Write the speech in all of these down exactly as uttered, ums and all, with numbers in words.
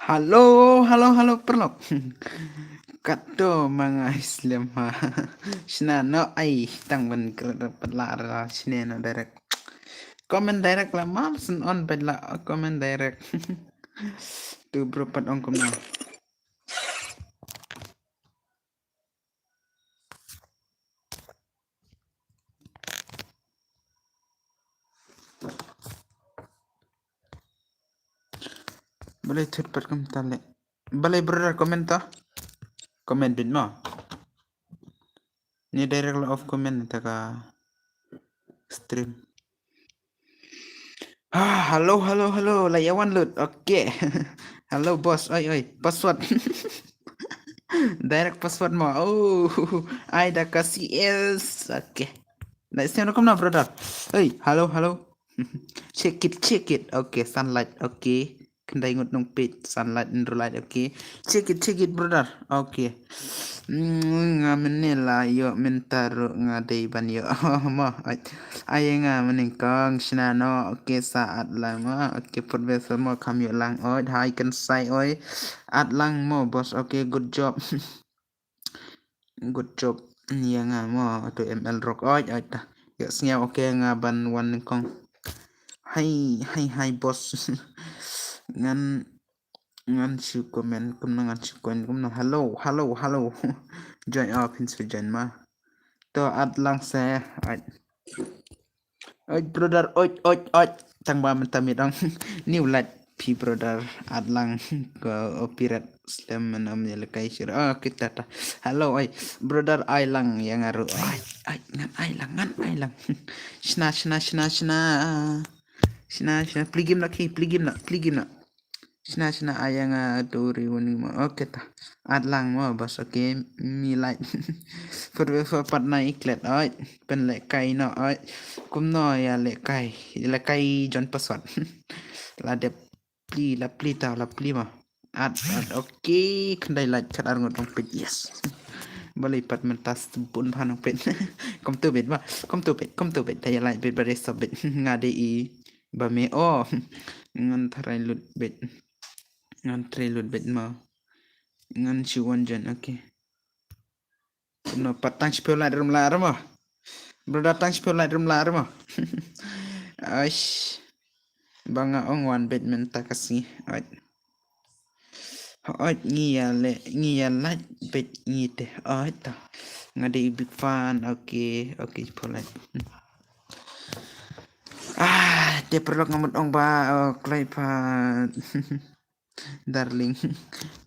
Hello, hello, hello, paralok. Kato ma nga slem ha. Shna no ai tang ban kret pat la ra shne no direct. Comment direct la mar sen on bad la comment direct. Tu bro pat ong kumno. Balei thut pat kumta le. Balei brother comment ta. Comment bit mo. Ni direct la off comment ta ka stream. Ah, hello, hello, hello. La ïa wan lut. Okay. Hello boss. Oi, oi. Password. Direct password mo. Oh, ai da ka C S. Okay. La ïa sngewbha kumno brother. Hey, hello, hello. Check it, check it. Okay, sunlight. Okay. Khyndai ngut nongpeit, sunlight, hynriew light. Okay. Check it, check it brother. Okay. Mm, nga mynne la ïoh mynta ruh nga dei ban ïoh. Mo. Ai, ai nga mynnyngkong shna no. Okay, sa at lang mo. Okay, put vessel mo kham ïoh lang. Oi, hai kan sai oi. At lang mo boss. Okay, good job. Good job. Ïa nga mo to M L Rock. Oi, oi ta. Ïoh sngew okay nga ban wan nyngkong. Hai, hai, hai boss. Ngan ngan shu comment kumno ngan shu comment kumno. Hello, hello, hello. Join up hin shu join ma. To at lang se. Ai. Oi brother, oi, oi, oi. Tang ba mynta mi dong. New light phi brother at lang ko opirat slem menam ya lekai sir. Oh, kita ta. Hello, oi. Brother ai lang yang aru. Ai, ai, ngan ai lang, ngan ai lang. Shna, shna, shna, shna. Shna, shna. Pligim nak hi, pligim nak, pligim nak. Shna, shna, ai nga duri wani mo. Okay ta. At lang mo bas, okay. Mi like. For for pat na iklet oi. Pen lekai no oi. Kumno ya lekai. Lekai jon paswat. La dep pli, la pli ta, la pli mo. At, at, okay. Khyndai like kat ar ngot dong pit. Yes. Balei pat mentas bun phanong pit. Kom tu bit ba. Kom tu bit, kom tu bit. Dai like bit ba dai sub bit. Nga dei i. Ba me o. Ngan tharai lut bet. Ngan tharai lut bet ma. Ngan shu wan jan, okay. No pat tang shu phew light rum la rum ma. Brother tang shu phew light rum la rum ma. Aish. Ba nga ong wan bet mynta ka sngi. Ait. Ait ngi ya le ngi ya light bet ngi te. Ait ta. Nga dei big fan. Okay, okay, phew light. Ah, te paralok nga mut ong ba, oh, kloi pat. Darling.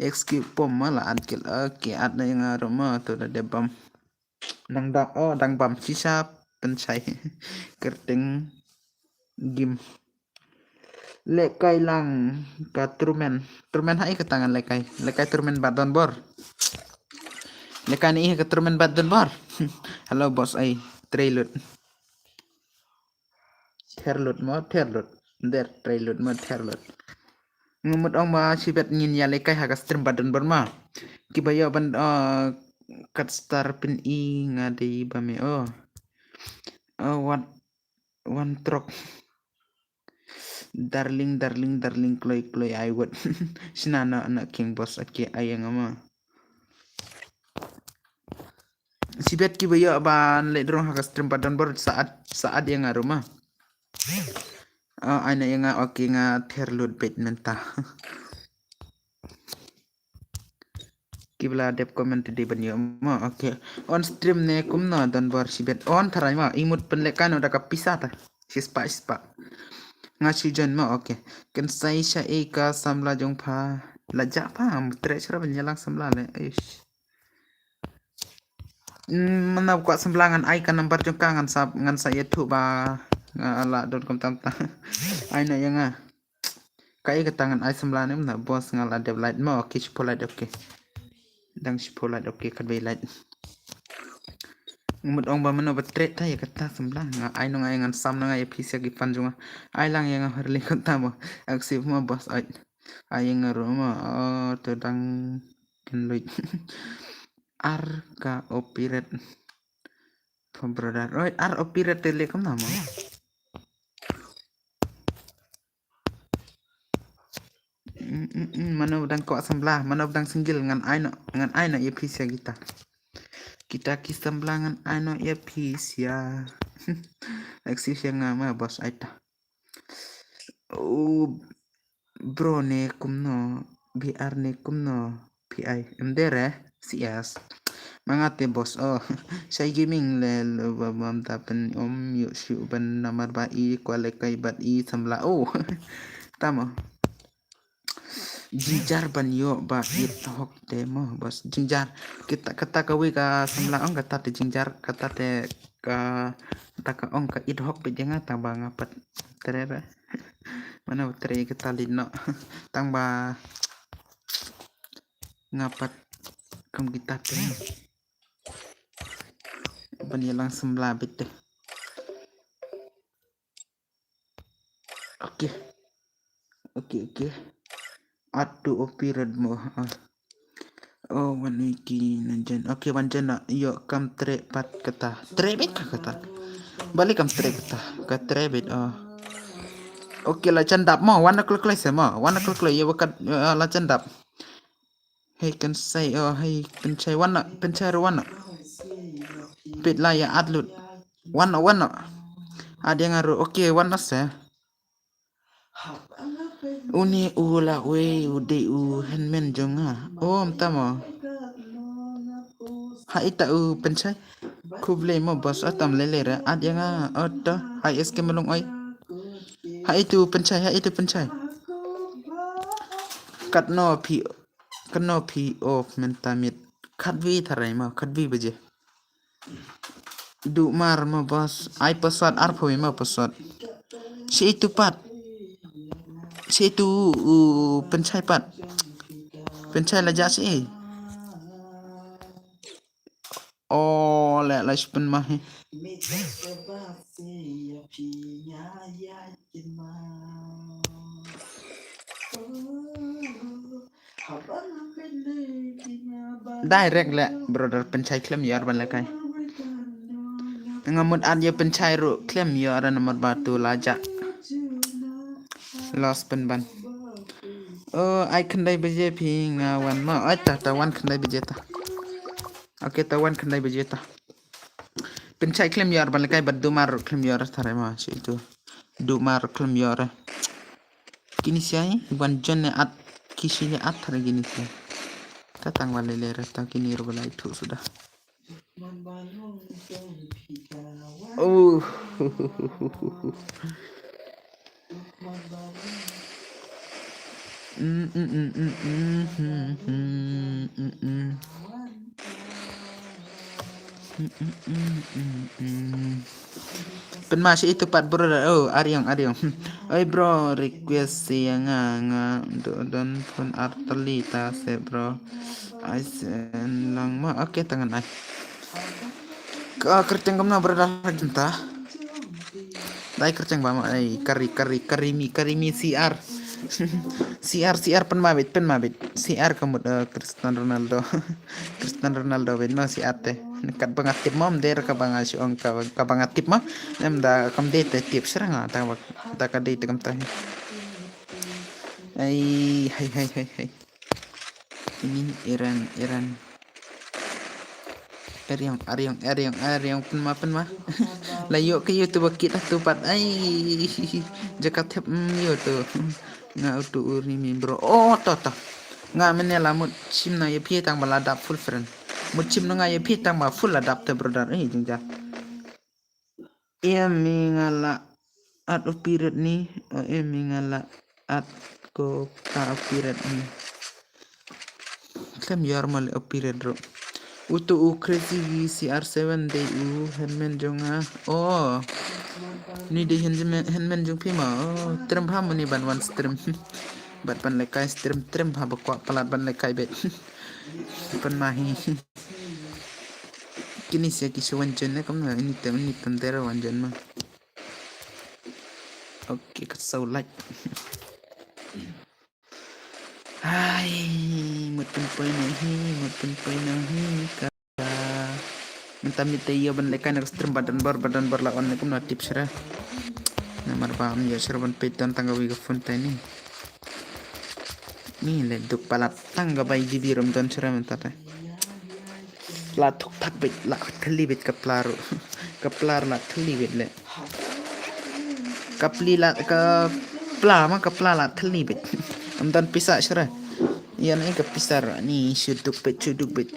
Excuse pom ma la at kil. Okay, at na nga rum ma to da dep bam. Dang dang, oh, dang bam shisha pynshai. Kyrteng gim. Lekai lang ka Truman. Truman ha i ka tangan lekai. Lekai Truman bad Don Bor. Lekai ni i ka Truman bad Don Bor. Hello boss ai. Trailut. Therlut mo, therlut. Der trailut mo, therlut. Ngi mut ong ba shibet ngin ïa lekai ha ka stream ba don bor ma. Kiba ïoh ban, uh, kat star pyn i nga dei ba me, oh. Oh, what, one truck. Darling, darling, darling, kloi, kloi, I would. Shna na, na King Boss, ake ai nga ma. Shibet kiba ïoh ban leh drong ha ka stream ba don bor saat, saat ïa nga ruma. Ah, ai na ïa nga, okay nga ther lut bet mynta. Kiba la dep comment te dei ban ïoh ma, okay. On stream ne kumno don bor shibet on tharai ma, i mut pynleh kano da ka pisa ta. Shispah, shispah. Nga shu join ma, okay. Kan sai sha e ka samla jong pha. La ja pha, am tre shra ban ïalang samla le. Eish. Mm, mana kwah sembla ngan ai ka number jong ka ngan sa, ngan sa ïathuh ba nga la don kum tam ta. Ai na ïa nga. Ka i kata ngan ai sembla ne mna boss nga la dep light mo, okay, shiphew light, okay. Dang shiphew light, okay, khatwei light. Nga mut ong ba mano ba tret ta ïa kata sembla nga ai nong ai ngan sam na nga ïa phi sa ki fan jong nga. Ai lang ïa nga hor li kata mo. Accept mo boss ai. Ai ïa nga ru mo. Oh, to dang ken luit. Ar ka opiret. Pha brother. Oi, ar opiret te le kam nama. Mm, Mm, mm, mano dang kwah samla, mano dang single ngan ai noh, ngan ai noh ïa phi sha kita. Kita ki samla ngan ai noh ïa phi sha. Aksi sha nga ma boss ai ta. Oh, bro ne kumno, B R ne kumno, P I, em dere, C S. Mangate boss, oh, shai gaming le, le, ba, bam ta pen, om, yu, shu, ban, namar ba i, kwale kai bat i, samla, oh. Tamo. Jingjar ban ïoh ba it hok te mo, boss. Jingjar. Kita, kata ka wi ka samla ong kata te jingjar, kata te ka, kata ka ong ka it hok bit jingah tang ba nga pat. Tere re. Mano tere kata lino. Tang ba nga pat kum kita te. Ban ïalang samla bit te. Okay. Okay, okay. Add to O P red mo. Ah. Oh, wan wiki nan jan. Okay, wan jan na. Ïoh kam tre pat kata. Tre bit ka kata. Balik kam tre kata. Ka tre bit. Oh. Okay, la jan dap mo. Wan na klok klai se mo. Wan na klok klai. Ïa wakat, uh, la jan dap. Hei kan sai, oh, hei kan sai wan na, kan sai ru wan na. Bit la ïa add lut. Wan na, wan na. Add ïa nga ru. Okay, wan na se. Uni u la wei u dei u henmen jong nga. Oh, mta mo. Ha ita u pynshai. Khublei mo boss, atam lele re. Add ïa nga, oh, to. Hai S K Malung oi. Ha itu pynshai, ha itu pynshai. Katno phi, katno phi off mynta miet. Khatwi tharai mo, khatwi baje. Du mar mo boss, ai password arphew mo password. Shi itu pat. Shi itu u pynshai pat. Pynshai la ja shi. Oh, le la shi pynma hi. Direct le, brother, pynshai khlem ïoh ban lehkai. Nga mut add ïa pynshai ruh khlem ïoh namar ba tu la jah. Lost pynban. Oh, ai khyndai baje phi nga wan ma. Ai ta, ta wan khyndai baje ta. Okay, ta wan khyndai baje ta. Pynshai khlem ïoh ban lehkai bad dumar ruh khlem ïoh tharai ma shi itu. Dumar khlem ïoh. Kini siai, wan jon ne at, kisi ne at thar kini siai. Ta tang wan lele re, ta kini ro balai thu suda. Oh. Mm, mm, mm, mm, mm, mm, mm, mm. Mm, mm, mm, mm, mm. Pynma shi itu pat, bro. Oh, Aryong, Aryong. Oi, bro, request ïa nga, nga do, don phone artali ta se, bro. Ai sen lang ma. Okay, tangan ai. Ka kyrteng kumno, brother, jinta. Dai kyrteng ba ma ai, kari, kari, kari mi, kari mi C R. C R, C R pynma bit, pynma bit. C R ka mut, eh, Cristiano Ronaldo. Cristiano Ronaldo bit ma C R te. Kat ba nga tip ma, em der ka ba nga shu ong ka, ka ba nga tip ma. Em da kam dei te tip shrang ah, da ba, da ka dei te kam ta. Ai, hai, hai, hai, hai. Ini Iran, Iran. Aryong, Aryong, Aryong, Aryong, pynma, pynma. La ïoh ka YouTube kit tu pat. Ai, jaka thep, mm, ïoh tu. Nga utu uri mi, bro. Oh, to, to. Nga mene la mut shim na ïa phi tang ba la dap full friend. Mut shim na nga ïa phi tang ba full la dap te, brother. Eh, jingja. Em mi nga la at u piret ni, o em mi nga la at ko ka u piret ni. Khlem ïoh ma le u piret ruh. Utu u crazy C R seven dei u henmen jong nga. Oh. Ni dei henmen, henmen jong phi ma. Oh, trem bha muni ban wan stream. Bad ban lehkai stream trem bha ba kwah palat ban lehkai bet. Pynma hi. Kini sia ki shu wan jon ne kam na ini tem ini tem dera wan jon ma. Okay, ka sau like. Hai, mut pynpoi na hi, mut pynpoi na hi ka. Mynta mit te ïa ban lehkai na ka stream badan bor, badan bor la on ne kum na tip shra. Namar ba am ïa shra ban peit don tang ka wi ka phone ta ni. Ni le duk palat tang ka bai G B rum don chura mynta te. La thuk thak bit la thli bit ka pla ru. Ka pla la thli bit le. Ka pli la ka pla ma ka pla la thli bit. Am don pisa chura. Yan ai ka pisa ru ni shu duk bit shu duk bit.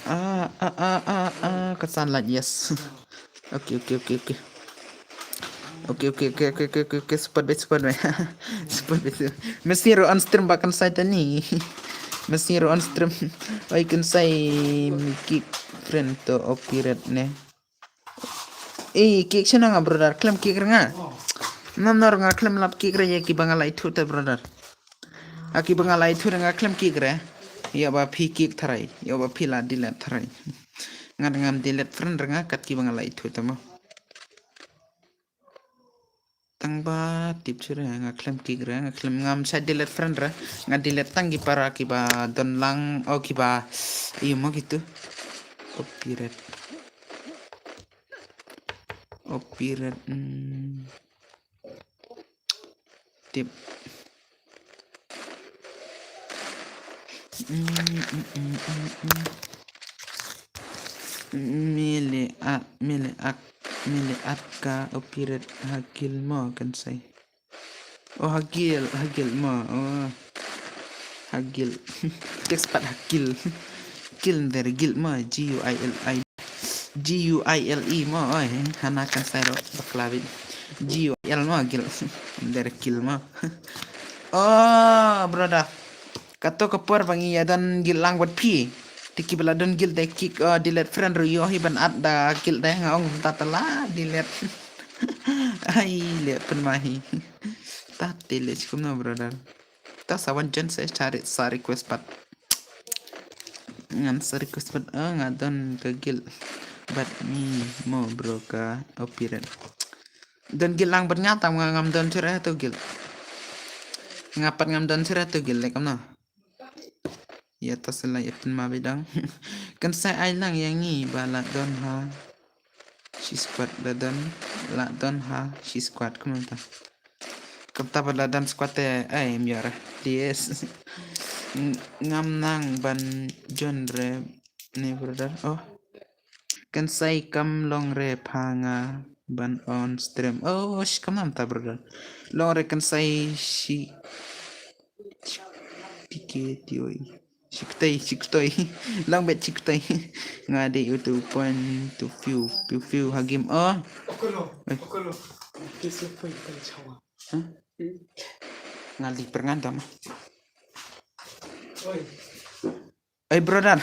Ah, ah, ah, ah, ah, ka san la yes. Okay, okay, okay, okay. Okay, okay, okay, okay, okay, okay, okay, support bit, support bit. Support bit. Mesti ro on stream bahkan saya tadi. Mesti ro on stream. Oi kan saya kick friend to operate ne. Eh, kick sha nga brother, klem kick nga. Nam nor nga klem lap kick re ya ki ba nga lai thu te brother. A ki ba nga lai thu nga klem kick re. Ya ba phi kick tharai, ya ba phi la delete tharai. Ngat ngam delete friend re nga kat ki ba nga lai thu te mo. Tang ba tip chura nga klem kick re, nga klem ngam sa delete friend re, nga delete tang ki para ki ba don lang, oh ki ba, ayo mo gitu. Copyright. Copyright. Hmm. Tip. Mm, mm, mm, mm, mm. Mele at, mele at, mele at ka opiret hagil mo kan sai. Oh, hagil, hagil mo. Oh. Hagil. Text pat hagil. Gil der gil mo, G U I L I. G U I L E mo, oi, hana kan sai ro bakla bit. G U I L mo, gil. Der gil mo. Oh, brother. Kato ka por ba ngi ïa don gil lang bad phi. Te ki ba la don gil de kick, oh, delete friend ruh ïoh hi ban add da gil de nga ong ta ta la delete. Ai le pynmai hi. Ta te le chikum no brother. Ta sa wan jen se sa re-, sa request pat. Ngan sa request pat, oh, nga don ka gil. Bad mi mo bro ka opiret. Don gil lang bad nga tam nga ngam don chura to gil. Nga pat ngam don chura to gil le kam no. Ya ta sela ya pynma bidang. Kan sai ai lang yang ngi ba la don ha. Shi squad la don, la don ha shi squad kumta. Kumta ba la don squad te ai miara. Yes. Ng-, ngam nang ban jon re ne brother. Oh. Kan sai kam long re pha nga ban on stream. Oh, shi kam nam ta brother. Long re kan sai shi. Tike tioi. Chiktei, chiktei. Lang bet chiktei. Nga de u tu pon tu fiu, fiu, fiu hagim. Oh. Okolo, eh. Okolo. Kisi pun pun chawa. Hah? Hmm. Nga li perngan tama. Oi. Oi, brother.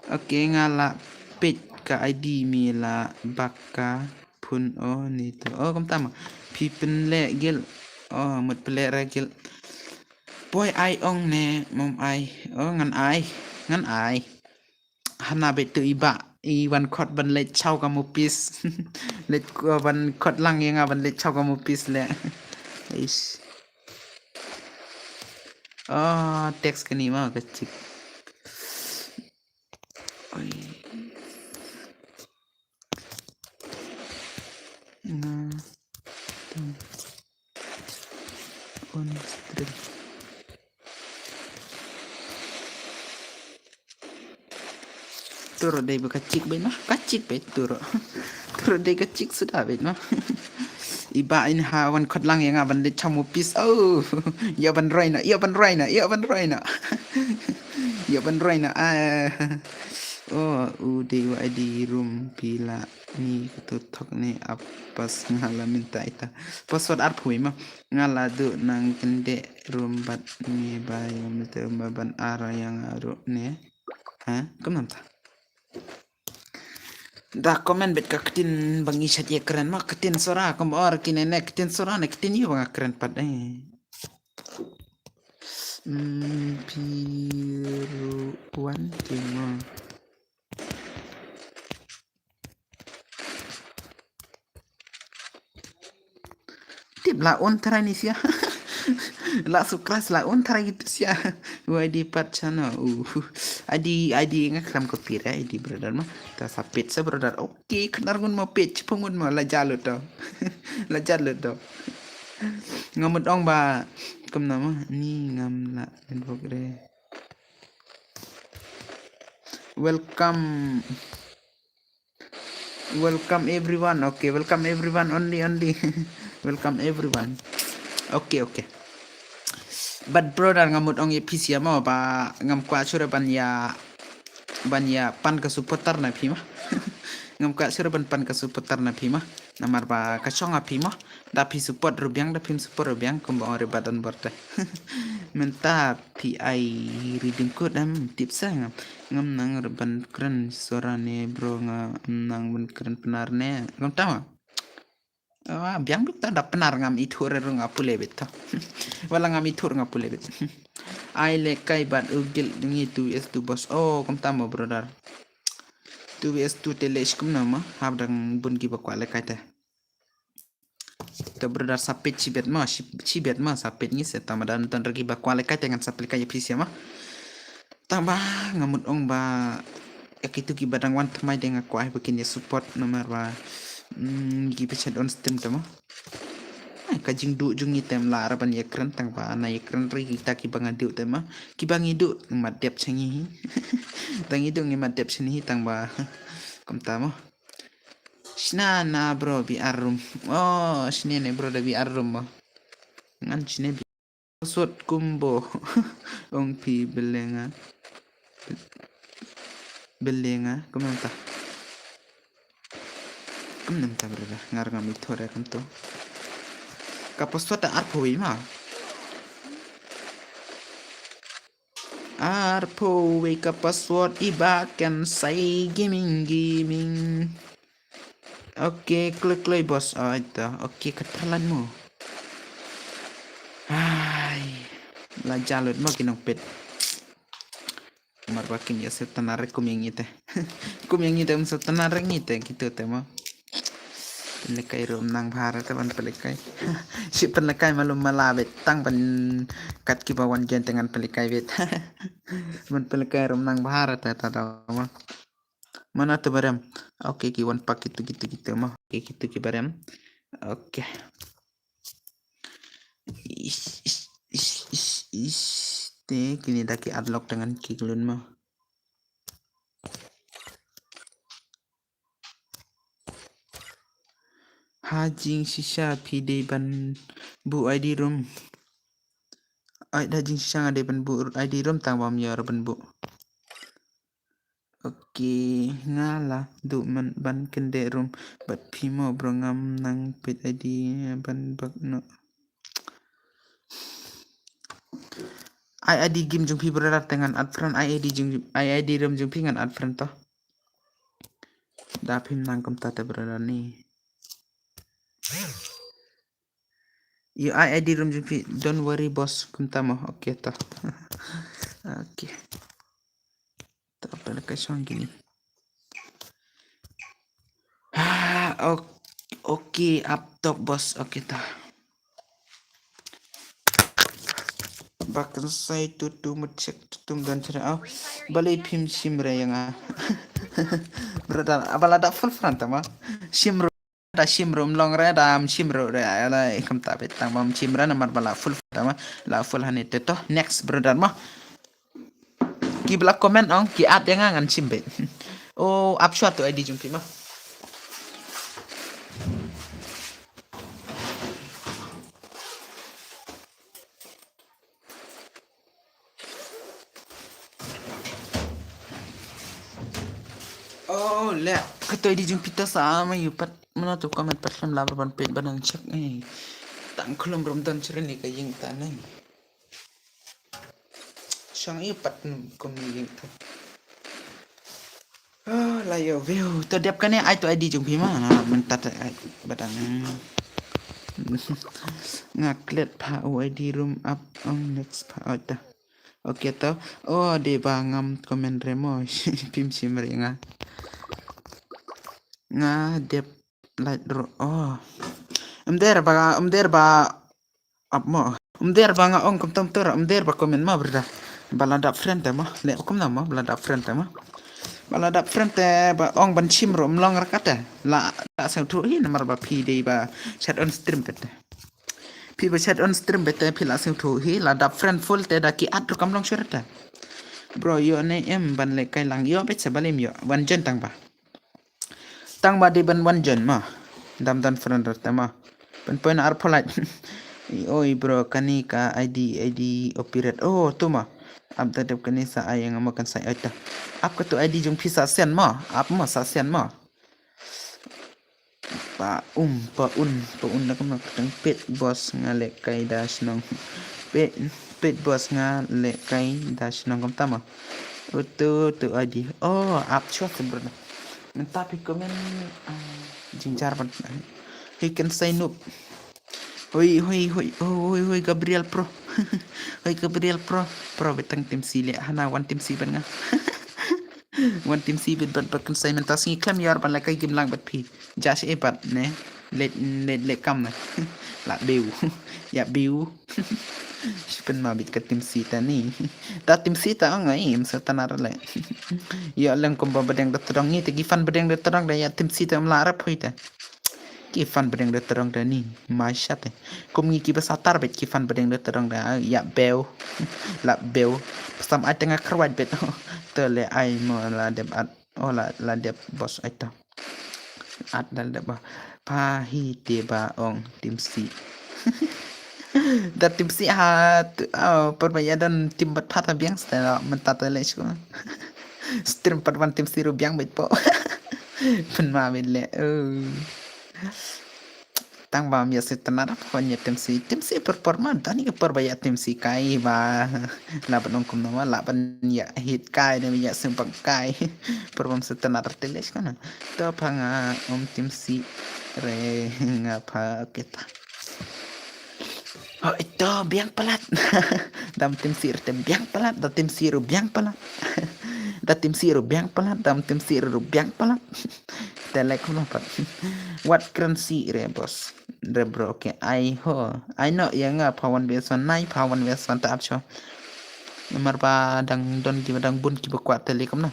Okay, nga la peit ka I D mi la bak ka phun o ni to. Oh, kam tam. Phi pynleh gil. Oh, mut pynleh ra gil. Poi ai ong ne mom ai. Oh, ngan ai. Ngan ai. Hana bet tu iba. I wan kot ban leit chaw ka mupis. Leit ko ban kot lang ïa nga ban leit chaw ka mupis le. Ish. Oh, text kani ma ka chik. Oi. Nga tam on stream. Turo dei ba ka chik beit ma, ka chik beit turo. Turo dei ka chik suda beit ma. Iba in ha wan kot lang ïa nga ban leit chaw mupis. Oh, ïa ban roi na, ïa ban roi na, ïa ban roi na. Ïa ban roi na. Ah. Oh, u dei wa di room pila ni kutu thok ni apas nga la minta ita. Password ar phui ma. Nga la du nang kende room bat ni ba ïa minta ma ban ara ïa nga ru ne. Ha? Kam nam ta. Da comment bet ka ktin ba ngi shat ïa kren ma ktin sora kam or kine ne ktin sora ne ktin ïa ba nga kren pat eh. Hmm, piru wan kimo. Tip la on trai ni sia. La subscribe la un tara gitu sia. Wai di pat channel. Uh. Adi adi nga klam ko pira adi brother ma. Ta sapit sa brother. Okay, knar ngun ma pit chipungun ma la jalut do. La jalut do. Ngamut ong ba kum nama ni ngam la network re. Welcome. Welcome everyone. Okay, welcome everyone only only. Welcome everyone. Okay, okay. But brother ngamut ong ïa phi sia mo ba ngam kwah sure ban ïa ban ïa pan ka supporter na phi ma. Ngam kwah sure ban pan ka supporter na phi ma. Namar ba ka shong a phi ma. Da phi support rubiang da phim support rubiang kumba ong re ba don borte. Mynta phi ai redeem code am tip sa ngam ngam nang re ban kren sora ne bro ngam nang ban kren Pnar ne ngam tama. Ah, biang bit ta da Pnar ngam ithuh re rung apule bit ta. Wala ngam ithuh rung apule bit. Ai le kai bat ugil ngi two vs two boss. Oh, kum tama brother. Two vs two te le shkum nama hab dang bun ki ba kwah le kai te. To brother sapit chibet ma chibet ma sapit ngi se tama dan ton regi ba kwah le kai te ngan sapit kai phi sia ma. Tang ba ngamut ong ba ya kitu ki badang wan tmai de nga kwah ba kin ya support namar ba mm, ki pechet on stream tama. Ai ka jingdu jung ngi tem la ra ban ya kren tang ba na ya kren ri kita ki ba nga du tema ki ba ngi du mat dep changi hi. Tang ngi du ngi mat dep changi hi tang ba kum tama. Shna na bro bi arum. Oh, shne ne bro da bi arum mo. Ngan shne bi. Sot kumbo. Ong phi belenga. Belenga. Kumanta. Kumanta bro da. Ngar ngam ithuh re kumto. Ka password da arphew ma. Arphew wei ka password iba kan sai gaming gaming. Okay, klik klik boss. Oh, ito. Okay, ka thalan mo. Ai. La jalut mo ki nongpit. Mar ba kin ya se tanare kum yang ite. Kum yang ite um se tanare ngite gitu te mo. Pynlekai rum nang bhar te ban pynlekai. Si pynlekai malum mala bet tang ban kat ki ba wan jen te ngan pynlekai bet. Ban pynlekai rum nang bhar te ta da ma. Mana tu barem. Okay, ki wan pak kitu kitu kitu ma. Okay, kitu ki barem. Okay. Ish, ish, ish, ish, ish. Te kini da ki adlock dengan ki glun ma. Ha jingshisha phi dei ban buh I D room. Ai da jingshisha nga dei ban buh I D room tang bam yor ban buh. Okay, nga la duh man ban kyndeh room bad phi mo bro ngam nang peit I D ban bak no. Ai I D game jong phi brother te ngan add friend, ai I D jong ai I D room jong phi ngan add friend to. Da phim nang kumta te brother ni. Ïa ai I D room jong phi, don't worry boss, kumta mo. Okay to. Okay. To pynlekai shong kini. Ah, ok-, okay, up top boss. Okay to. Ba kan sai tu tu mut check tu tu don chara. Oh, balei phim shim re ïa nga. Brother, abala da full friend tama. Shim re da shim re um long re da am shim re re ala kumta bet tang bam shim re namar bala full friend tama. La full hani te to. Next brother ma. Ki bala comment ong ki add ïa nga ngan shim bet. Oh, ap shwa tu I D jong phi ma. Oh, le. Kato I D jong phi ta sa ma yu pat. Mana tu comment pat lem labar ban peit ban check. Eh. Tang khulum rum don cheren ni ka ïing ta neng. Shong ïa pat kum ni ïing tu. Ah, la ïa view. To dep kane ai tu I D jong phi ma. Na mynta ai badang. Nga klet pha u I D room up ong next pha oi ta. Okay to. Oh, de ba ngam comment re mo. Phim shim re nga. Nga dep light ro. Oh. Em der ba, em der ba up mo. Ym der ba nga ong kumta, ym der ba comment ma brother. Ba la dap friend te ma. Leh kumno ma, ba la dap friend te ma. Ba la dap friend te ba ong ban shim ruh ym long re kata. La da sngewthuh hi namar ba phi dei ba chat on stream beit te. Phi ba chat on stream beit te phi la sngewthuh hi, la dap friend full te da ki add ruh kam long shuh re te. Bro, ïoh ne em ban lehkai lang? Ïoh beit sa, balei ym ïoh? Wan join tang ba. Tang ba dei ban wan join ma. Dam don friend re te ma. Ban poi na arphew lait. Oi bro, kane ka I D, I D operate. Oh, tu ma. Ap da dep kane sa ai nga ma kan sai ai ta. Ap katu I D jong phi sa send ma. Ap ma sa send ma. Pa um, pa un, pa un na kumno kyrteng. Peit boss nga lehkai da shnong. Peit, peit boss nga lehkai da shnong kumta ma. Utu tu I D. Oh, ap shuwa se brother. Mynta phi comment, ah, jingjar ban. He can say noob. Hoi, hoi, hoi, oh, hoi, hoi, Gabriel Pro. Hoi, Gabriel Pro. Pro beit tang Team C leh hana wan Team C bad nga. Wan Team C beit bad bad kan sai mynta sngi khlem ïoh ban lehkai game lang bad phi. Josh e bad ne. Let, let, let kam ne. La biu. Ïa biu. Shi pynma beit ka Team C ta ni. Da Team C ta ong ai, ym sa tana re leh. Ïa leng kumba bdeng da tdong ngi te ki fan bdeng da tdong da ïa Team C ta ym la rep hoi ta. Ki fan bdeng da tdong da ni. Mai shat te. Kum ngi ki ba sa tar beit ki fan bdeng da tdong da ïa biu. La biu. Psam ai te nga kyrwat beit. Te leh ai mo la dep at. Oh la, la dep boss ai ta. At dal dep ba. Pa hi te ba ong Team C. Da Team C ha, tu, oh, por ba ïa don team bat phat ha biang sta la mynta te leh shu. Stream pat wan Team C ruh biang beit po. Pynma beit leh. Oh. Tang ba ym ïa sngewtynnat ap wan ïa Team C. Team C por por ma, da ni ka por ba ïa Team C kai ba. La ban ong kumno ma, la ban ïa hit kai ne ïa sngewbang kai. Por ba ym sngewtynnat ar te leh shkana. To pha nga um Team C re nga pha kita. Oh, ito biang palat. Dam Team C re te biang palat, da Team C ruh biang palat. Da Team C ruh biang palat, dam Team C ruh biang palat. Te leh kumno pat. Wat kren C re boss. Re bro, okay. Ai ho. Ai no, ïa nga pha one versus one, nai pha one versus one ta ap shuwa. Namar ba dang don kiba dang bun kiba kwah te leh kumno.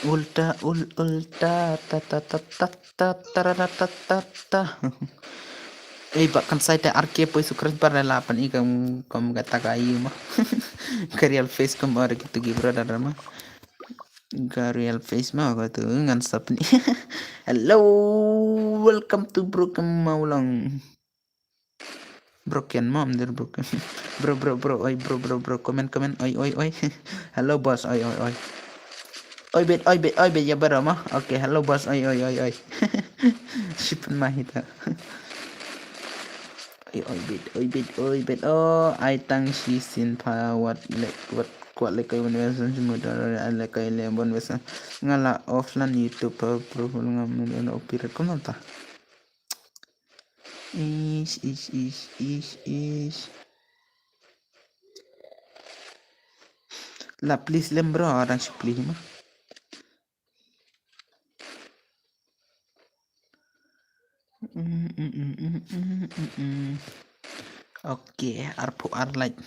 Ulta, ul, ulta, ta, ta, ta, ta, ta, ta, ra, ra, ta, ta, ta. Ei, ba kan sai te R K poi su kren par la pan i kam, kam kata ka i ma. Ka real face kam or ki tu ki brother ma. Ka real face ma ka tu ngan sap ni. Hello, welcome to Broken Mawlong. Broken mom, they're broken. Bro, bro, bro, oi, bro, bro, bro, comment, comment, oi, oi, oi. Hello, boss, oi, oi, oi. Oi, bet, oi, bet, oi, bet, ya bro ma. Okay, hello, boss, oi, oi, oi, oi. Shipin ma hita. Oi, oi, bet, oi, bet, oi, bet. Oh, ai tang shi sin pha wat lek, wat kwat lek kai wan wesan jumudar ai lek kai le bon wesan. Nga la offline YouTube pa profile nga mun opirat kumno ta. Ish, ish, ish, ish, ish. La please lem bro, orang shi please ma. Okay, arphew ar like.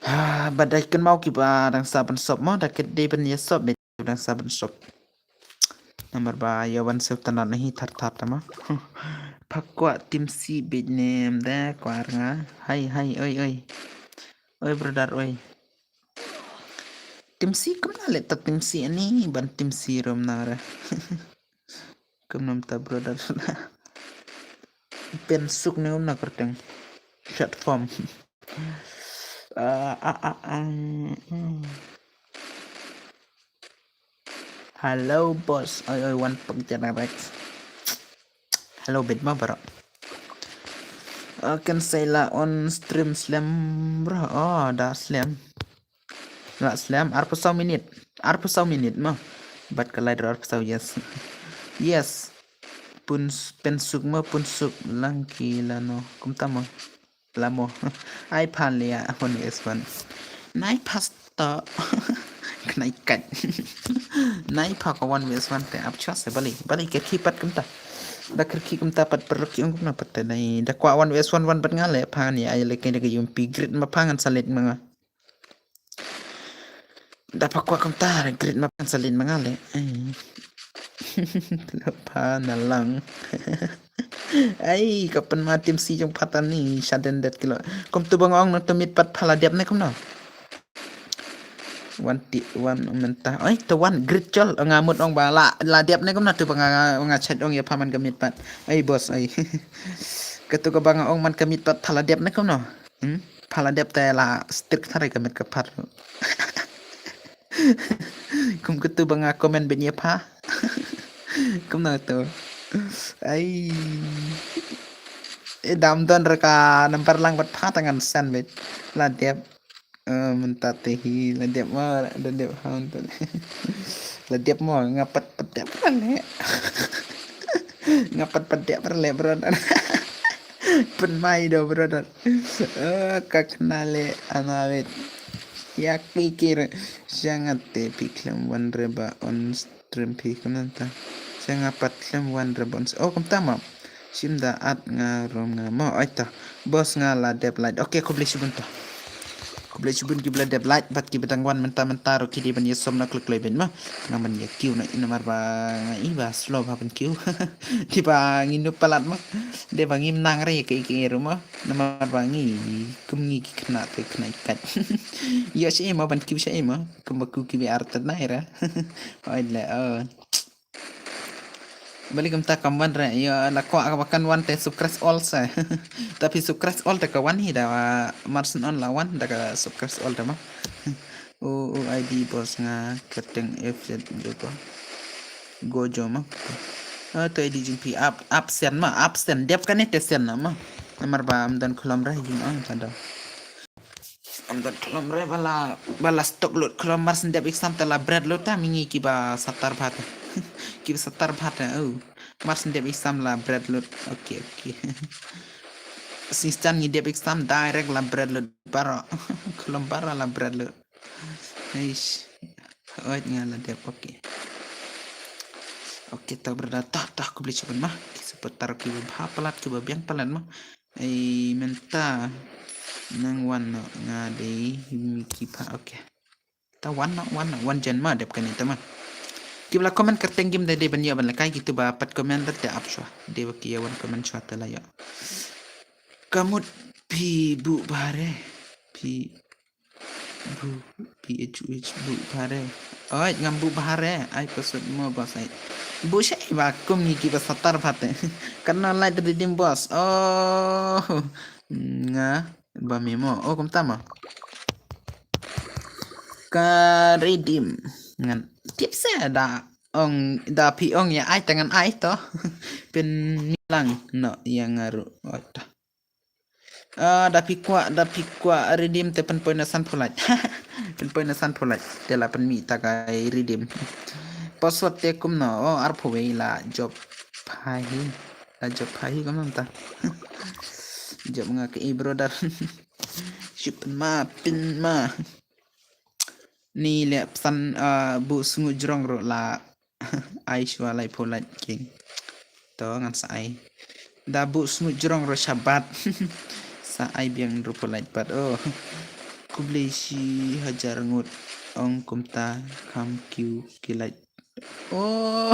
Ha, ba dei kynmaw kiba dang sa ban sop mo, da kit dei ban ïa sop beit dang sa ban sop. Namar ba ïa wan sop tana na hi thar thar tama. Pha kwah Team C beit ne em da kwah nga. Hai, hai, oi, oi. Oi, brother, oi. Team C kumna le ta Team C ani ban Team C rom na re. Kumnam ta brother. Pen suk ne um na kerteng. Short form. Ah, ah, ah, ah, mm. Hello, boss. Oi, oi, wan pek jana Rex. Hello, bit ma bro. Uh, kan say la on stream slem, bro. Oh, da slem. La slem, arphew saw minit. Arphew saw minit ma. Bat ka lai dro arphew saw, yes. Yes. Pun s-, pen suk ma, pun suk lang ki la no. Kumta ma. La mo. Ai phan le ya, one versus one. Nai pasta. Khnai kat. Nai pha ka one vs one te ap chwa se bali. Bali kyrkhi pat kumta. Da kyrkhi kumta pat perlok ki ong kumno pat te nai. Da kwah one vs one one pat nga le pha ni ai le kai da ka yumpi grit ma pha ngan salit ma nga. Da pha kwah kumta grit ma pha ngan salit ma nga le. Ai. Lo pha na lang. Ai, ka pynma team C jong pha ta ni shaden det kilo. Kum tu bang ong na tu mit pat pha la dep ne kumno. Wan ti wan mynta. Ai, to wan grit chol nga mut ong ba la la dep ne kumno tu ba nga nga chat ong ya pha man ka mit pat. Ai boss ai. Ka tu ka ba nga ong man ka mit pat pha la dep ne kumno. Hmm? Pha la dep te la strik thare ka mit ka phat. Kum ka tu ba nga comment ben ya pha. Kumno tu. Ai. E dam don ra ka number lang bat pha ta ngan san bet. La dep. Eh, mynta te hi la dep ma la dep ha mynta. La dep ma nga pat pat dep ra le. Nga pat pat dep ra le brother. Pynmai do brother. Eh, ka kna le ana wet. Ya ki kir sha nga te phi khlem wan re ba on stream phi kumnta. Sha nga pat khlem wan re ba on. Oh kumta ma. Shim da at nga rom nga mo. Oi ta. Boss nga la dep light. Okay, khublei shibun ta. Khublei shibun ki ba la dep light bad ki ba dang wan mynta mynta ruh ki dei ban ïa som na klik lei ben ma. Nga ban ïa kiew na ina mar ba nga i ba slow ba ban kiew. Dei ba ngi nup palat ma. Dei ba ngim nang re ka i ka i ruh ma. Namar ba ngi kum ngi ki khynnah te khynnah ikat. Ïa sha i ma ban kiew sha i ma. Kum ba ku ki ba artat na ira. Oi le oh. Bali kumta kam wan re ïa la kwah ka ba kan wan te subscribe all sa. Tapi subscribe all te ka wan hi da mar syn on la wan da ka subscribe all te ma. O o I D boss nga kyrteng F Z go go jo ma. Ah, to I D jingphi up up sen ma up sen dep kane te sen na ma. Namar ba am don khlom re jing ang ta do. Am don khlom re ba la ba la stock lut khlom mar syn dep exam te la bread lut ta mingi ki ba satar bhat. Ki ba satar bhat. Oh. Mar syn dep exam la bread lut. Okay, okay. Singstan ngi dep exam direct la bread lut bara. Khlom bara la bread lut. Eish. Oi nga la dep okay. Okay ta brother ta ta khublei shibun ma. Ki support tar ki ba bha palat ki ba biang palat ma. Ei mynta nang wan no nga dei mi ki pha okay. Ta wan no wan no wan jan ma dep kane ta ma. Ki ba la comment kyrteng gim dei dei ban ïa ban la kai ki tu ba pat comment da te ap shwa. Dei ba ki ïa wan comment shwa ta la ïa. Kamut phi bu bare phi bu phi bu bare. Oi ngam bu bare ai pasut mo boss ai. Bu shai ba kum ngi ki ba satar bhat. Kan na lai redeem boss. Oh nga ba memo. Oh kumta ma. Ka redeem ngan tip se da ong da phi ong ïa ai ta ngan ai to. Pyn lang no ïa nga ruh oi ta. Ah, da phi kwah da phi kwah redeem te pynpoi na san pholait. Pynpoi na san pholait te la pynmih ta ka redeem. Password te kumno oh arphew wei la job pha hi. La job pha hi kumno ta. Job nga ka i brother. Shu pynma pynma. Ni le psan ah, bu sngu jrong ruh la ai shwa lai pholait king. To ngan sa ai. Da bu sngu jrong ruh shabat. Sa ai biang ruh pholait pat oh. Khublei shi hajar ngut ong kumta kham kiew ki lait. Oh,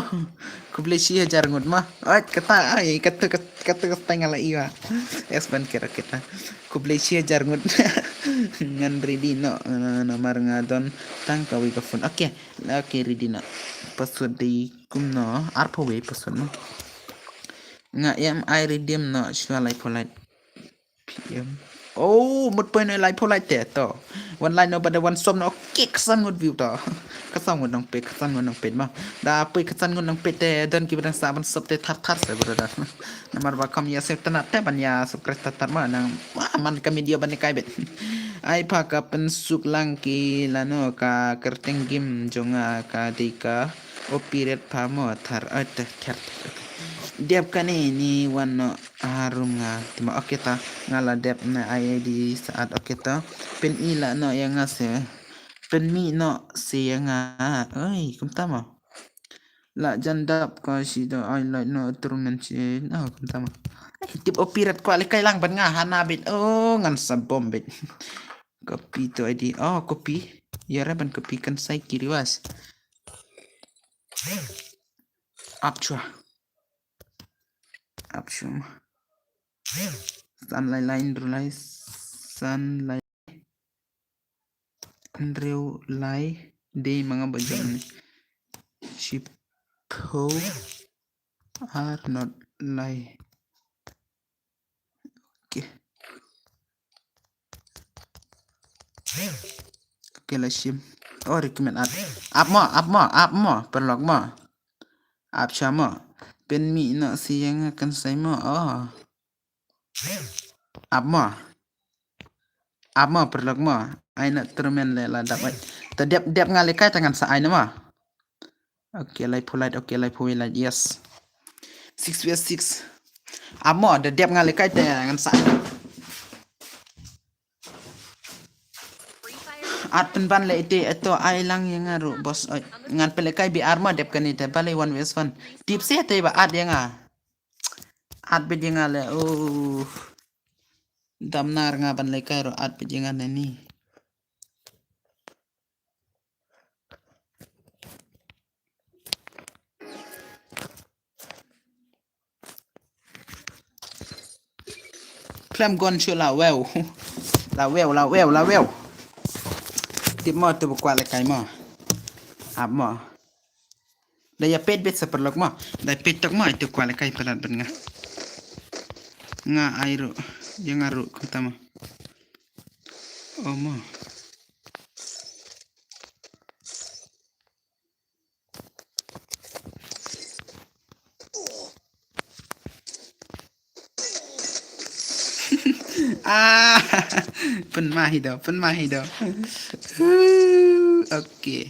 khublei shi hajar ngut ma. Oi kata ai kata kata kata kata nga la iwa. Es ban kira kita. Khublei shi hajar ngut. Ngan ready no namar nga don tang ka wi ka phone. Okay. Okay ready no. Password dei kumno arphew wei password no. Nga em ai redeem no shwa lai pholait. P M. Oh, mut poi no lai pholait te to. Wan lai no bad wan som no okay ksan ngut view to. Ksan ngut nong pet ksan ngut nong pet ma. Da poi ksan ngut nong pet te don ki badang sa ban sop te thar thar se brother. Namar ba kam ya se tana te ban ya subscribe thar thar ma nang wah man ka video ban kai bet. Ai pha ka pynsuk lang ki lano ka kyrteng gim jong nga ka dei ka opiret pha mo thar ai te thar. Dep kane ni wan no. Harum nga tima okay ta nga la dep na I I D saat okay ta pyn i la no ïa nga se Pynmih noh sha nga. Oi, kumta mo. La jan dap ka shi da ai lai no tournament shi. Oh, kumta mo. Ai, tip O P rat kwah lehkai lang bad nga hana bit. Oh, ngan sa bom bit. Copy to I D. Oh, copy. Ïa re ban copy kan sai kiri was. Ap chwa. Ap chwa. San lai lai hynriew lai, san lai hynriew lai, dei ma nga ba jong ne. Shiphew ar not lai. Okay. Okay, la shim. Oh, recommend ap. Ap mo, ap mo, ap mo, paralok mo. Ap chwa mo. Pynmih noh sha nga kan sai mo. Oh. Ap mo. Ap mo, paralok mo. Ai na tournament le la dap ai. Te dep, dep nga lehkai te ngan sa ai na mo. Okay, laiphew lait, okay, laiphew lait, yes. Six versus six. Ap mo, da dep nga lehkai te ngan sa ai. At pynban leh ite, eto ai lang ïa nga ruh, boss. Oi, ngan pynlehkai B R mo, dep kane te, balei one versus one. Tip se te ba at ïa nga. At bit ïa nga le, oh. Dam nar nga ban lehkai ruh, at bit ïa nga ne ni. Khlem gon shu la wew. La wew, la wew, la wew. Tip mo, to ba kwah lehkai mo. Ap mo. Da ïa peit beit sa paralok mo. Da peit tok mo, ito kwah lehkai palat bad nga. Nga ai ruh. Ïa nga ruh kumta mo. Oh mo. Ah, pynmah hi do, pynmah hi do. Uh, okay.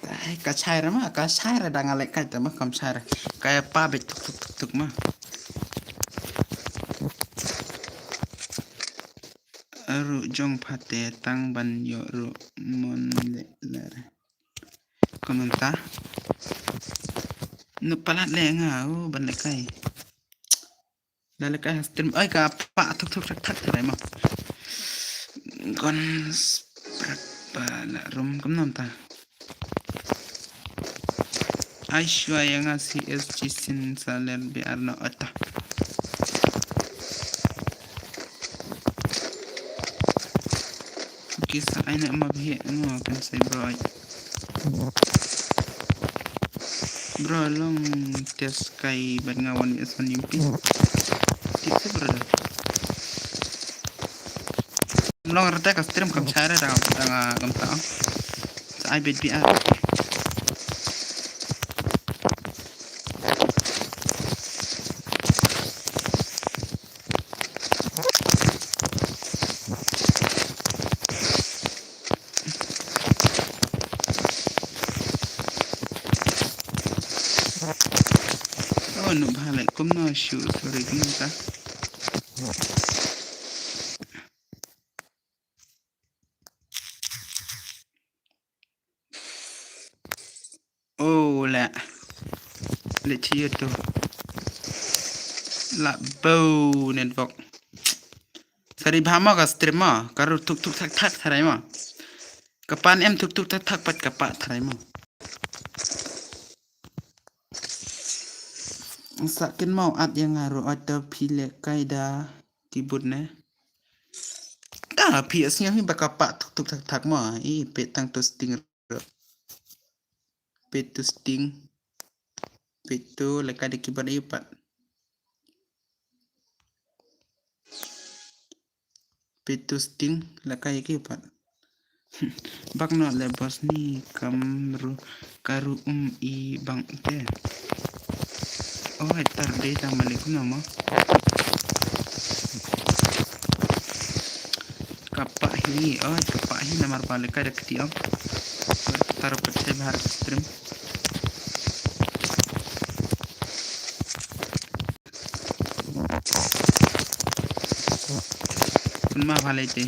Ai, ka shai ra ma, ka shai ra da nga lehkai te ma kam shai ra. Ka ïa pa beit tuk tuk tuk tuk ma. Ruh jong phate tang ban ïoh ruh mon le ler. Kumta. Nu palat le nga, oh, ban lehkai. Da lehkai ha stream. Oi, ka pa thuk thuk thak thak tharai mo. Gon sprak ba la rum kumno ta. Ai shwa ïa nga C S G sin sa ler B R na ota. Okay, sa ai na ma bhi ngo kan sai bro ai. Bro long test kai bad nga one versus one ïa phi. Tip se bro da. Long rata ka stream kam shai ra da da nga kam ta. Sa ai bet bi a. Oh, no bha le kumno shu, sorry, kumno ta. Oh, la. Le chi to. La bo network. Sorry, bha mo ka stream mo, ka ruh thuk thuk thak thak tharai mo. Ka pan em thuk thuk thak thak pat ka pa tharai mo. Sa kin mau at ïa nga ruh, oi to phi lehkai da keyboard ne. Da phi sngew hi ba ka pa thuk thuk thak thak mo. I peit tang to sting ruh. Peit to sting. Peit to lehkai da keyboard ïa pat. Peit to sting lehkai ïa ki pat. Bak noh le boss ni kam ruh ka ruh um i bang te. Oh, tar dei tang malik kumno mo. Ka pa hi, oh, ka pa hi namar ba lehkai da kti ong. Tar pat te bahar stream. Pynmah bha lei te.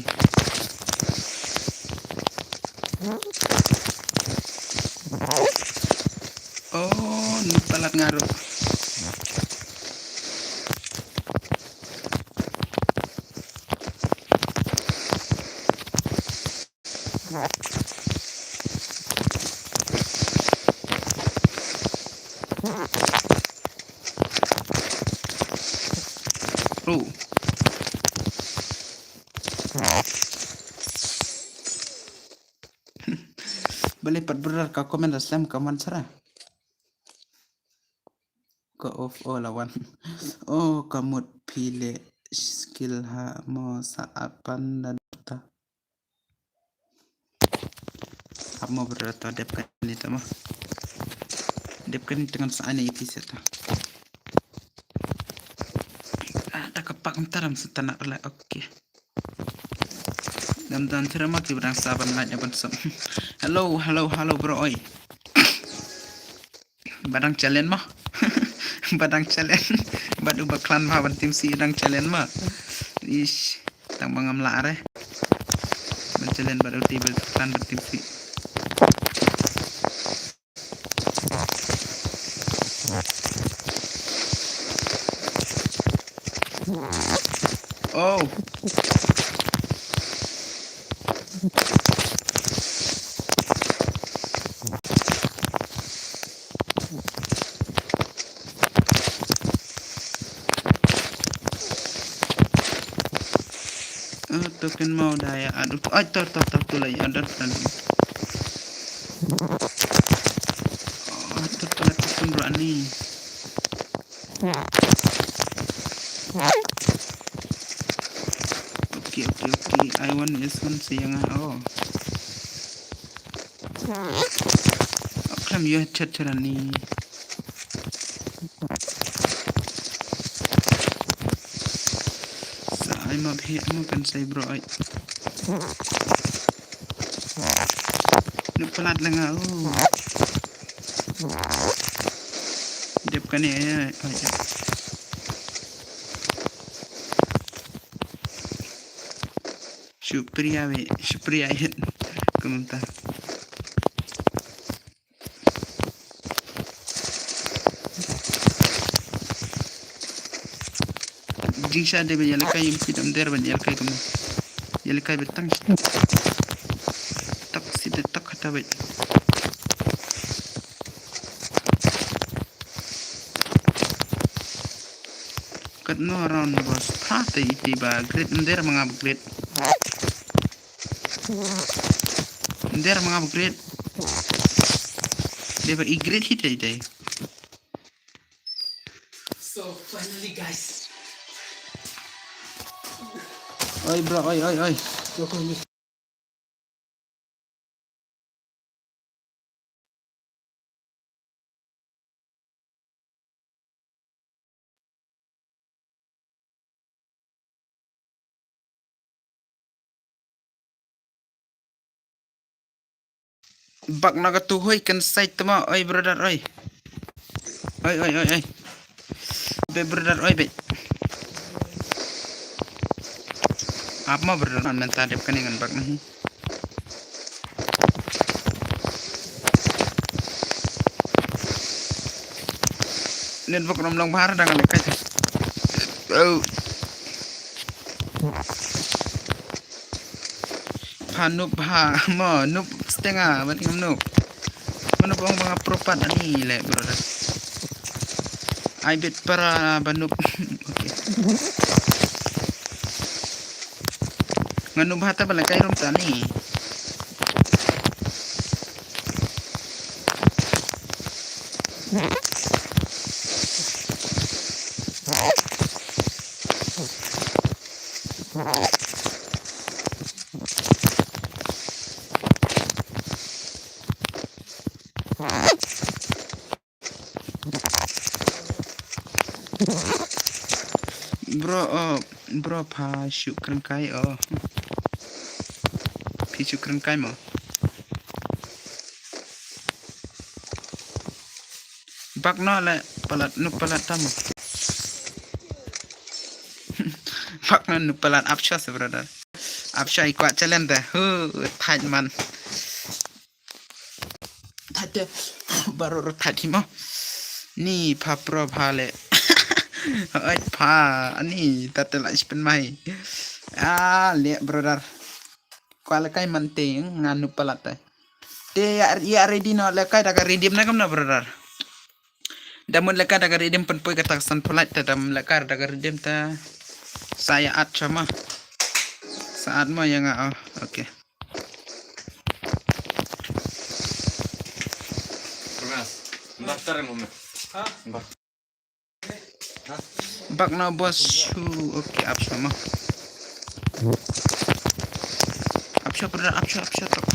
Oh, ni palat ngaruh. Oh. Balei pat brother ka comment da slem ka man sara. Ka off o la wan. Oh, ka mut phi leh skill ha mo sa apan da ta. Ap mo brother to dep kani ta mo. Dep kani tengan sa ani iti seta. Ah, ta ka pak ntaram sa tanak la, okay. Dam dan tira ma ki brang saban lait aban sam. Hello, hello, hello bro oi. Badang challenge ma. Badang challenge. Bad uba clan ma ban tim si dang challenge ma. Ish, tang bangam la are. Ban challenge bad uti bad clan ban tim si. Oh. Ah, token mau da ya aduh. Ai, tor, tor, tor, tu lai aduh. Ah, tor, tor, tor, tor, ani. Okay, okay, okay. I want this one sayang ah. Oh. Aklam yo chat chat ani. Sa ai ma phe mo kan sai bro ai. Nuk palat langa oh. Dep kane ai ai. Shukriya ve, shukriya hit. Kumta. Jingsha de ba yalkai yung pidam der ban yalkai kumta. Yalkai betang. Tak si de tak kata bet. Katno round boss. Pha te iti ba great nder manga ba great. Nder manga ba great. Deba i great hit dai dai. So finally guys. Oi bro, oi oi oi. Bak na ka tu hoi kan sai tama oi brother oi. Oi oi oi oi. Be brother oi be. Ap ma brother man menta dep kane ngan bak na hi. Network rom long bahar dang le kai. Oh. Pha nup ha mo nup stenga ban ngam nup. Mo nup ong banga propat ani le brother. Ai bit para ba nup. Okay. Nga nup ha ta ba le kai rom tani. Bro, oh, bro, pha shu kren kai, oh. Phi shu kren kai mo. Bak no le palat, nuk palat tam. Bak no nuk palat apsha se brother. Apsha i kwah challenge de. Hu, tight man. Te baru rutat hi mo. Ni pha pro pha le. Oi pha ani ta te la spen mai. Ah, le brother. Kwa le kai man te nga nu palat te. Te ya, ya ready no le kai da ka ready na kam na brother. Da mut le kai da ka ready pynpoi ka tak san palat te dam le kai da ka ready ta. Sa ya at sama. Sa at mo ya nga, oh, okay. Bak na bos shu, okay, ap shu ma. Ap shu, brother, ap shu, ap shu tok.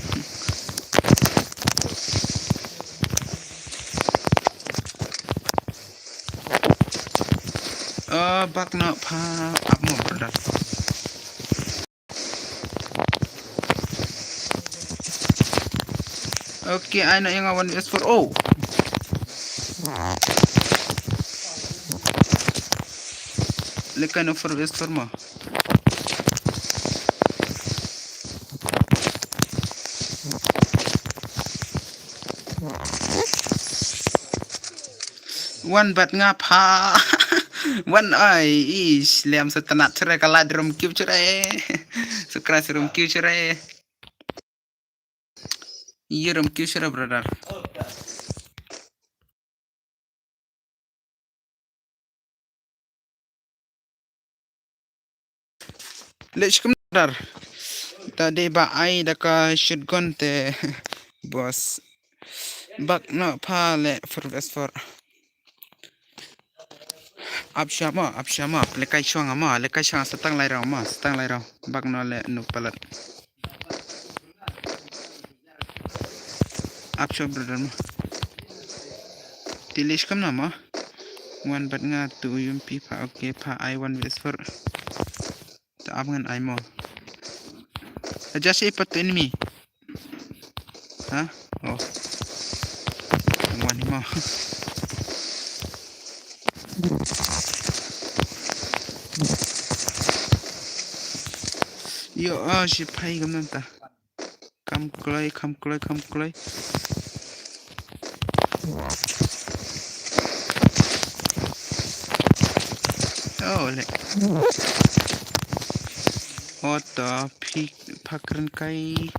Oh, bak na pha, ap mo, brother. Okay, ai na yang awan S four. Oh. Lekai no four S four mo. Wan bat nga pha. Wan ai, ish, lem sa tanat chere ka lad rum kiu chere. Sukra rum kiu chere. Ye rum kiu chere, brother. Leh shi kumno, brother? Ta dei ba ai da ka shotgun te, boss. Bak no pha le four S four. Ap sha mo, ap sha mo, lekai shong mo, lekai shong sa tang lai rau mo, sa tang lai rau. Bak no le nu palat. Ap sha brother mo. Te leh shi kumno mo. Wan bat nga tu yum pi pha, okay, pha ai one V S four. Ta ap ngan ai mo. Aja shi pat tu enemy. Ha? Oh. Wan mo. Yo, ah, shi phai kam nang ta. Kam kloi, kam kloi, kam kloi. Oh, le. Oh, ta phi phakren kai.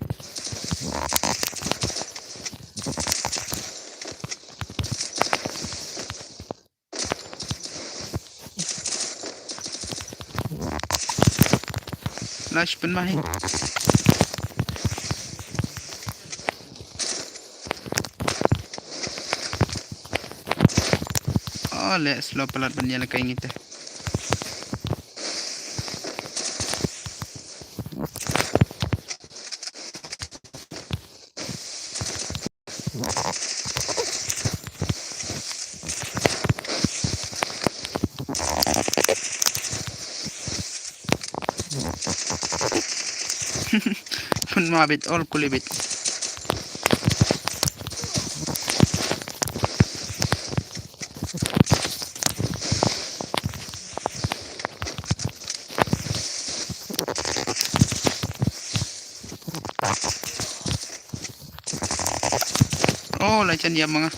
Lash pyn mahi. Oh, le slow palat ban ïa la kai ngite. Pun ma bit ol kuli bit. Oh, la chen ïa manga.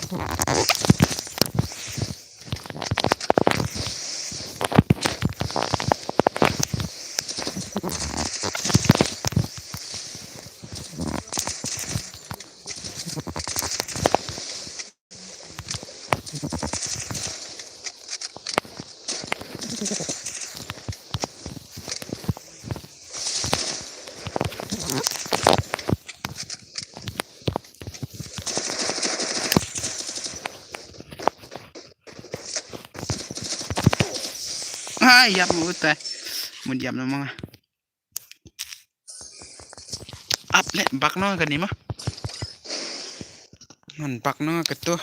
Hai, ïap mo utai. Mo ïap na manga. Ap le bak no kani ma. Man bak no ka tu.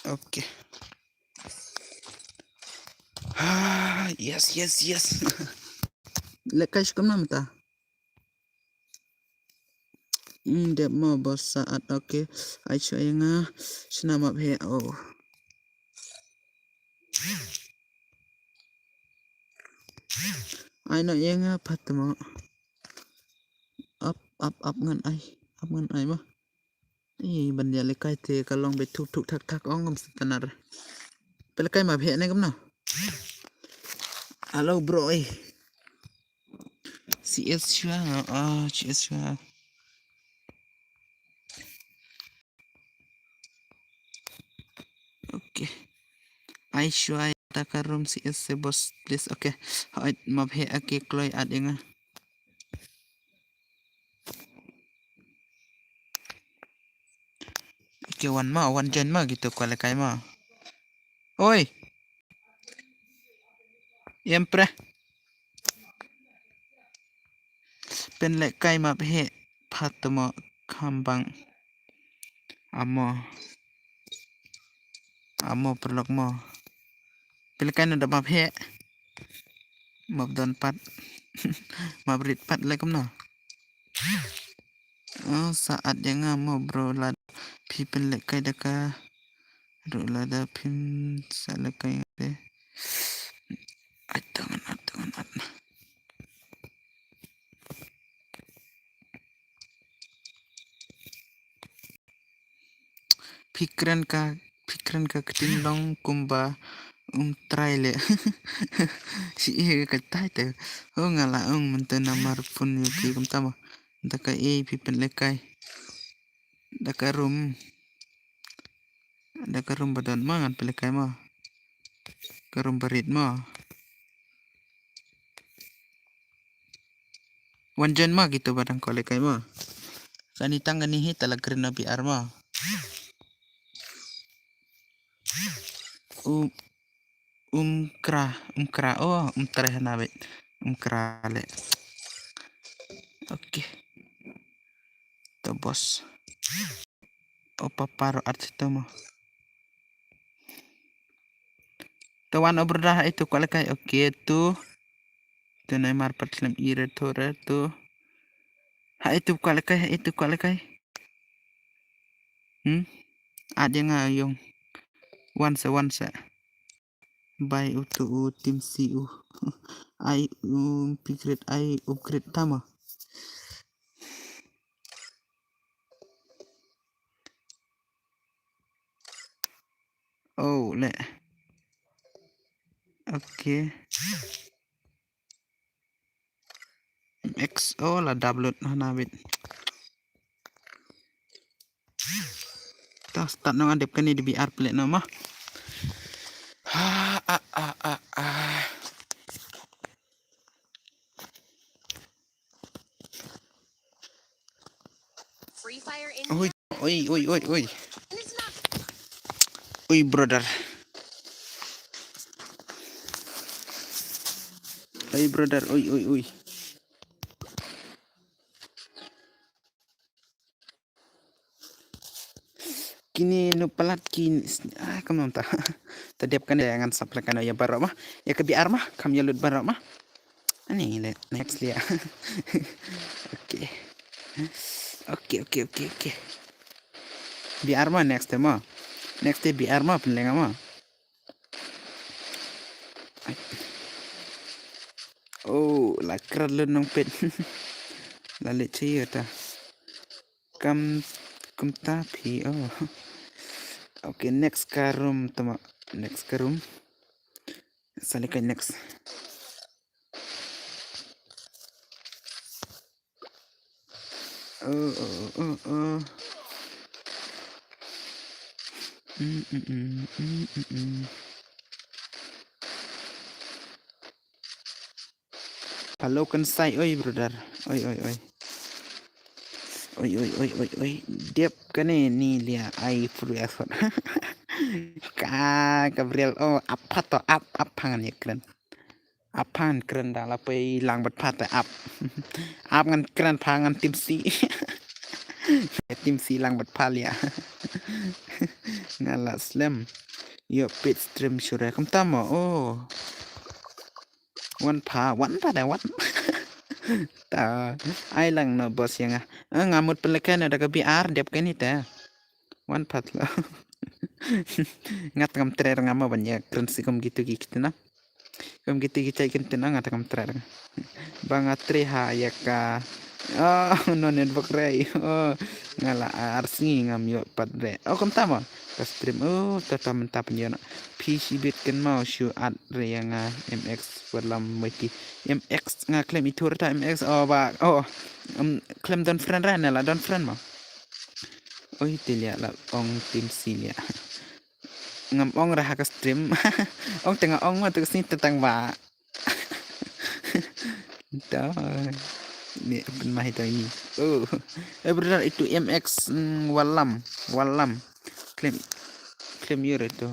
Okay. Ah, yes, yes, yes. Le kai shi kumno mynta. Hmm, dep mo bos sa at, okay. Ai shu ïa nga. Shna map he, oh. Ai no ïa nga pat mo. ap, ap ngan ai. Ap ngan ai ma. Ih, ban ïalehkai te ka long beit thuk thuk thak thak ong ngam sngewtynnad. Pynlehkai ma bheh ne kumno? Hello bro, eh. C S shuwa, ah, C S shuwa. Okay. Ai shuwa ïa ka room C S se boss, please. Okay. Hooid, ma bheh, okay, kloi at ïa nga. Okay, wan ma, wan join ma, kito kwah lehkai ma. Oi. Ïa pre. Pynlehkai ma bheh, pha to mo kham bang. Amo. Amo paralok mo. Pynlehkai na da ma bheh. Map don pat. Map rit pat leh kumno. Oh, sa at ïa nga mo bro, lada phi pynlehkai da ka ruh, lada phim sa lehkai nga te. Ai, to ngan at, to ngan at na. Phi kren ka, phi kren ka ktien long kumba um trai leh. Shi ïa ka tai te. Oh, nga la ong mynta namar phone ïa phi kumta mo. Da ka ei phi pynlehkai. Da ka room. Da ka room ba don ma ngan pynlehkai ma. Ka room ba rit ma. Wan join ma kito ba dang kwah lehkai ma. Kani tang kani hi, ta la kren na B R ma. Um, um kra, um kra, oh, um trai hana beit. Um kra leh. Okay. To boss. O papa ro at to mo. To wan o brother, ha itu kwah lehkai, okay, tu. Tu nai mar pat lem i re to re tu. Ha itu kwah lehkai, ha itu kwah lehkai. Hmm? At ïa nga ïong. Wan sa, wan sa. Bai u tu u tim si u. Ai u upgrade, ai upgrade tama. Oh, leh. Okay. X O la download hana beit. Ta start nong adep kani di B R play no ma. Ha, a, a, a, a. Free Fire in Oi, oi, oi, oi, oi. Oi, brother. Oi, brother, oi, oi, oi. Kine no palat kin, ah, kam ta. Ta dep kane ngan sap leh kane ïa baroh ma. Ïa ka B R ma, kam ïa lut baroh ma. Ani le next lia. Okay. Okay, okay, okay, okay. B R ma next te ma. Next te B R ma pynleng ma. Oh, la krat le nong pet. La le che ta. Kam, kumta phi, oh. Okay, next ka room tama. Next ka room. Sa leh ka next. Oh, oh, oh, oh, oh. Mm, mm, mm, mm, mm, mm. Palo kan sai, oi, brother. Oi, oi, oi. Oi, oi, oi, oi, oi. Dep kane ni lia ai pru ya sot. Ka, Gabriel, oh, ap pha to, ap, ap pha ngan ïa kren. Ap pha ngan kren da la pei lang bad pha te ap. Ap ngan kren pha ngan tim si. Tim si lang bad pha lia. Nga la slem. Yo pit stream sure. Kumta mo, oh. Wan pha, wan pha da wan. Ta, ai lang no boss ïa nga. Eh, nga mut pynleken da ka B R dep kane te. Wan pha tlo. Nga tngam tre nga ma ban ïa kren si kum gitu ki kitna. Kum gitu ki chai kitna nga tngam tre. Ba nga tre ha ïa ka Oh, no network re. Oh, nga la ar sngi ngam ïoh pat re. Oh, kumta mo. Ka stream. Oh, tata mynta pynïoh na. Phi shibit kynmaw shu add re ïa nga M X Wallam Waiti. M X nga khlem ithuh ta M X. Oh, ba. Oh. Um, khlem don friend re ne la don friend mo. Oi, te lia la ong tim si lia. Ngam ong ra ha ka stream. Ong te nga ong mo te ka sni te tang ba. Dah. Ni pynmah ito ini. Oh. Eh, brother, itu M X, mm, Wallam. Wallam. Claim. Claim your itu.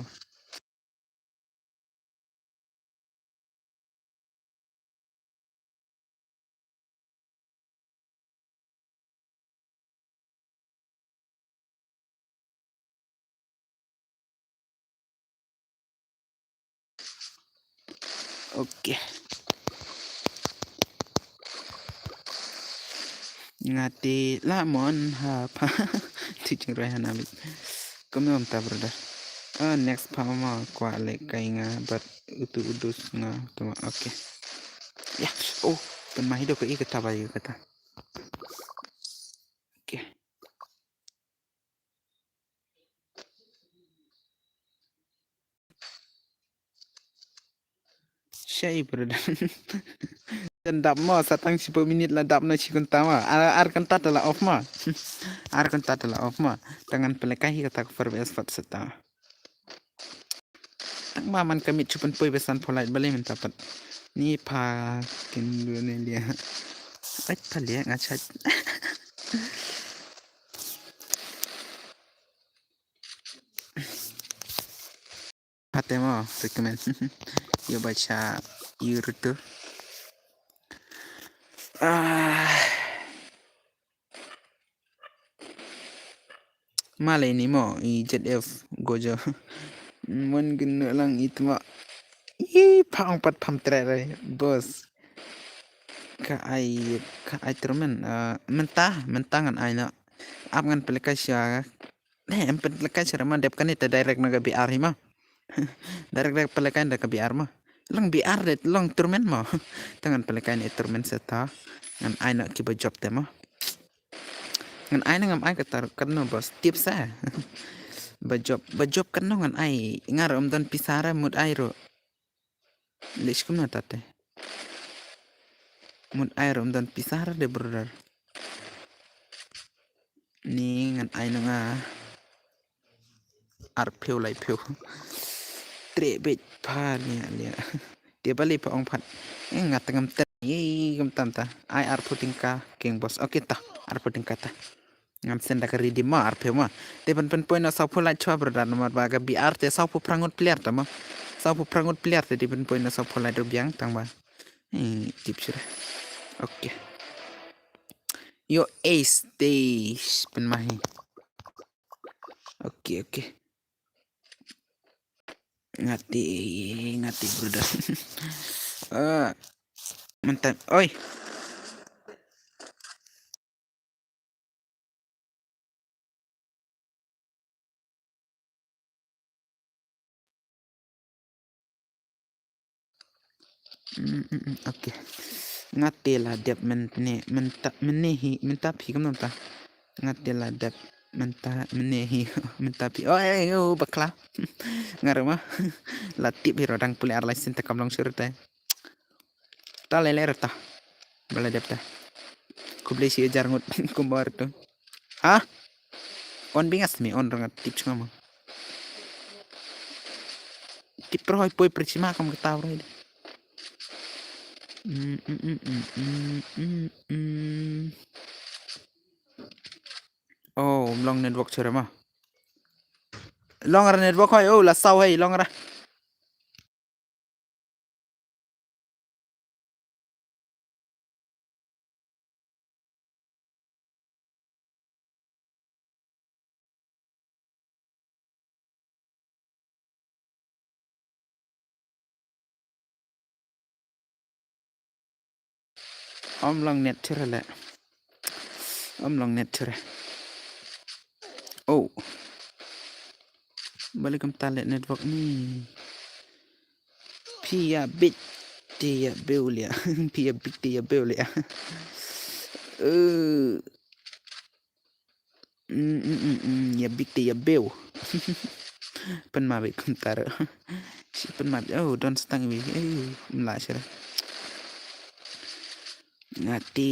Okay. Ngati la mon ha pa. Teaching Raihan Amit. Kumno mynta, brother? Ah, next pa ma kwah leh kai nga, but utu udus nga tuma. Okay. Ya. Oh, pynmah hi do ka i kata ba i kata. Okay. Shai, brother. Dan dap mo, sa tang shiphew minit la dap na shi kynta mo. Ar, ar kynta te la off mo. Ar kynta te la off mo. Te ngan pynlehkai hi kata ka four V S four seta. Tang ba man ka miet shu pynpoi ba sanphew lait balei mynta pat. Ni pa kin du ne lia. Ait pa lia nga chat. Hate mo recommend. Yo bacha YouTube. Ah. Malai ni mo i Z F gojo. Mon gnu lang itma. I pang pat pam tre re, boss. Ka ai, ka ai termen, eh, mynta, mynta ngan ai na. Ap ngan pynlehkai sha. Eh, em pynlehkai sha ma dep kane te direct na ka B R hi ma. Direct, direct pynlehkai da ka B R ma. Long B R de long termen ma. Te ngan pynlehkai ne termen seta. Ngan ai na ki ba job te ma. Ngan ai na ngam ai kata katno bos. Tip sa. Ba job, ba job katno ngan ai. Ngar um don pisa ra mut ai ro. Leh shi kumno tate. Mut ai rum don pisa ra de brother. Ni ngan ai na nga. Arphew laiphew. Tre bej pha nia lia. Dia bali pa ong phat. Eh, nga tengam ten. Ye, gam tam ta. Ai arphew tingka. King boss. Okay ta. Arphew tingka ta. Ngan send da ka redeem ma arphew ma. Te ban pynpoi na sawphew lait chwa brother namar ba ka B R te sawphew phra ngut player ta ma. Sawphew phra ngut player te di pynpoi na sawphew lait ruh biang tang ba. Eh, tip sure. Okay. Yo ace te pynmah hi. Okay, okay. Ngati, ngati brother. Ah, mantap. Oi. Mm, mm, mm, okay. Nga te la dep mynne, mynta, mynne hi, mynta phi kam mynta. Nga te la dep mynta, mynne hi, mynta phi. Oh, eh, oh, bakla. Nga rema. La tip hi rodang pule ar license ta kam long sure te. Ta le le rata. Bala dep ta. Khublei shi hajar ngut kumbar tu. Ha? On bingas mi on ranga tip chunga ma. Tip pro hoi poi perchima kam kata bro. Mm, mm, mm, mm, mm, mm, mm. Oh, long network chura ma. Long ra network hoi, oh, la sau hai, long ra. Om long net chira le. Om long net chira. Oh. Balik kam tale network ni. Pia bit tia beulia. Pia bit tia beulia. Eh. Mm, mm, mm, mm, ya bik te ya bew. Pynma bik kumta ruh. Shi pynma bik. Oh, don stang iwi. Eh, mla shira. Ngati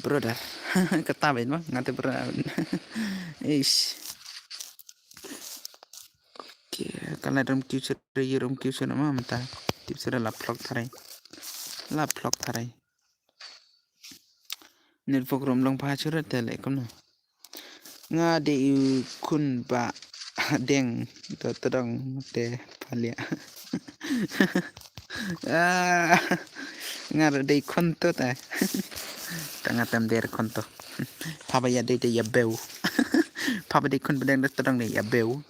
brother. Kata bik ma, ngati brother. Ish. Okay, kala rum kiu shira, rum kiu shira ma mynta. Tip shira la vlog tharai. La vlog tharai. Network rum long pha shira te le kumno. Nga dei u khun ba deng to tadong te phalia. Ah, nga dei khun to te. Tanga tem der khun to. Pha ba ya dei te ya bew. Pha ba dei khun ba deng to tadong dei ya bew.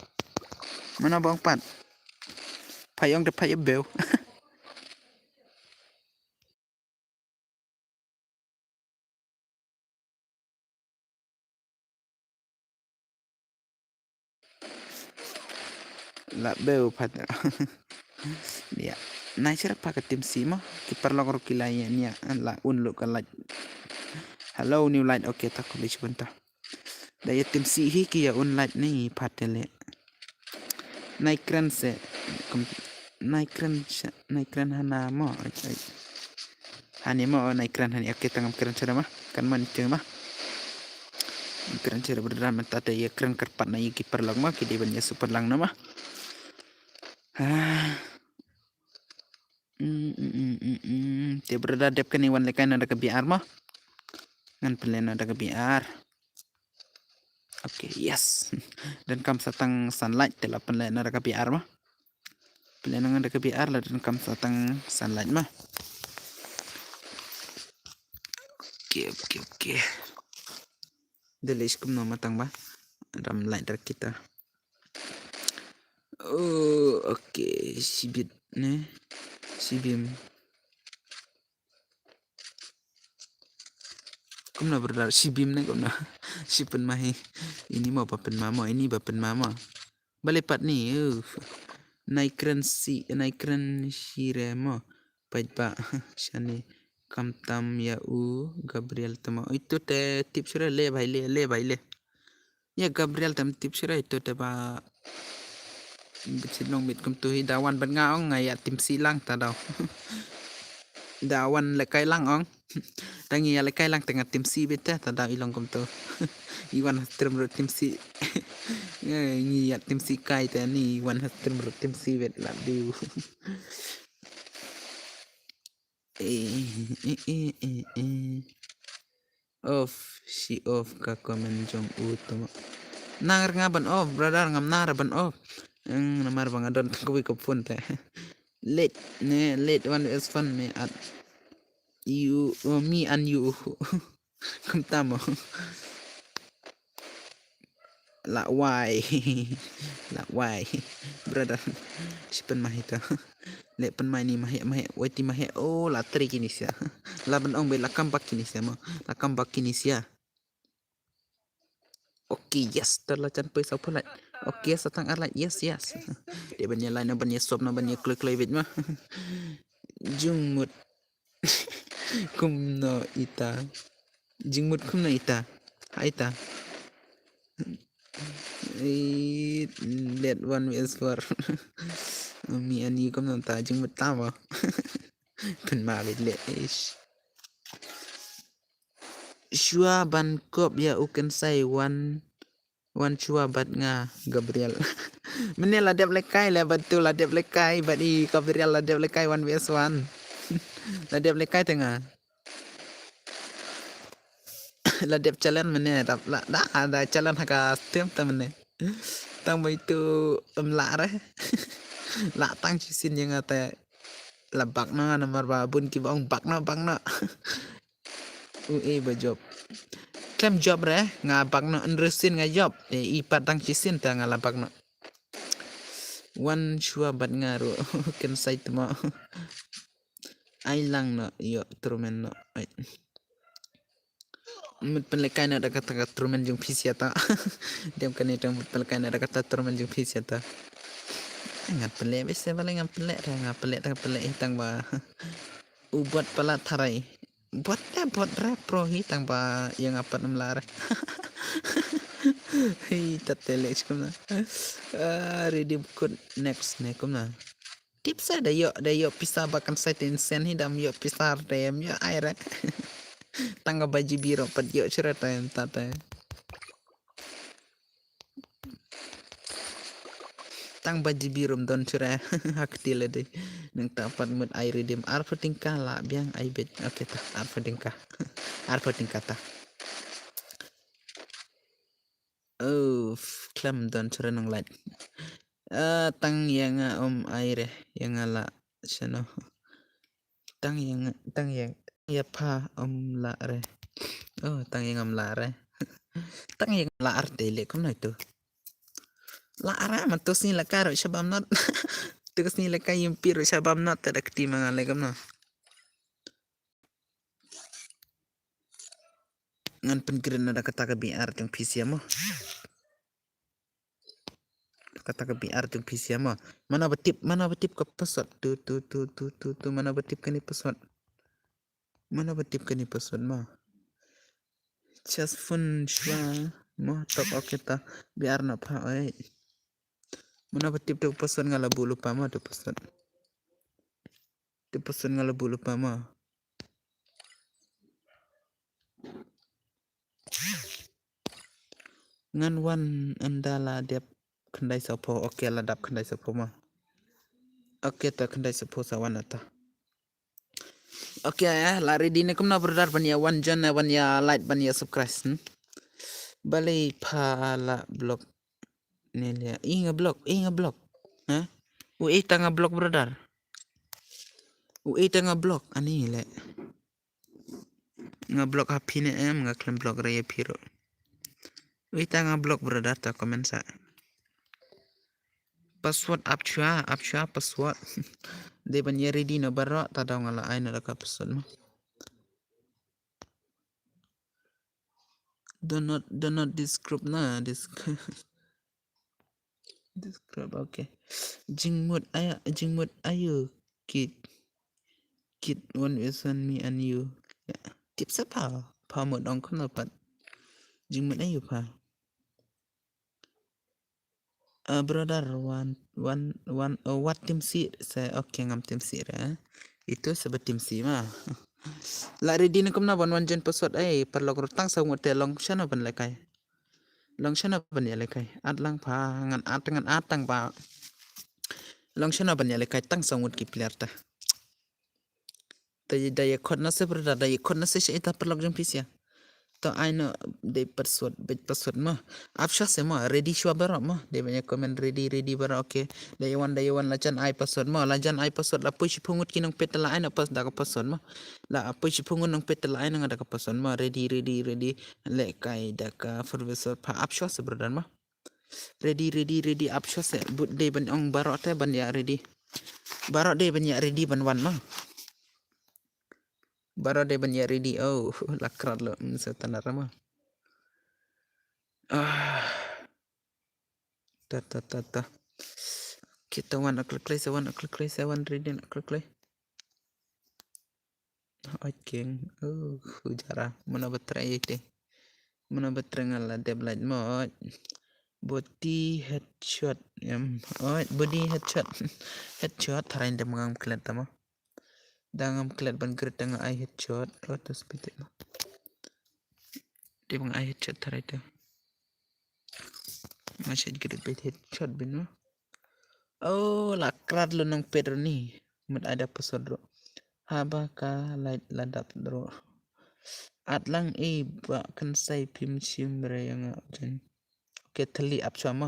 Mana bong pat. Pha yong te pha ya bew. La bew pat. Ya. Nai shira pha ka tim si ma. Ki paralok ruh ki la ya nia la un lu ka light. Hello new light. Okay, tak kuli shibun ta. Da ya tim si hi ki ya un light ni pat te le. Nai kren se. Nai kren nai kren hana mo. Hani mo nai kren hani. Okay, tangam kren shira ma. Kan man itu ma. Kren shira brother mynta te ya kren kyrpad na ya ki paralok ma ki dei ban ya super lang na ma. Ah. Mm, mm, mm, mm, mm. Te brother dep kane wan lekai na da ka B R ma. Ngan pynleh na da ka B R. Okay, yes. Dan kam satang sunlight te la pynleh na da ka B R ma. Pynleh na ngan da ka B R la dan kam satang sunlight ma. Okay, okay, okay. Dele iskum no matang ba. Ram light rak kita. Oh, okay. Sibit ne. Sibim. Kumno brother, sibim ne kumno. Sipen mahi. Ini mo papen mamo, ini papen mamo. Bale pat ni. Uh. Naikren si, naikren sire mo. Pait ba shani. Kamtam ya u Gabriel tama. Itu te tip sure le bhai le, le bhai le. Ya Gabriel tam tip sure itu te ba. Bit sit long bit kum tu hi dawan ban nga ong nga ya tim si lang ta daw. Dawan lekai lang ong. Tangi ya lekai lang tengah tim si bit te ta daw ilong kum tu. Iwan stream ru tim si. Ngi ya tim si kai te ni iwan stream ru tim si bit la diu. Eh, eh, eh, eh, eh. Off, si off ka comment jong u tama. Nang nga ban off, brother, ngam nang ban off. Eng, namar bang adon tang kawei ka phone te. Late, ne, late one is fun me at you, oh, me and you. Kumta mo. La wai. La wai. Brother. Sipen mahi ta. Le pen mai ni mahi, mahi. Wai ti mahi. Oh, la tri kini sia. La ben ong be la kambak kini sia mo. La kambak kini sia. Okay, yes. Ter la chan poi sa pulai. Okay, satang arlai. Yes, yes. Dia ben ya lai na ben ya sop na ben ya kloi kloi bit ma. Jungmut. Kumno ita. Jingmut kumno ita. Ha ita. Eh, let one ways for. Me and you kumno ta jingmut ta mo. Pen ma bit le ish. Shua ban kop ya u ken sai one. Wan shua bad nga Gabriel. Mene la dep lekai la bad tu la dep lekai bad i Gabriel la dep lekai one vs one. La dep lekai te nga. La dep challenge mene dap la da da challenge ha ka stream te mene. Tang bai tu em la re. La tang chi sin yang ate la bak na namar ba bun ki bang bak na bang na. U e ba job. Klem job re nga bak no enresin nga job. E i pat dang chisin ta nga la bak no. Wan shua bat nga ru ken sai tma. Ai lang no yo trumen no. Ai. Mut pen lekai na da kata ka trumen jung phisia ta. Dem kane tang mut pen lekai na da kata trumen jung phisia ta. Ngat pele bese bale ngat pele re ngat pele ta pele tang ba. U bot pala tharai. Bot te bot re pro hi tang ba ïa nga pat ym lah re. Hi ta te leh kumna. Ah, redeem code next ne kumna. Tip sa da ïoh, da ïoh pisa ba kan sa ten sen hi dam ïoh pisa re ym ïoh ai re. Tang ba G B ruh pat ïoh chira ta em ta te. Tang ba G B ruh ym don chira ha kti lade. Nangta pat mut ai redeem arphew tyngka lah biang ai beit. Okay ta arphew tyngka. Arphew tyngka ta. Oh, khlem don chira nang lait. Ah, tang ïa nga ym ai re, ïa nga lah shano. Tang ïa nga, tang ïa, ïa pha ym lah re. Oh, tang ïa nga ym lah re. Tang ïa nga lah ar te leh kumno itu. Lah ar ma tu sni laka ruh shabam not. Tu sni laka yimpi ruh shabam not te da kti ma nga leh kumno. Ngan pynkreh na da kata ka B R jong P C mo. Kata ka B R jong P C mo. Mano ba tip, mano ba tip ka password. Tu, tu, tu, tu, tu, tu, mano ba tip kane password. Mano ba tip kane password mo. Just phone shwa mo top okay ta. B R na pha oi. Mano ba tip tu password nga la bulu pa mo tu password. Tu password nga la bulu pa mo. Ngan wan ynda la dep khyndai saw phew. Okay, la dap khyndai saw phew mo. Okay, ta khyndai saw phew sa wan ata. Okay, eh, la ready ne kumno brother ban ïa wan join, eh, ban ïa like, ban ïa subscribe. Hmm? Balei pha la block ne leh. I nga block, i nga block. Ha? U i ta nga block brother. U i ta nga block ani leh. Nga block ha phi ne em, nga khlem block re ïa phi ruh. Wei ta nga block brother ta comment sa. Password ap chwa, ap chwa password. Dei ban ïa ready na baroh ta daw nga la ai na da ka password mo. Do not, do not describe na, describe. Describe, okay. Jingmut aya, jingmut ayu kit. Kit one version me and you. Ya. Tip sa pha, pha mut ong kumno pat. Jingmut ayu pha. Uh, brother, one, one, one, uh, what team si? Sa, okay, ngam team si re. Itu sa ba team si ma. La ready ne kumno ban wan join password ai, paralok ruh tang sa ngut te long shano ban lehkai. Long shano ban ïa lehkai. At lang pha ngan at ngan at tang ba. Long shano ban ïa lehkai tang sa ngut ki player ta. Da ïa, da ïa khot na se brother, da ïa khot na se sha ita paralok jong phi sha. To ai no dei password, beit password mo. Ap shwa se mo, ready shwa baroh mo. Dei ban ïa comment ready, ready baroh, okay. Da ïa wan, da ïa wan la jan ai password mo, la jan ai password la poi shiphew ngut ki nongpeit la ai no pas da ka password mo. La poi shiphew ngut nongpeit la ai no nga da ka password mo, ready, ready, ready. Lehkai da ka professor pha ap shwa se brother mo. Ready, ready, ready, ap shwa se. But dei ban ong baroh te ban ïa ready. Baroh dei ban ïa ready ban wan mo. Baroh dei ban ïa ready. Oh, la krat lo. Sa tanar mo. Ah. Ta, ta, ta, ta. Kita wan a klik, sa wan a klik, sa wan ready a klik. Oi king. Uh, hujara. Mano ba try ite. Mano ba try nga la dep light mo. Body headshot. Em. Oi, body headshot. Headshot. Tharai dem ngam klet tama. Da ngam klet ban grit nga ai headshot. Oh, to speed mo. Dem nga ai headshot tharai te. Nga shet grit beit headshot bin mo. Oh, la krat lo nongpeit ruh ni. Mut ai da password ruh. Haba ka light la dap ruh. At lang i ba kan sai phim shim re ïa nga jen. Okay, thli ap shwa mo.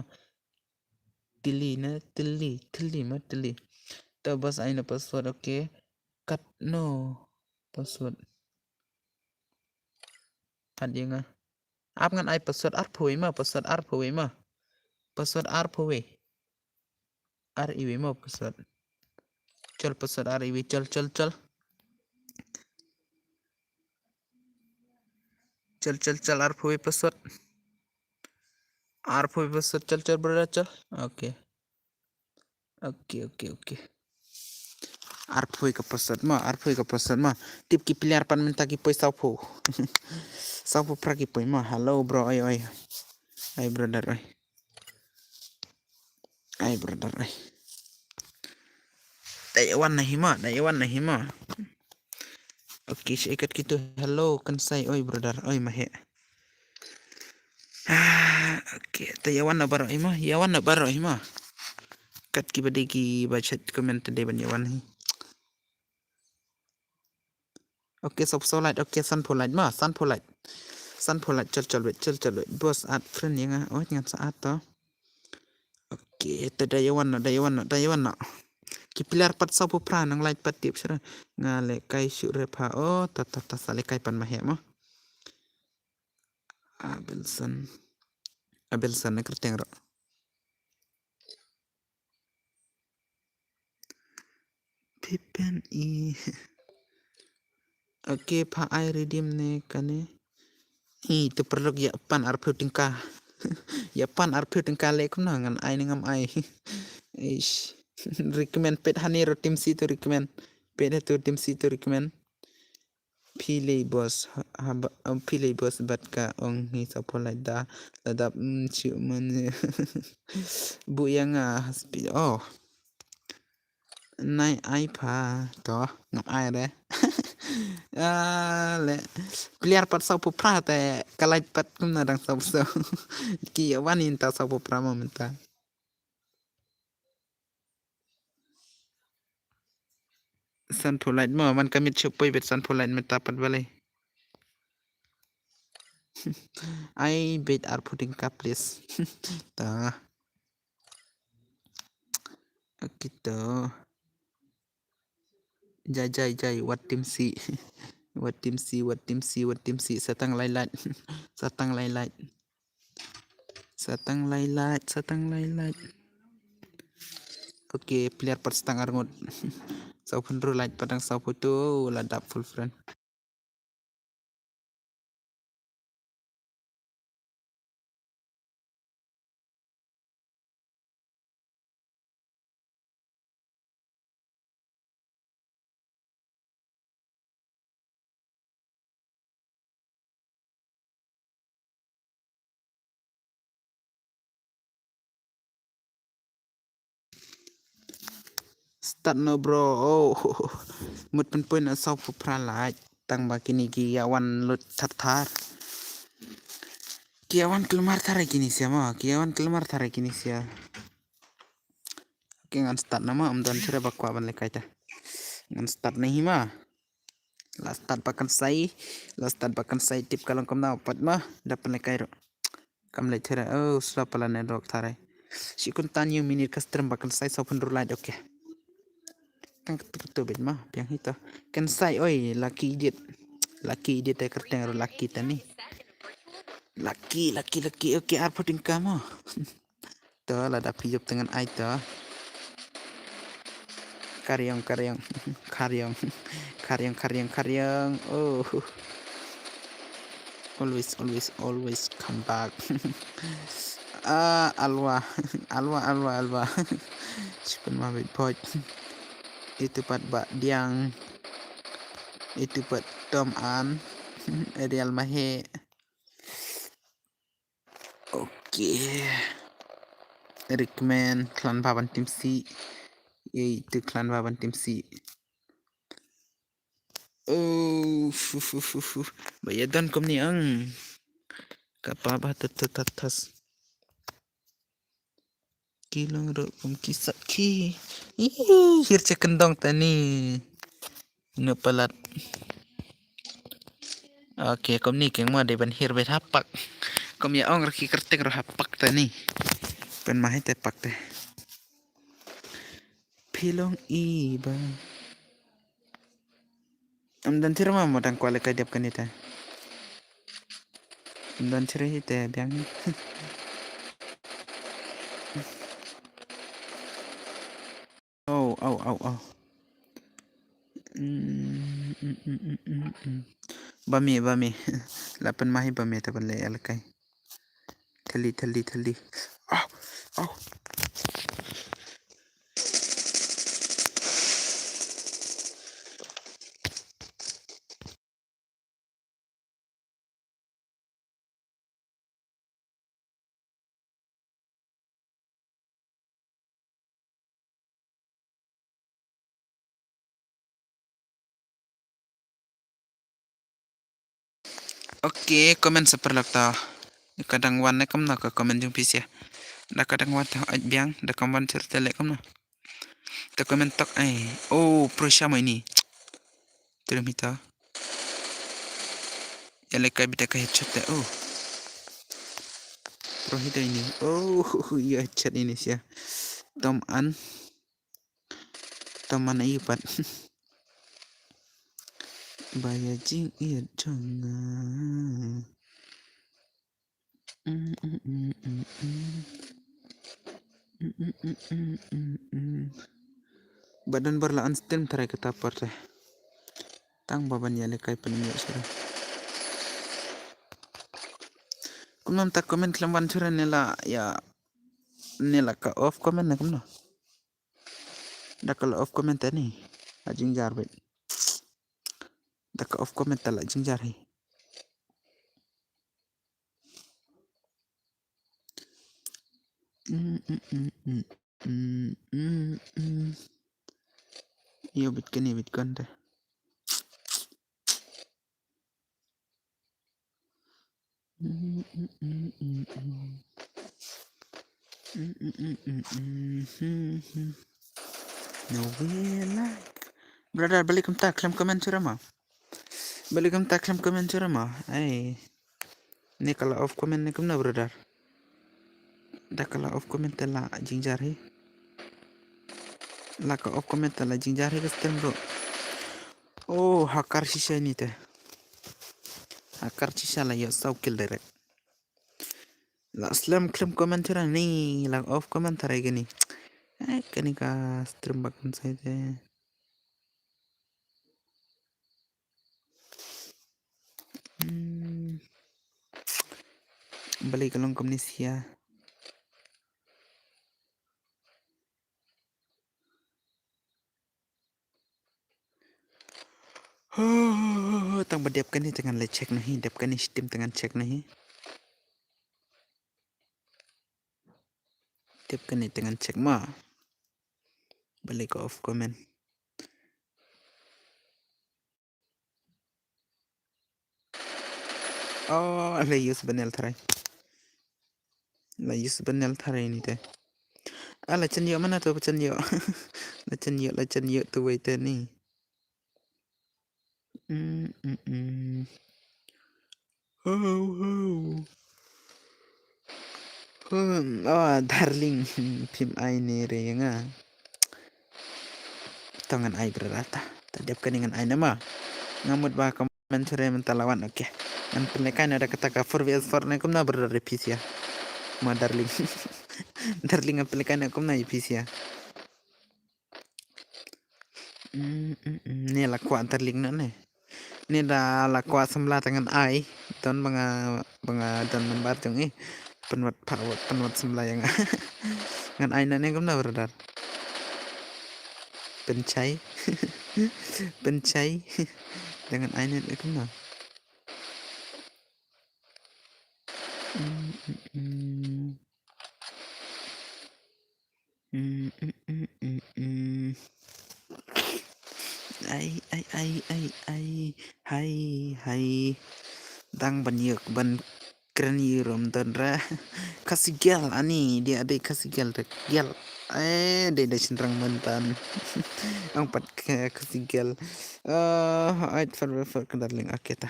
Thli na, thli, thli mo, thli. To bas ai na password, okay. Kat no password. At ïa nga. Ap ngan ai password arphew wei mo, password arphew wei mo. Password arphew wei. Ar iwei mo password. Chol password ar iwei, chol, chol, chol. Chol, chol, chol, arphew wei password. Arphew wei password, chol, chol, brother, chol. Okay. Okay, okay, okay. Arphew ka pasat ma, arphew ka pasat ma. Tip ki player pat mynta ki poi sawphew. Sawphew phra ki poi ma. Hello bro, oi oi. Ai brother oi. Ai brother oi. Dai wan na hima, dai wan na hima. Okay, shi ikat kitu. Hello, kan sai oi brother, oi mahe. Ah, okay, ta yawan na baro hima, yawan na baro hima. Kat ki badi ki bachat comment ta dei ban yawan hi. Okay, sop so light, okay, san pho light ma, san pho light. San pho light, chal chal wait, chal chal wait. Boss at friend yang ah, oh ngan sa at to. Okay, ta da yawan na, da yawan na, da yawan na. Ki player pat sawphew phra nang light pat tip sra. Nga le kai shu re pha, oh, ta ta ta sa le kai pan mahe ma. Abelson. Abelson ne kerteng ro. Pipen i. Okay, pha ai redeem ne kane. I, tu perlu ya pan arphew tyngka. Ya pan arphew tyngka le kumno ngan ai ne ngam ai. Ish. Recommend pet hani ro team si tu recommend. Pet tu team si tu recommend. Phi lei boss, ha, ha, ba, um, phi lei boss bad ka ong hi sa pho lai da, la dap, mm, chu man. Bu yang ah, haspi, oh. Nai ai pha, to, ngam ai re. Ah, le. Player pat sawphew phra te, ka light pat kumna dang sawphew. Ki wan in ta sawphew phra ma mynta. San pho light mo, man ka mit shu poi bet san pho light mynta pat balei. Ai bet arphew tyngka please. Ta. Kito. Jai jai jai, wat team si. Wat team si, wat team si, wat team si. Satang lai light. Satang lai light. Satang lai light, satang lai light. Okay, player pat satang arngut. Sawphew hynriew light pat dang sawphew tu, la dap full friend. Start no bro. Oh. Mut pynpoi na sawphew phra light. Tang ba kini ki ïa wan lut thar thar. Ki ïa wan khlem ar thar kini sia ma. Ki ïa wan khlem ar thar kini sia. Okay, ngan start na ma, ym don shuh ba kwah ban lehkai ta. Ngan start na hi ma. La start ba kan sai, la start ba kan sai tip ka long kumno pat ma, da pynlehkai ruh. Kam leh shuh, oh, slow pala network thare. Shi kumta new minute ka stream ba kan sai sawphew hynriew light, okay. Kan katu katu bit ma, biang hi to. Kan sai oi, lucky idiot. Lucky idiot te kyrteng ruh lucky tani. Lucky, lucky, lucky, okay, arphew tyngka ma. To, lada phi ïoh te ngan ai to. Karyong, karyong. Karyong. Karyong, karyong, karyong. Oh. Always, always, always come back. Ah, alwa. Alwa, alwa, alwa. Chipen ma bit pot. Itu pat ba diang. Itu pat Tom An. Real Mahe. Okay. Recommend klan ba ban team si. Ei, tu klan ba ban team si. Oh, fu, fu, fu, fu. Ba ïa don kumne ang. Ka pa ba tut, tut, tut, tas. Ki long ruh kum ki sat ki. Ih, hir cha kyndong tani. Ino palat. Okay, kum ni keng ma dei ban hir bet hapak. Kum ïa ong ruh ki kyrteng ruh hapak tani. Pen ma hei te pak te. Phi long i ba. Ym don shuh ma mo dang kwah lehkai dep kane te. Ym don shuh hi te biang hi. Oh, oh, oh, oh. Mm, mm, mm, mm, mm, mm. Ba me, ba me. La pynma hi ba me te ban leh ïa lehkai. Thylli, thylli, thylli. Au, au. Okay, comment sa paralok ta. Ka dang wan ne kumno ka comment jong phi sha. Da ka dang wan ta ait biang, da ka wan chur te leh kumno. Ta comment tok ai. Oh, pro sha mo ini. Trim hita. Ïalehkai bit da ka headshot te. Oh. Pro hita ini. Oh, ïa headshot ini sha. Tom an. Tom an ai pat. Ba ïa jingïeit jong nga. Mm, mm, mm, mm, mm. Mm, mm, mm, mm, mm, mm. Ba don bor la on stream tharai kata por te. Tang ba ban ïalehkai pynïoh shuh. Kumno mynta comment khlem wan shuh ne la ïa ne la ka off comment ne kumno. Da ka la off comment te ni. La jingjar beit. Da ka off comment te la jingjar hi. Mm, mm, mm, mm. Mm, mm, mm. Ïa bit kane bit kan te. Mm, mm, mm, mm, mm. Mm, mm, mm, mm, mm, mm, mm. No way, like. Brother, balei kumta khlem comment shuh ma. Balei kumta khlem comment shuh ma. Ai. Ne ka la off comment ne kumno, brother. Da ka la off comment te la jingjar hi. La ka off comment te la jingjar hi ka stream bro. Oh, hacker shisha ini te. Hacker shisha la ïoh saw kill direct. La slem khlem comment shuh ni, la off comment tharai kane. Ai, kane ka stream ba kan sai te. Hmm. Balei ka long kumne sha. Tang ba dep kane te ngan leit check noh hi, dep kane shiteng te ngan check noh hi. Dep kane te ngan check ma. Balei ka off comment. Oh, la use banel tharai. La use banel tharai ini te. Ah, la chen ïoh mana to chen ïoh. La chen ïoh, la chen ïoh tu wei te ni. Mm, mm, mm. Ho, ho. Hmm, oh, darling, phim ai ne re ïa nga. To ngan ai brother ta. Ta dep kane ngan ai ne ma. Nga mut ba comment shuh re mynta la wan, okay. Ngan pynlehkai noh da kata ka four V S four ne kumno brother ïa phi sha. Ma darling. Darling ngan pynlehkai noh kumno ïa phi sha. Mm, mm, mm. Ne la kwah darling noh ne. Ne da la kwah samla te ngan ai. Don ba nga, ba nga don number jong i. Pynwad pa, pynwad samla ïa nga. Ngan ai noh ne kumno brother. Pynchai. Pynchai. Da ngan ai noh ne kumno. Mm, mm, mm. Mm, mm, mm, mm, mm. Ai, ai, ai, ai, ai. Hai, hai. Dang ban ïoh ban kren ïa rum don ra. Khasi girl ani, dia dei Khasi girl dek girl. Eh, dei dei shynrang myntan. Ang pat Khasi girl. Eh, ait far far ka darling akita.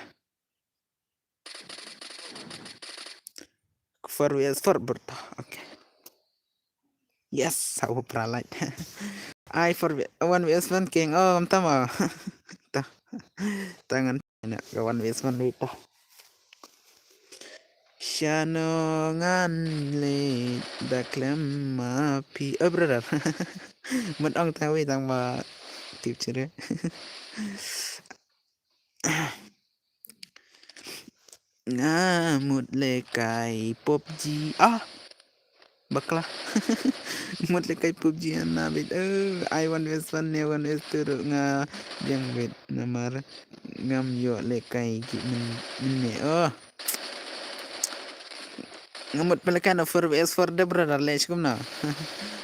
Four V S four berta. Okay. Yes, aku pralait. I four V, one V S one king. Oh, mtama. Ta. Tangan na ka one V S one ni ta. Shano ngan le da klem ma phi. Oh, brother. Mut ong ta wei tang ma tip chere. Nga mut lehkai PUBG. Ah. Bakla. Mut lehkai PUBG ana bit. Eh, ai one versus one ne one versus two ruh nga biang bit namar ngam ïoh lehkai ki min min ne. Oh. Nga mut pynlehkai na four versus four de brother leh shi kumno.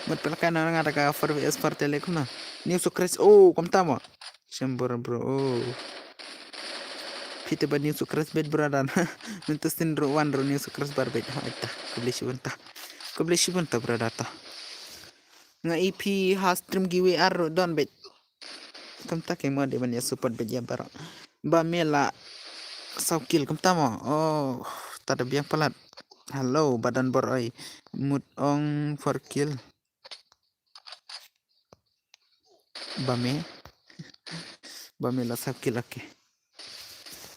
Mut pynlehkai na nga da ka four versus four te leh kumno. New Socrates. Oh, kumta mo. Shambor bro. Oh. Phi te ba new subscribe beit brother. Mynta sien ruh wan ruh new subscribe beit. Ha ita. Khublei shibun ta. Khublei shibun ta brother ta. Nga ïohi phi ha stream giveaway ar ruh don beit. Kumta ke mo dei ban ïa support beit ïa baroh. Ba me la saw kill kumta mo. Oh, ta da biang palat. Hello, ba don bor oi. Mut ong four kill. Ba me. Ba me la saw kill, okay.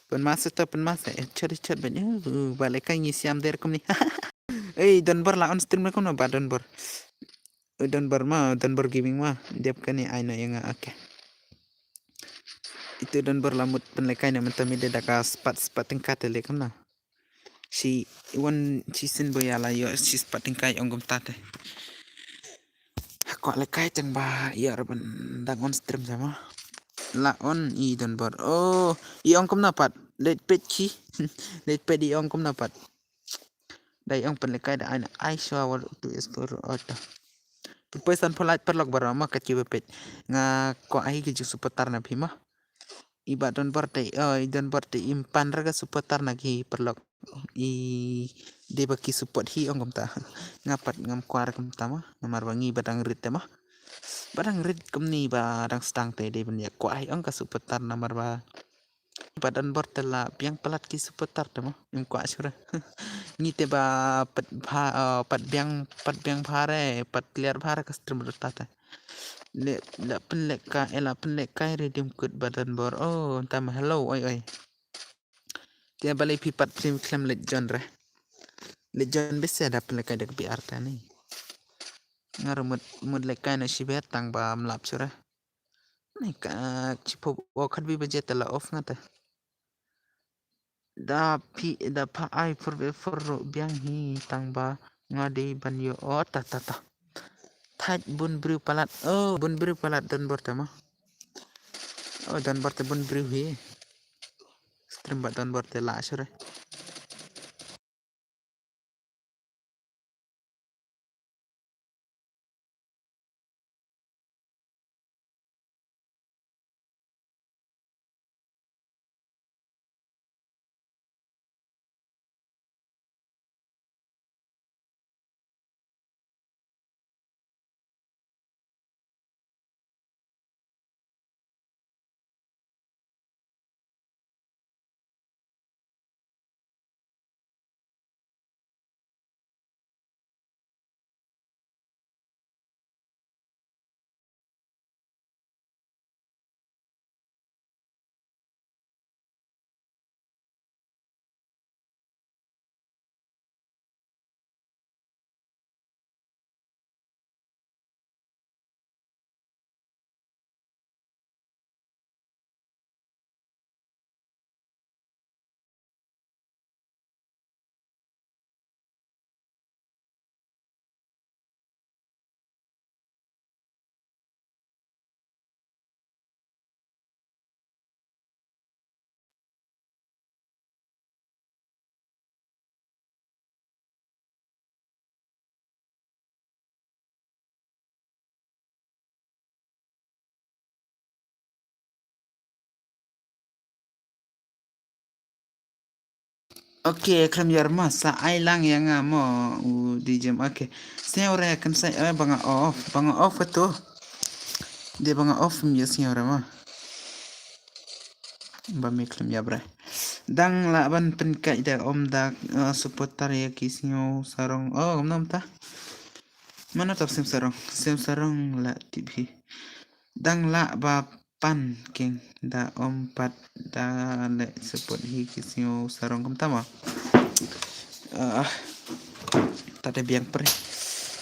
Pynmasa to, pynmasa. Eh, chot, chot, ban. Uh, ba lehkai ngi siam der kumne. Ei, don bor la on stream kumno ba don bor. Eh, don bor ma, don bor gaming ma. Dep kane ai na ïa nga, okay. Itu don bor la mut pynlehkai na mynta mi de da ka spot, spot tyngka te leh kumno. Shi wan shi sien ba ïa la ïoh shi spot tyngka ong kumta te. Ha kwah lehkai tang ba ïa ra ban dang on stream sama. La on i don bor. Oh, i ong kumno pat. Leit peit ki. Leit peit i ong kumno pat. Dei ong pynlehkai da ai na ai shwa wal tu is por ota. Pynpoi san pholait paralok baroh ma ka ki ba peit. Nga kwah hi ki ju supporter na phi ma. I ba don bor te, oh, i don bor te im pan ra ka supporter na ki paralok. I dei ba ki support hi ong kumta. Nga pat ngam kwah ra kumta ma. Namar ba ngi ba dang rit te ma. Ba dang rit kumne ba dang sdang te dei ban ïa kwah hi ong ka supporter namar ba. Ba don bor te la biang palat ki supporter te mo. Im kwah shuh re. Ngi te ba pat bha, eh, pat biang, pat biang bha re, pat clear bha re ka stream ruh ta te. Le, la pynlehkai, eh, la pynlehkai re dim kut ba don bor. Oh, ta ma hello, oi, oi. Te balei phi pat phi khlem leit join re. Leit join beit se da pynlehkai da ka B R ta ni. Nga ruh mut, mut lehkai na shibet tang ba mlap shuh re. Ni ka, chipop, o khatbi baje te la off nga te. Da phi, da pha ai for be for ruh biang hi tang ba nga dei ban ïoh, o ta, ta, ta. Thait bun briew palat, o bun briew palat don bor te ma. O don bor te bun briew hi. Stream ba don bor te la shuh re. Okay, khlem ïar ma sa ai lang ïa nga mo u di jem. Okay. Sñiaw re kan sa ai ba nga off, ba nga off ka to. De ba nga off ym ïa sñiaw re ma. Ba mi khlem ïa bre. Dang lah ban pynkai da om da, uh, supporter ïa ki sñiaw sarong. Oh, ngam nam ta. Mano tap sñiaw sarong? Sñiaw sarong la tip hi. Dang lah ba pan king da om pat da le support hi ki sñiaw sarong kumta ma. Ah, ta da biang pre.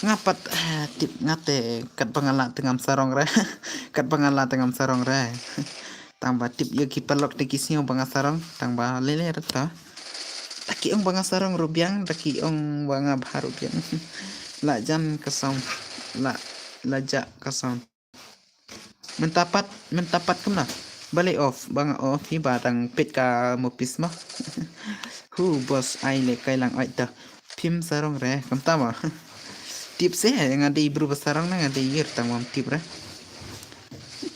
Nga pat, ah, tip nga te kat ba nga lah te ngam sarong re. Kat ba nga lah te ngam sarong re. Tang ba tip ïa ki paralok te ki sñiaw ba nga sarong. Tang ba lele re ta. Ta ki ong ba nga sarong ruh biang, ta ki ong ba nga bha ruh biang. La jan ka sound. La, la ja ka sound. Mynta pat, mynta pat kumno? Balei off, ba nga off hi ba dang peit ka mopis ma. Hu boss ai le kai lang ai ta. Phim sarong re, kumta ma. Tip se, nga dei bru ba sarong na nga dei yir tang mam tip re.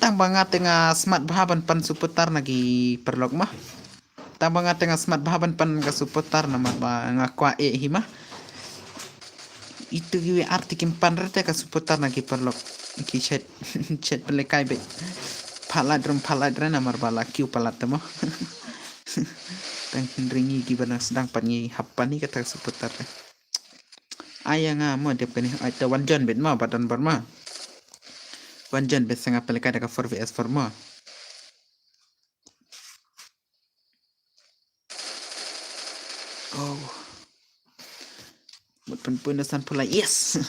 Tang ba nga te nga smat bha ban pan supporter na ki paralok ma. Tang ba nga te nga smat bha ban pan ka supporter namar ba nga kwah eh hi ma. Itu kiwei ar te kim pan re te ka supporter na ki paralok. Ki shet shet pynlehkai beit. Palat rum palat re namar ba la kiew palat te mo. Tang hynrei ngi kiba nang sdang pat ngi hap pan hi kata ka supporter re. Ai ïa nga mo dep kane, ai te wan jon beit mo, ba don bor mo. Wan jon beit, sa nga pynlehkai da ka four V S four mo. Oh. Mut pynpoi na sanphew like. Yes.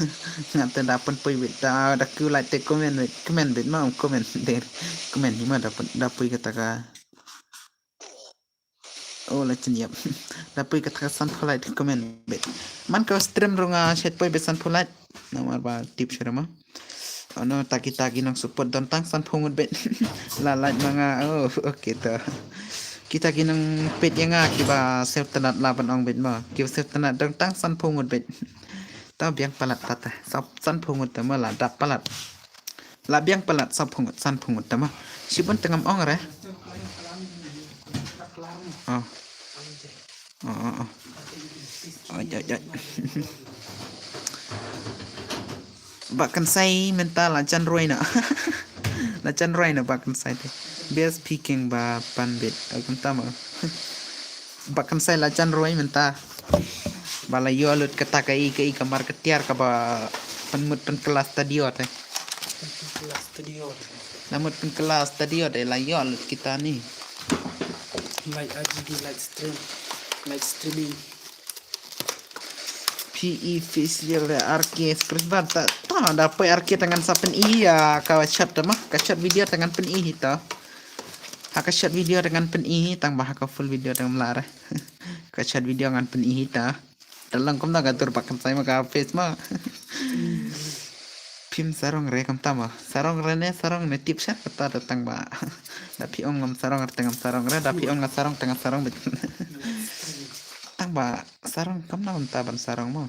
Nga te da pynpoi beit, da da kiew like te comment beit, comment beit mo, comment der. Comment hi mo da pyn, da poi kata ka. Oh, la chen ïap. Da poi kata ka sanphew like comment beit. Man ka stream ruh nga shet poi beit sanphew like. Namar ba tip shuh re mo. Oh no, ta kita ki nang support don tang sanphew ngut beit. La like ma nga. Oh, okay to. Kita ki nang peit ïa nga kiba sngewtynnat la ban ong beit mo. Kiba sngewtynnat don tang sanphew ngut beit. Ta biang palat ta te. Sap sanphew ngut te mo la dap palat. La biang palat sanphew ngut, sanphew ngut te mo. Shibun te ngam ong re. Oh. Oh, oh, oh. Oi, oi, oi. Ba Kynsai mynta la jan roi na. La jan roi na ba Kynsai te. Best picking ba pan beit. Ai kumta mo. Ba Kynsai la jan roi mynta. Ba la ïoh lut kata ka i ka i ka mar ka tiar kaba pynmut pynkylla studio te. Pynkylla studio te. La mut pynkylla studio te la ïoh lut kita ni. Like R G B, like stream, like streaming. P E official R K Express ba ta, ta da poi R K te ngan sa pyn-i ïa ka shot te mo, ka shot video te ngan pyn-i hi ta. Ha ka shot video te ngan pyn-i hi tang ba ha ka full video te ngam lah re. Ka shot video ngan pyn-i hi ta. Te long kumta ka dur ba Kynsai ma ka face ma. Phim sarong re kumta ma. Sarong re ne, sarong ne tip sha kata da tang ba. Da phi ong ngam sarong re te ngam sarong re, da phi ong nga sarong te nga sarong beit. Tang ba sarong kumno kumta ban sarong mo.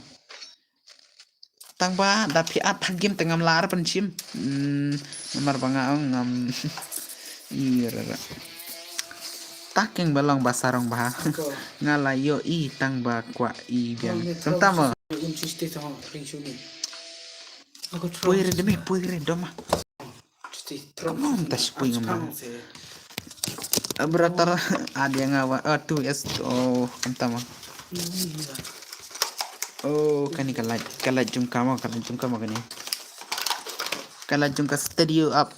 Tang ba da phi at ha game te ngam lah re ban shim. Hmm, namar ba nga ong ngam. Ira ra. Ta keng ba long ba sarong ba ha. Nga la ïoh i tang ba kwah i biang. Kumta mo. Poi re demi, poi re doma. Kumno mynta shu poi ngam. Abratar ad ïa nga wa, ah, two S, oh, kumta mo. Oh, kane ka light, ka light jong ka mo, ka light jong ka mo kane. Ka light jong ka studio up.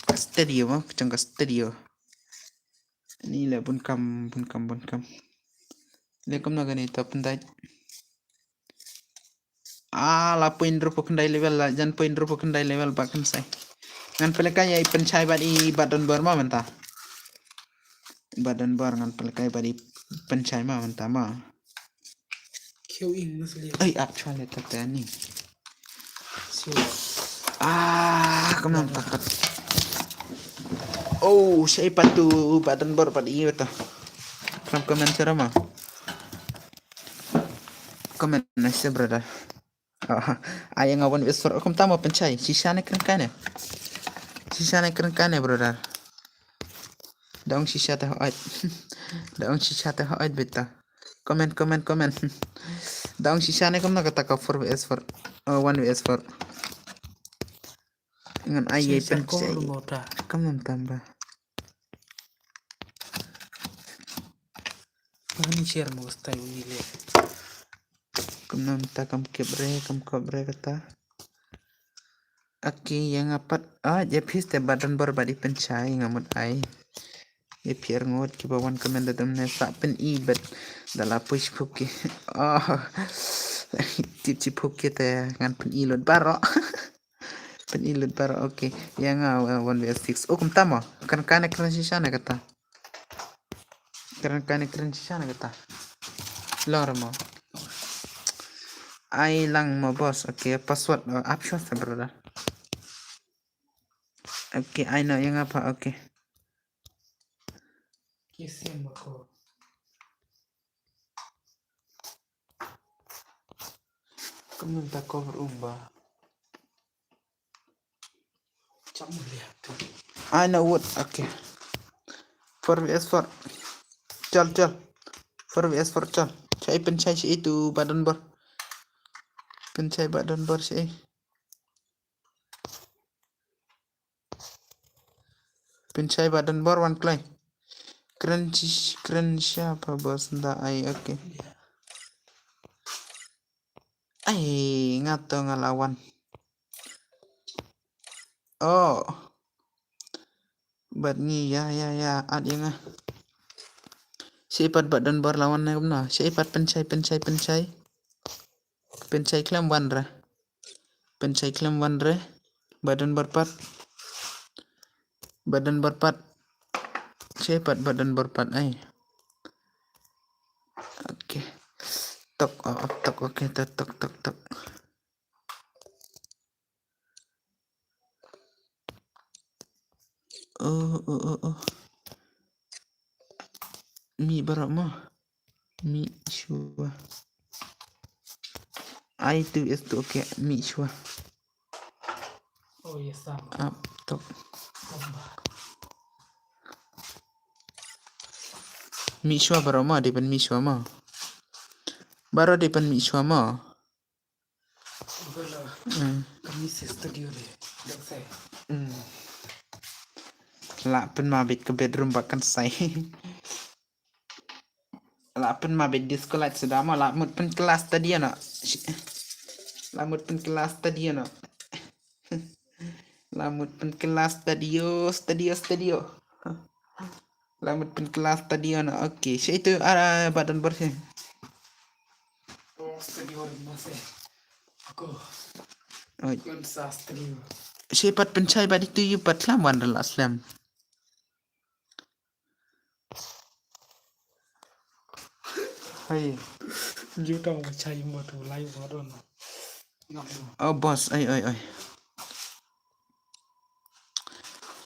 Ka studio mo, jong ka studio. Ni le bun kam, bun kam, bun kam. Le kumno kane ta pyndait. Ah, la point ruh phew khyndai level, la jan point ruh phew khyndai level ba Kynsai. Ngan pynlehkai ïa i pynshai bad i ba don bor ma mynta. Ba don bor ngan pynlehkai bad i pynshai ma mynta ma. Kiew ing mas liya. Ai, ap chwa le ta ta ni. Siwa. Ah, kumno mynta kat. Oh, shai patu ba don bor bad i ta. From comment sara ma. Comment na se brother. Ah, ai nga one vs four. Kumta mo pynshai. Shisha ne kren kane. Shisha ne kren kane brother. Dong shisha te hoi. Dong shisha te hoi beta. Comment, comment, comment. Dong shisha ne kumno kata ka four vs four. Oh, one vs four. Ngan ai ai pynshai. Kumno tamba. Ani share mo stai uni le. Kumno mynta kam kep re, kam kep re kata. Aki ïa nga pat, ah, ïa phi te ba don bor ba di pynshai nga mut ai. Ïa phi ar ngut kiba wan comment da dum ne sa pyn-i bad da la poi shiphew ki. Oh. Tip shiphew ki te ngan pyn-i lut baroh. Pyn-i lut baroh, okay. Ïa nga, uh, one vs six. Oh, kumta mo. Kan kane kren shisha ne kata. Kren kane kren shisha ne kata. Long re mo. Ai lang mo boss. Okay, password, uh, ap shwa sa brother. Okay, ai no ïa nga pat, okay. Kisim ko. Kumno ta cover um ba. Cham liya tu. Ai na wood, okay. Four vs four. Chal, chal. Four V S four, chal. Shaei pynshai shaei tu ba don bor. Pynshai ba don bor shaei. Pynshai ba don bor wan kloi. Kren shi, kren sha pa bos nda ai, okay. Ai, nga to nga la wan. Oh. Bad ngi, ya, ya, ya, at ïa nga. Shaei pat ba don bor la wan ne kumno? Shaei pat pynshai, pynshai, pynshai. Pynshai khlem wan re. Pynshai khlem wan re. Ba don bor pat. Ba don bor pat. Shaei pat ba don bor pat ai. Okay. Tok, oh, oh, tok, okay, tok, tok, tok, tok. Oh, oh, oh, oh. Mih baroh mo. Mih shuwa. Ai tu is tu, okay, mih shuwa. Oh, yes, sir. Ap tok. Mih shuwa baroh mo, dei ban mih shuwa mo. Baroh dei ban mih shuwa mo. Hmm. Kami si studio de. Dak sai. Hmm. La pynmabit ka bedroom ba kan sai. La pynmabit disco light suda mo, la mut pynkylla studio noh. La mut pynkylla studio noh. La mut pynkylla studio, studio, studio. La mut pynkylla studio noh. Okay, shaei tu, ah, ba don bor shaei. Oh, studio ri mase. Aku. Oi. Kun sa studio. Shaei pat pynshai ba di tu ïa pat khlem wan re la slem. Hai. Ju tang ba chai mo tu lai mo don. Oh, boss, oi, oi, oi.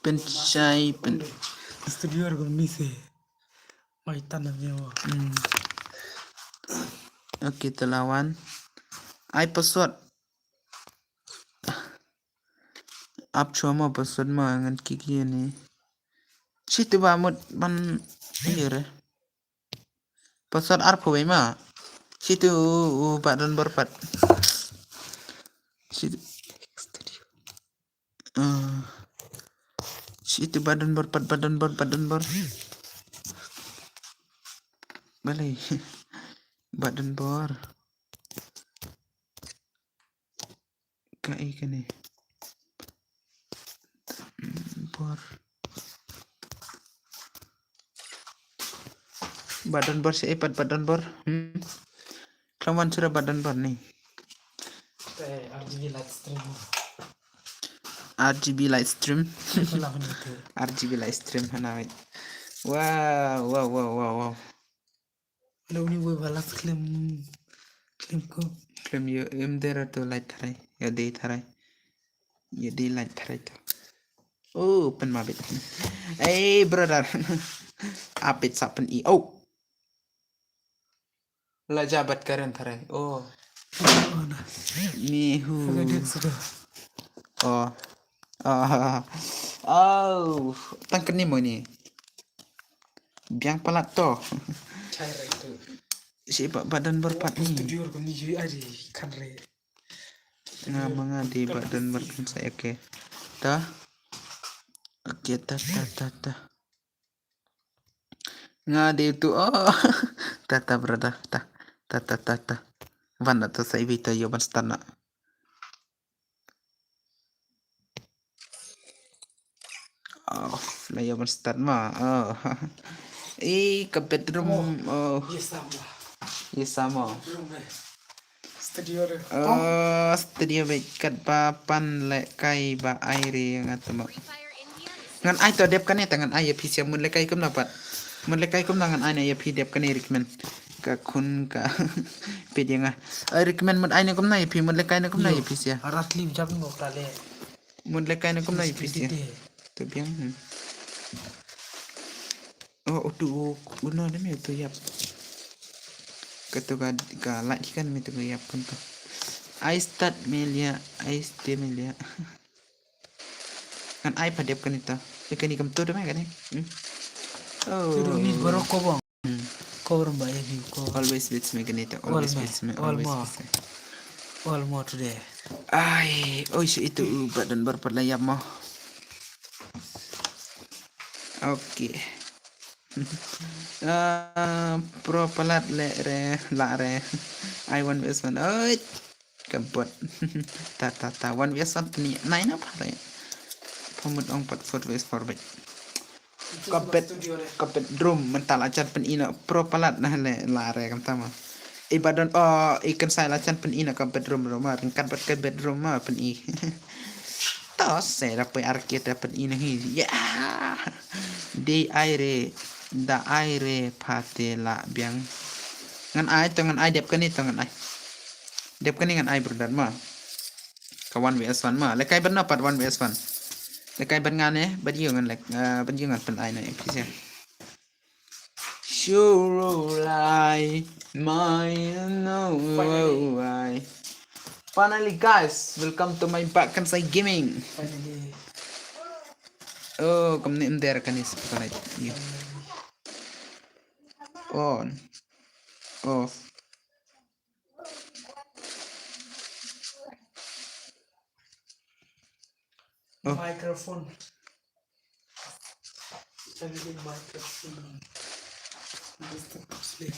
Pynshai, pyn- Studio re ko mih se. Mai tan na nyawa. Hmm. Okay, te la wan. Ai password. Ap shuwa mo password mo ngan kiki ni. Shaei tu ba mut ban ïa re. Password arphew wei ma. Shaei tu u, u ba don bor pat. Shaei tu. Ah. Shaei tu ba don bor pat, ba don bor, ba don bor. Balei. Ba don bor. Kaei kane. Bor. Ba don bor shaei pat ba don bor. Hmm. Khlem wan shuh re ba don bor ni. Te R G B light stream. R G B light stream. Ito la huni te. R G B light stream hana wei. Wow, wow, wow, wow, wow. Lo ni wei ba la khlem, khlem ko. Khlem ïoh em dei ra to light tharai. Ïa dei tharai. Ïa dei light tharai to. Oh, pynmabit. Hey, brother. Apit sa pyni. Oh. La jabat karen tharai. Oh. Oh, na. Mihu. Saga dik sudah. Oh. Ah. Oh. Tang kane mo ni. Biang palat to. Chai rai tu. Shaei ba, ba don bor pat ni. Studio ko ni ju ai di kan re. Nga ma nga dei ba don bor kan sai, okay. Ta. Okay, ta, ta, ta, ta. Nga dei tu, oh. Ta, ta, brother, ta. Ta, ta, ta, ta. Van na to sai bi ta ïoh ban start na. Oh, la ïoh ban start ma. Oh. Eh, ka bedroom. Oh. Ïa sama. Ïa sama. Bedroom, eh. Studio re. Oh, studio bad katba pan lehkai ba ai re nga temo. Ngan ai to dep kane ta ngan ai ïa phi sia mut lehkai kumno pat. Mut lehkai kumno ngan ai na ïa phi dep kane recommend. Ka khun ka peit ïa nga. Ai recommend mut ai ne kumno ïa phi mut lehkai ne kumno ïa phi sia. Arat lim jam ngo kale. Mut lehkai ne kumno ïa phi sia. To biang. Hmm. Oh, utu u, uno de me utu ïap. Katu ka, ka light kan me tu ka ïap kan tu. Ai start me lia, ai stay me lia. Ngan ai pa dep kan ita. Ïa kane kam tu de me kane. Hmm. Oh. Tu ni baroh ko bang. Hmm. Cover ba ya view cover. Always beats me kane ta, always beats me, always beats me. All more today. Ai, oi shi itu u ba don bar pat la yap mo. Okay. Ah, pro palat le re la re. I want this one. Oi. Ka bot. Ta ta ta one vs one ni nai na pare. Pamut ong pat four vs four bet. Ka bet, ka bedroom mental ajar pen ina pro palat na le la re kam tama. Ibadon o ikan sai la chan pen ina ka bedroom roma ringkat bat ka bedroom ma pen i. Tos se da poi arcade da pen ina hi. Ya. Di aire da aire pate la biang. Ngan ai to ngan ai dep kani to ngan ai. Dep kani ngan ai brudan ma. Ka one vs one ma. Lekai ban na pat one vs one. Lekai ban ngan eh, ban yu ngan lek, eh, ban yu ngan pen ai na eh, please. Shurulai, my no. Finally. Finally, guys, welcome to my back and side gaming. Finally. Oh, come in there, can you speak on it? Yeah. On. Off. Oh. Microphone. Everything microphone. This is the first thing.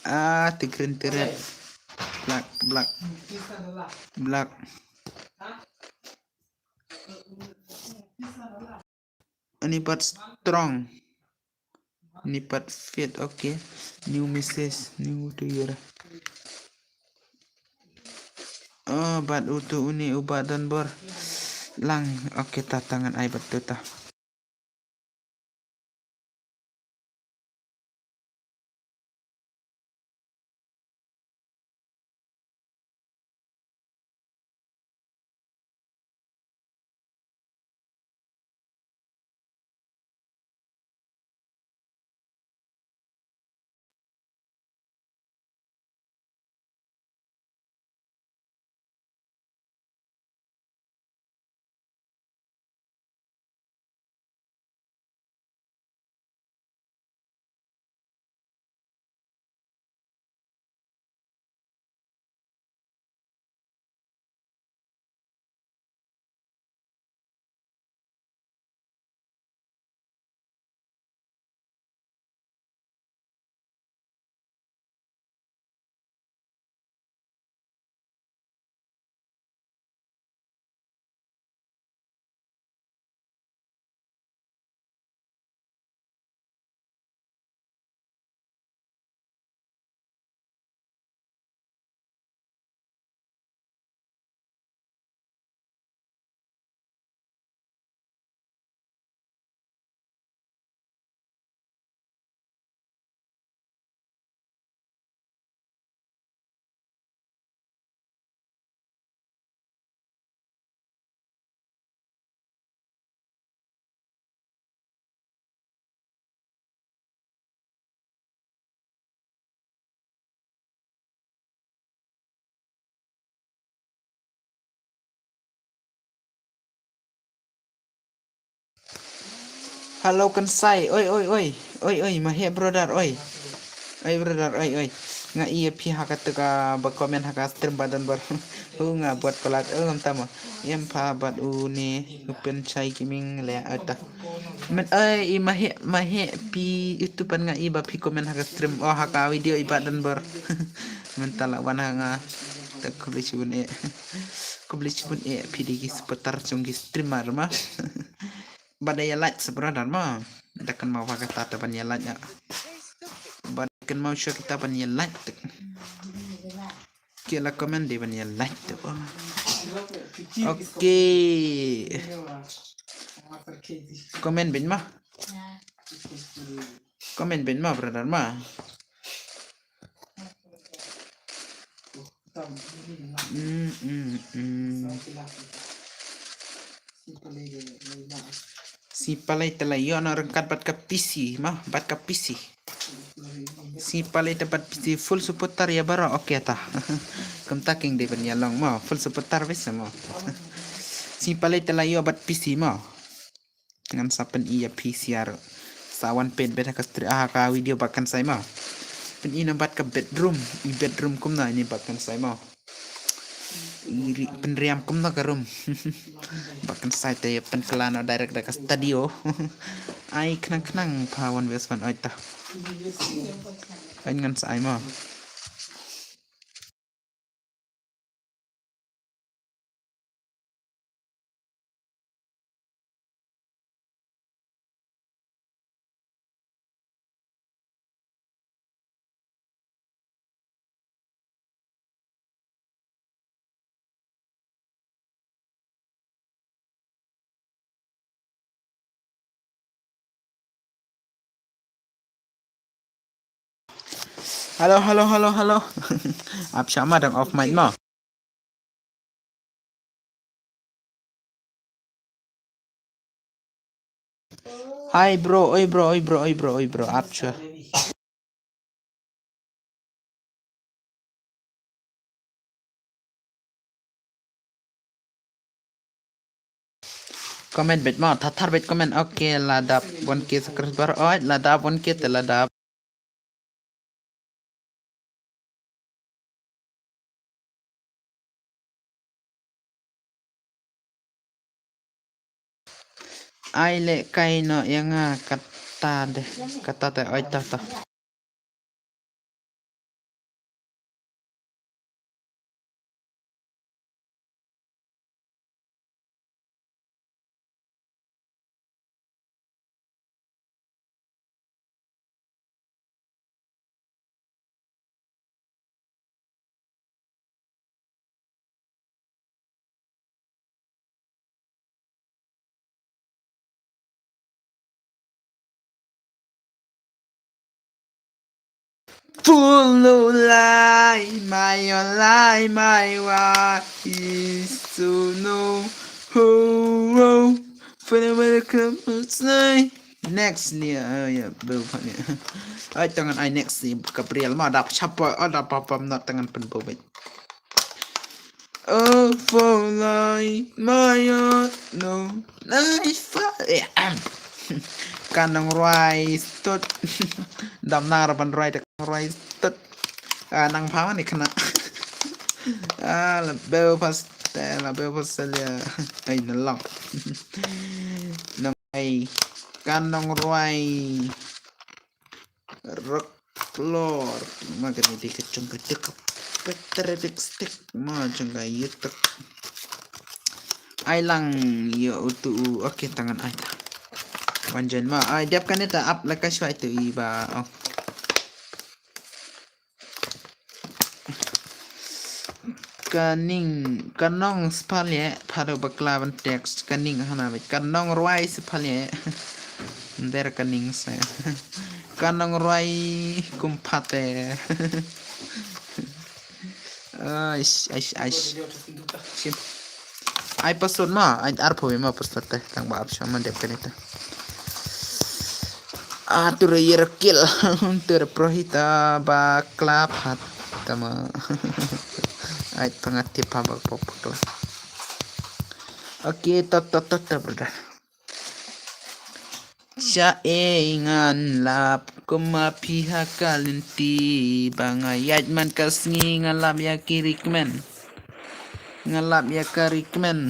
Ah, tigrin tiret. Black, black. Black. Ani pat strong. Ni pat fit, okay. New message, new to your. Oh, bat utu uni uba don bor. Lang, okay, ta tangan ai bat tu ta. Hello Kansai, oi oi oi, oi oi, ma he brother, oi. Oi brother, oi oi. Nga i phi ha ka tu ka ba comment ha ka stream ba don bor. Hu nga buat palat, oh ngam tama. Em pha bat u ne, u pen chai gaming le ata. Men oi i ma he, ma he phi itu pan nga i ba phi comment ha ka stream, oh ha ka video i ba don bor. Men tala wan ha nga. Tak khublei chibun e. Khublei chibun e phi di ki supporter jong ki streamer ma. Ba da ïa like sa brother ma. Da kan ma wa kata ta ban ïa like ïa. Ba da kan ma sure kita ban ïa like. Ki la comment di ban ïa like tu. Okay. Comment bin ma. Comment bin ma brother ma. Mm, mm, mm. Si palai te la ïoh na ryngkat bad ka P C ma, bad ka P C. Si palai te bad P C full supporter ïa baroh, okay ta. Kumta king dei ban ïa long mo, full supporter beit sa mo. Sngewbha leit te la ïoh bad P C mo. Ngan sa pyni ïa P C ar. Sa wan peit beit ha ka stri-, ah, ha ka video ba kan sai mo. Pyni na bad ka bedroom, i bedroom kumno ini ba kan sai mo. I ri-, pynriam kumno ka room. Ba kan sai te ïa pynkylla noh direct da ka studio. Ai khnang khnang pha wan bes wan oi ta. Ai ngan sa ai mo. Hello, hello, hello, hello. Ap shama dang off mic mo. Hi bro, oi bro, oi bro, oi bro, oi bro, ap sha. Comment beit mo, thathar beit comment. Okay, la dap one K subscriber. Oi, la dap one K te la dap. Ai le kai no ïa nga kata de, kata de oi ta ta. Follow line, my own line, my wife is to know. Ho, ho. Follow, welcome, say. Next ni, ah, ya, bel pa ni. Ai, tangan ai next ni, Gabriel, ma dap siapa, ada apa-apa, not tangan pun bobek. Oh, for life, my heart, no, life, eh, ahem. Kan nong ruai stut. Dam nang raban ruai, dek ruai stut. Ah, nang pha ni kena. Ah, la beu pas, eh, la beu pas salia. Ai, na long. Nong ai. Kan nong ruai. Roklor. Ma ka ni di ka chung ka dek. Petre dek stik. Ma chung ka yutek. Ai lang yo utu u. Okay, tangan ai ta. Wan jen ma. Ai dep kan ita ap la ka shwa itu i ba. Oh. Ka ning, ka nong spal ye, pharo bakla ban text, ka ning hana bit, ka nong ruai spal ye. Nder ka ning se. Ka nong ruai kumpate. Aish, aish, aish. Shim. Ai password ma, ai arphew ma password te, tang ba ap shwa ma dep ka ni te. Ah, tu re yer kill, tu re prohita ba klap hat tama. Ai tanga tipa ba pop klap. Okay, tot, tot, tot, tot, brother. Cha e ngan lap kuma phi ha ka lynti ba nga ïaid man ka sngi nga lap ïa ki rikmen. Nga lap ïa ka rikmen.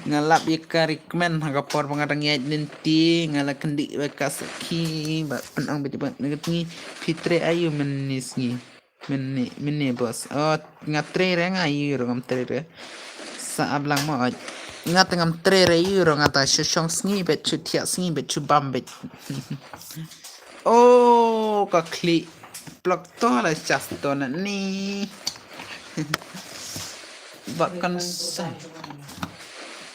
Nga lap ïa ka rikmen ha ka por ba nga dang ïaid lynti nga la kyndit ba ka sakhi ba pynang ba jubak na ka sngi phi tre ayu men ni sngi. Mene, mene boss. Oh, nga tre re nga ïohi ruh ngam tre re. Sa ablang mo oj. Nga te ngam tre re ïohi ruh nga ta shu shong sngi bet shu thiah sngi bet shu bam bet. Oh, ka khlieh. Plok to la chas to na ni. Bak kan sa.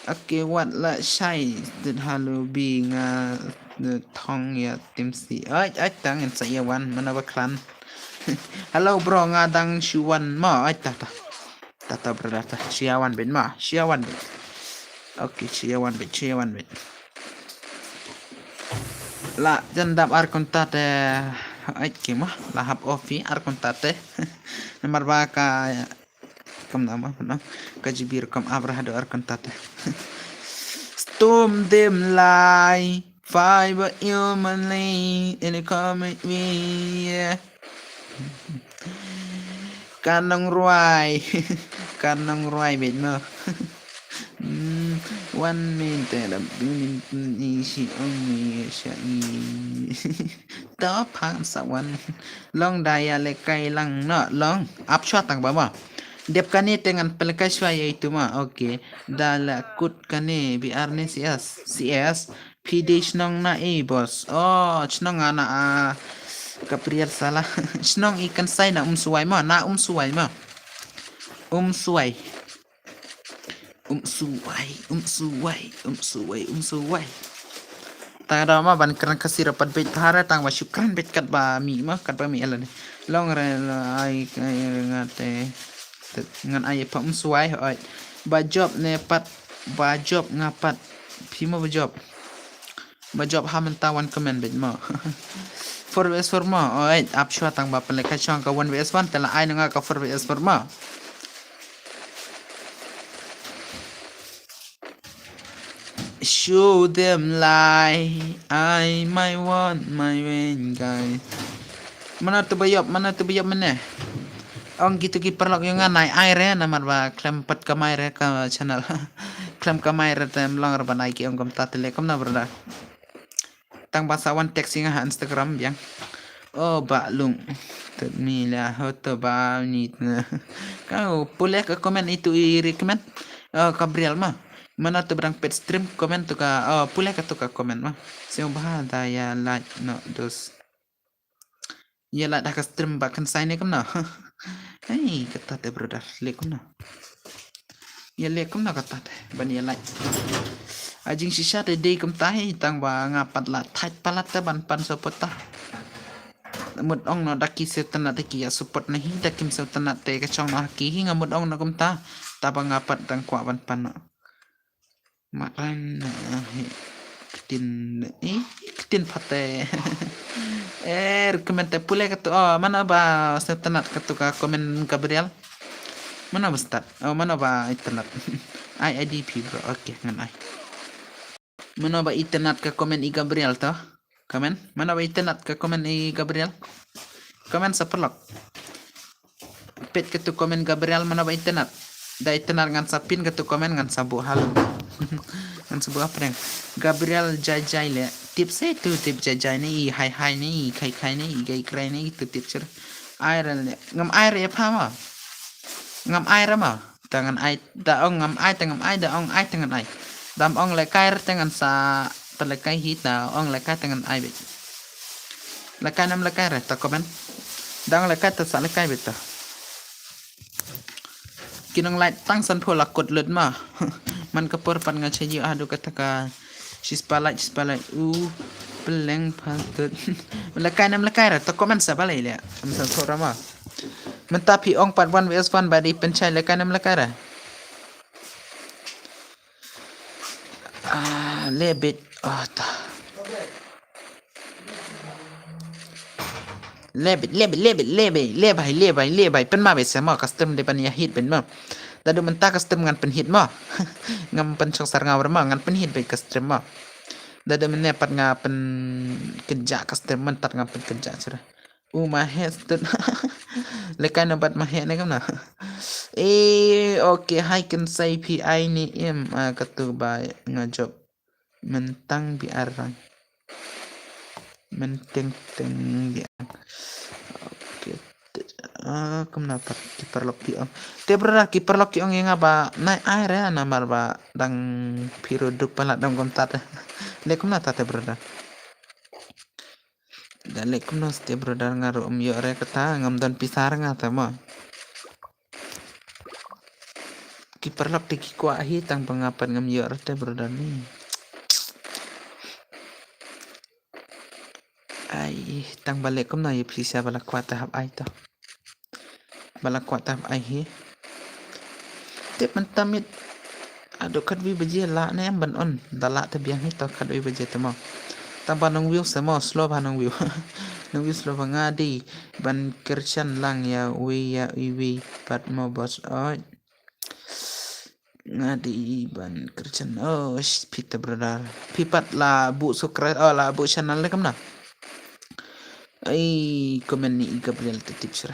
Okay, wat la shai. Dit halu bi nga, eh, thong ïa tim si. Ai, ai, tang in sa ïa wan, mana ba klan. Hello, bro, nga dang shu wan ma. Ai, ta, ta. Ta, ta, brother, ta. Shu ïa wan bit ma. Shu ïa wan bit. Okay, shu ïa wan bit, shu ïa wan bit. La, jan dap ar kunta te. Ai ki ma la hap off hi ar kumta te. Namar ba ka kam nama no ka jibir kam abra hado ar kumta te. Stum dem lai fiber humanly in a comic way, yeah. Kan nong ruai. Kan nong ruai bet mo. Hmm, one minute, eh, da, ni si ong ni sha i. To phang sa wan. Long da ïa lehkai lang no long. Ap shwa tang ba ma. Dep kane te ngan pynlehkai shwa ïa itu ma. Okay. Da la kut kane B R ne C S. C S. Phi dei shnong na ei boss. Oh, shnong ana a. Gabriel Sala. Shnong i Kynsai na Umsuwai ma, na Umsuwai ma. Umsuwai. Umsuwai, Umsuwai, Umsuwai, Umsuwai. Tang da ma ban kren Khasi ra pat beit bha re tang ba shu kren beit katba mih ma, katba mih ïa lade. Long re la ai, ai re nga te. Ngan ai pat Umsuwai hooid. Ba job ne pat, ba job nga pat. Phi mo ba job. Ba job ha mynta wan comment beit mo. Four V S four mo. Alright, ap shwa tang ba pynlehkai shong ka one V S one te la ai na nga ka four V S four mo. Show them lie. I my one my way guy. Mana tu ba ïap, mana tu ba ïap mene. Ong kitu ki paralok ïa nga nai ai re namar ba khlem pat kamai re ka channel. Khlem kamai re te ym long re ban ai ki ong kumta te leh kumno brother. Tang ba sa wan text ïa nga ha Instagram biang. Oh ba lung. Tet mi la hoto ba ni na. Ka pule ka comment itu i recommend. Oh Gabriel ma. Mana tu ba dang pet stream comment tu ka, oh pule ka tu ka comment ma. Sing ba da ïa like no dos. Ïa lait ha ka stream ba Kynsai ne kumno. Hei kata te brother leh kumno. Ïa leh kumno kata te ban ïa lait. A jingshisha te dei kumta hi tang ba nga pat la thait palat te ban pan support ta. Mut ong no da ki sngewtynnat te ki ïa support na hi da kim sngewtynnat te ka shong no ha ki hi nga mut ong no kumta. Ta ba nga pat dang kwah ban pan no. Maran, eh, ktien, eh, ktien pat te. Eh, comment te pule katu, oh, mano ba sngewtynnat katu ka comment Gabriel. Mano ba start, oh, mano ba internet. Ai I D P bro, okay, ngan ai. Mano ba internet ka comment i Gabriel to. Comment, mano ba internet ka comment i Gabriel. Comment sa paralok. Pet katu comment Gabriel mano ba internet. Da internet ngan sa pin katu comment ngan sa buh halun. Ngan sa buh apreng. Gabriel jai jai le. Tip se tu tip jai jai ne i hai hai ne i khai khai ne i gai krai ne i tu tip sir. Ai re le. Ngam ai re pha ma. Ngam ai re ma. Ta ngan ai, ta ong ngam ai, ta ngam ai, ta ong ai, ta ngan ai. Dam ong lehkai re ta ngan sa, ta lehkai hi ta ong lehkai ta ngan ai bit. Lehkai nam lehkai re ta comment. Dang lehkai ta sa lehkai bit ta. Ki nong lait tang san pho la kut lut ma. Man ka por pan nga cha yu adu kata ka. Shispalai, shispalai. U peleng patut. Lehkai nam lehkai re ta comment sa balei le. Am san pho ra ma. Mynta phi ong pat one V S one ba dei pynshai lehkai nam lehkai re. Ah, lebit. Ah, ta. Lebit, lebit, lebit, lebit, lebai, lebai, lebai. Pynma bai sa ma custom de ban ïa hit ban ma. Dadu mynta custom ngan pynhit ma. Ngam pynshong sar nga war ma ngan pynhit bai custom ma. Dadu mynne pat nga pyn kynja custom mynta nga pyn kynja sura. U ma he stut. Lekai na bat ma he ne kam na. Eh, okay, hai kan sai phi ai ni im, ah, katu ba nga job. Mentang bi arang. Menteng teng bi arang. Okay. Ah, kam na pat ki paralok ki ong. Te brother ki paralok ki ong ïa nga ba nai ai re namar ba dang phi ruh duk palat dang kom tat. Le kam na tat te brother. Da leh kumno te brother nga ruh ym ïoh re kata ngam don pisa re nga te mo. Ki paralok te ki kwah hi tang ba nga pat ngam ïoh re te brother ni. Ai tang ba leh kumno ïa pisa ba la kwah te hap ai to. Ba la kwah tam ai hi. Tip mynta miet. Ado khatwi baje la ne em ban on. Da la te biang hi to khatwi baje te mo. Tang ba nong view se mo slow ba nong view. Nang views lo ba nga dei ban kyrshan lang ïa uwei ïa uwei pat mo boss. Oi. Nga dei ban kyrshan. Oh, sh- Peter brother. Phi pat la buh subscribe, oh, la buh channel ne kumno? Ai, comment ni i Gabriel te tip shuh.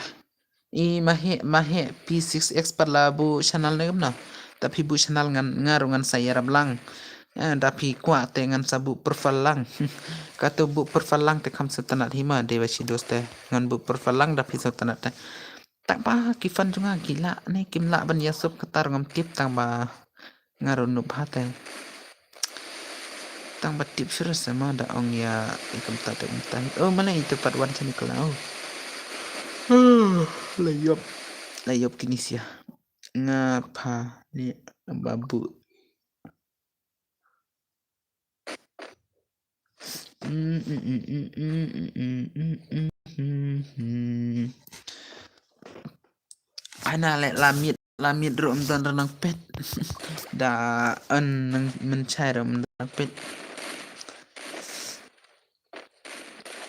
I Mahe, Mahe P six X pat la buh channel ne kumno? Ta phi buh channel ngan nga ruh ngan sa ïarap lang. Eh, da phi kwah te ngan sa buh profile lang. Kato buh profile lang te kham sngewtynnat hi ma, dei ba shi dos te. Ngan buh profile lang da phi sngewtynnat te. Tang ba ki fan jong nga ki lah ne kim lah ban ïa sub kata ruh ngam tip, tang ba nga ruh noob bha te. Tang ba tip shuh sa ma da ong ïa i kumta te kumta. Oh, mane ito pat wan sani kala. Oh. La ïop. La ïop kini sia. Nga pha ni babu. Ana le lamit, lamit ruh ym don re nang pet. Da yn nang mynchai ruh ym don nang pet.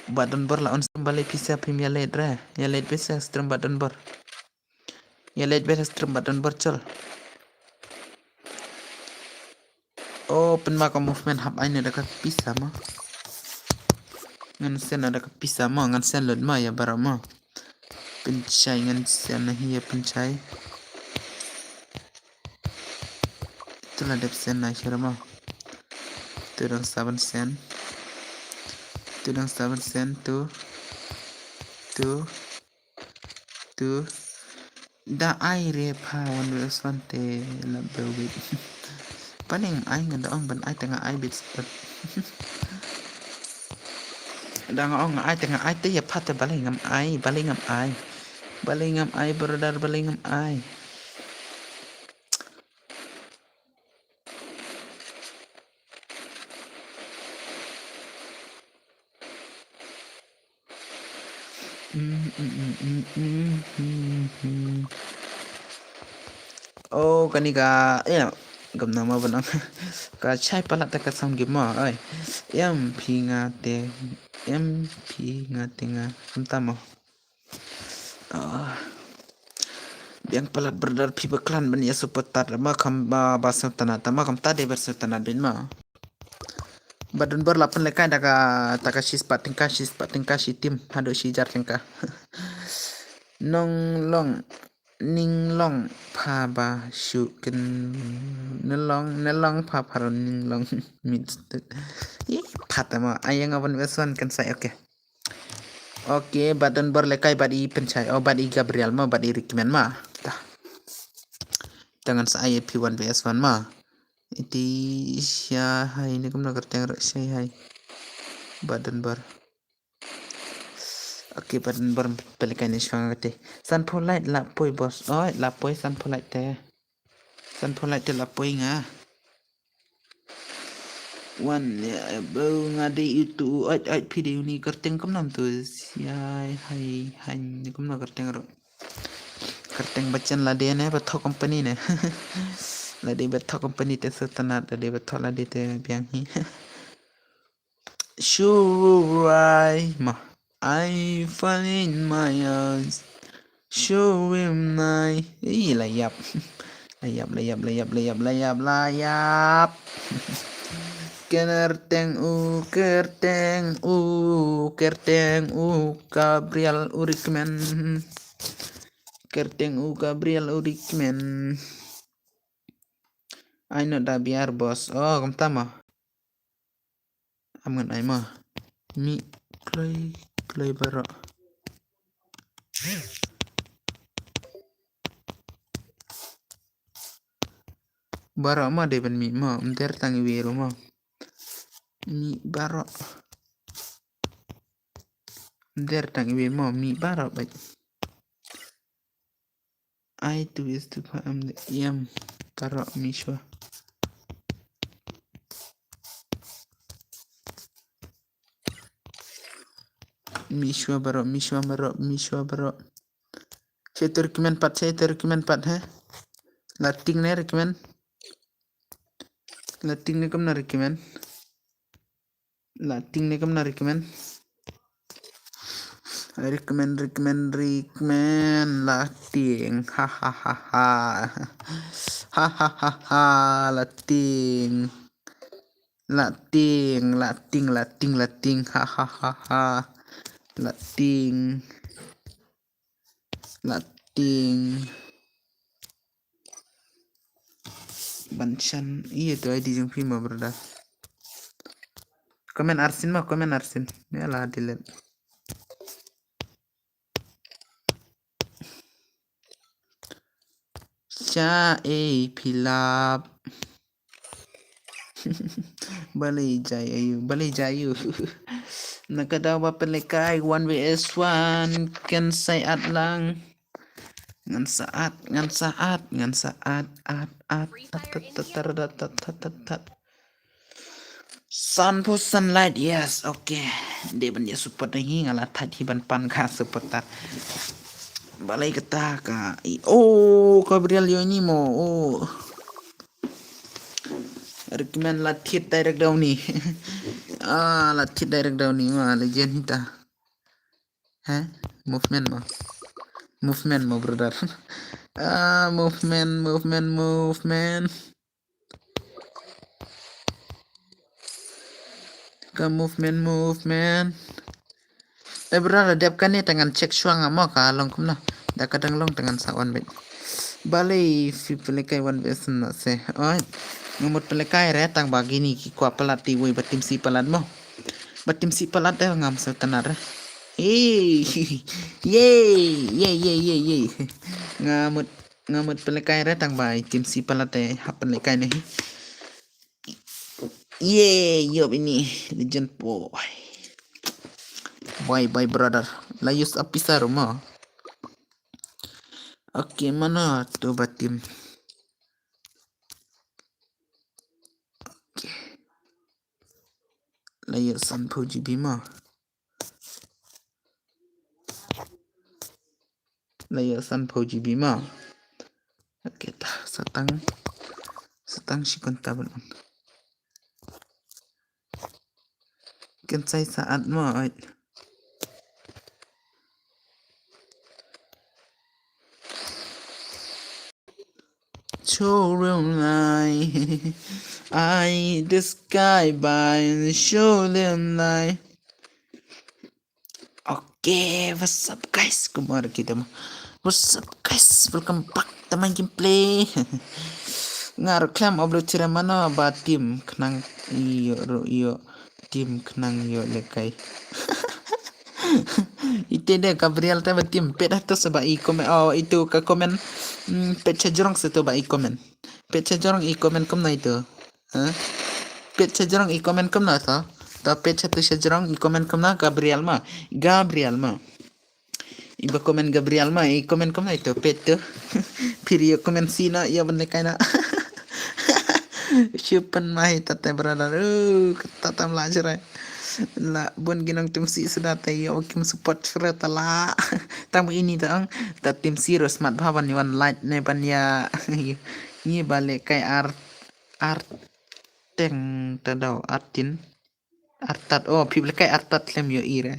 Ba don bor la on stream balei pisa phim ïa leit re. Ïa leit pisa stream ba don bor. Ïa leit bad stream ba don bor chol. Oh, pynma ka movement hap ai na da ka pisa ma. Ngan send na da ka pisa ma, ngan send lut ma ïa baroh ma. Pynchai ngan send na hi ïa pynchai. Tu la dep send na hi ma. Tu dang seven send. Tu dang seven send tu. Tu. Tu. Da ai re pha wan re swan te la bel wit. Paning ai ngan da ong ban ai te nga ai bit spat. Da nga ong nga ai te nga ai te ïa pha te balei ngam ai, balei ngam ai. Balei ngam ai brother, balei ngam ai. Oh, kani ka, ya, gam nama benang. Ka chai palat ka sound game ma, ai. Em phi nga te, em phi nga te nga, em tamo. Ah. Biang palat brother phi ba klan ban ïa support tat ma kam ba ba sngewtynnat ma kam ta de ber sngewtynnat bin ma. Ba don bor la pynlehkai da ka ta ka shi spah tyngka shi spah tyngka shi tim haduh shi jar tyngka. Nong long ning long pha ba shu ken ne long ne long pha pha ron ning long mit. Ih pha ta ma ai nga ban wes wan kan sai okay. Okay, bad don bor lehkai bad i pynchai. Oh, bad i Gabriel ma, bad i recommend ma. Ta. Ta ngan sa ai phi one V S one ma. Iti sha hai ni kumno kyrteng ro sha hai. Bad don bor. Okay, bad don bor pynlehkai ni shwang kate. Sanphew light la poi boss. Oh, la poi sanphew light te. Sanphew light te la poi nga. Wan ya bro nga dei itu ait ait phi dei uni kyrteng kumnam tu siai hai hai ni kumno kyrteng ro. Kyrteng bachan la dei ne ba thok company ne. La dei ba thok company te sngewtynnat la dei ba thok la dei te biang hi. Shurai ma I find my eyes. Shurim nai. Ih, la ïap. La ïap, la ïap, la ïap, la ïap, la ïap, la ïap. Kerteng u, kerteng u, kerteng u, Gabriel u recommend. Kerteng u, Gabriel u recommend. Ai no da biar boss. Oh, kumta ma. Am ngan ai ma. Mih kloi kloi baroh. Baroh ma dei ban mih ma. Ym der tang iwei ruh ma. Mih baroh. Ym der tang iwei ma. Mih baroh bad. Ai tu is tu pha am de ïam baroh mih shuwa. Mih shuwa baroh, mih shuwa baroh, mih shuwa baroh. Che tu recommend pat, che tu recommend pat he. La ting ne recommend. La ting ne kumno recommend. La ting ne kumno recommend. Recommend, recommend, recommend. La tieng. Ha, ha, ha, ha. Ha, ha, ha, ha. La tieng. La tieng, la tieng, la tieng, la tieng. Ha, ha, ha, ha. La tieng. La tieng. Ban shan. Ïa tu I D jong phi mo, brother. Comment arsien mo, comment arsien. Ïa la delete. Sha ei phi lap. Balei jai ayu, balei jai ayu. Na ka daw ba pynlehkai one versus one, kan sa at lang. Ngan sa at, ngan sa at, ngan sa at, at, at, at, at, at, at, at, at, at. Sanphew Sunlight, yes, okay. Dei ban ïa support na hi, nga la thait hi ban pan ka support ta. Balei kata ka, i-, oh, Gabriel ïoh ni mo, oh. Recommend la thied direct daw ni. Ah, la thied direct daw ni, ma, legend hi ta. Heh? Movement mo. Movement mo, brother. Ah, movement, movement, movement. Ka movement, movement. Eh, brother, dep kane te ngan check shuwa nga mo ka long kumno. Da ka dang long te ngan sa wan beit. Balei phi pynlehkai one versus one se. Oi. Nga mut pynlehkai re tang ba kine ki kwah palat, te wei ba team C palat mo. Ba team C palat de ngam sngewtynnat re. Hey. Yay. Yay, yay, yay, yay. Nga mut, nga mut pynlehkai re tang ba team C palat de hap pynlehkai ne. Yay, ïoh bini. Legend boy. Bye bye, brother. La use up pisa ruh mo. Okay, mano tu ba team. Okay. La ïoh sanphew G B mo. La ïoh sanphew G B mo. Okay, ta sa tang, sa tang shi kynta ban on. Kan sa at mo, oi. Show them line. I the sky by and show them line. Okay, what's up guys? Kumar kita mo. What's up guys? Welcome back to my gameplay. Nga ruh khlem upload shuwa mano ba team khnang ïoh ruh ïoh. Team khnang ïoh lehkai. Ite de Gabriel te ba team peit hato sa ba i comment. Oh, itu ka comment. Hmm, peit sha jrong sa to ba i comment. Peit sha jrong i comment kumno itu. Ha? Peit sha jrong i comment kumno to. To peit sha to sha jrong i comment kumno Gabriel ma. Gabriel ma. Iba comment Gabriel ma, i comment kumno ito, peit to. Phi ïoh comment shisha, ïa ban lehkai na. Shu pynmai ta te brother. Uh, kata tam la jrai. La bun ki nong team C suda te ïa kim support shuwa ta la. Tang ini ta ang. Ta team C ruh smat bha ban wan like ne ban ïa. Ngi ba lehkai ar, ar teng ta daw ar tin. Artat, oh, phi ba lehkai artat khlem ïohi re.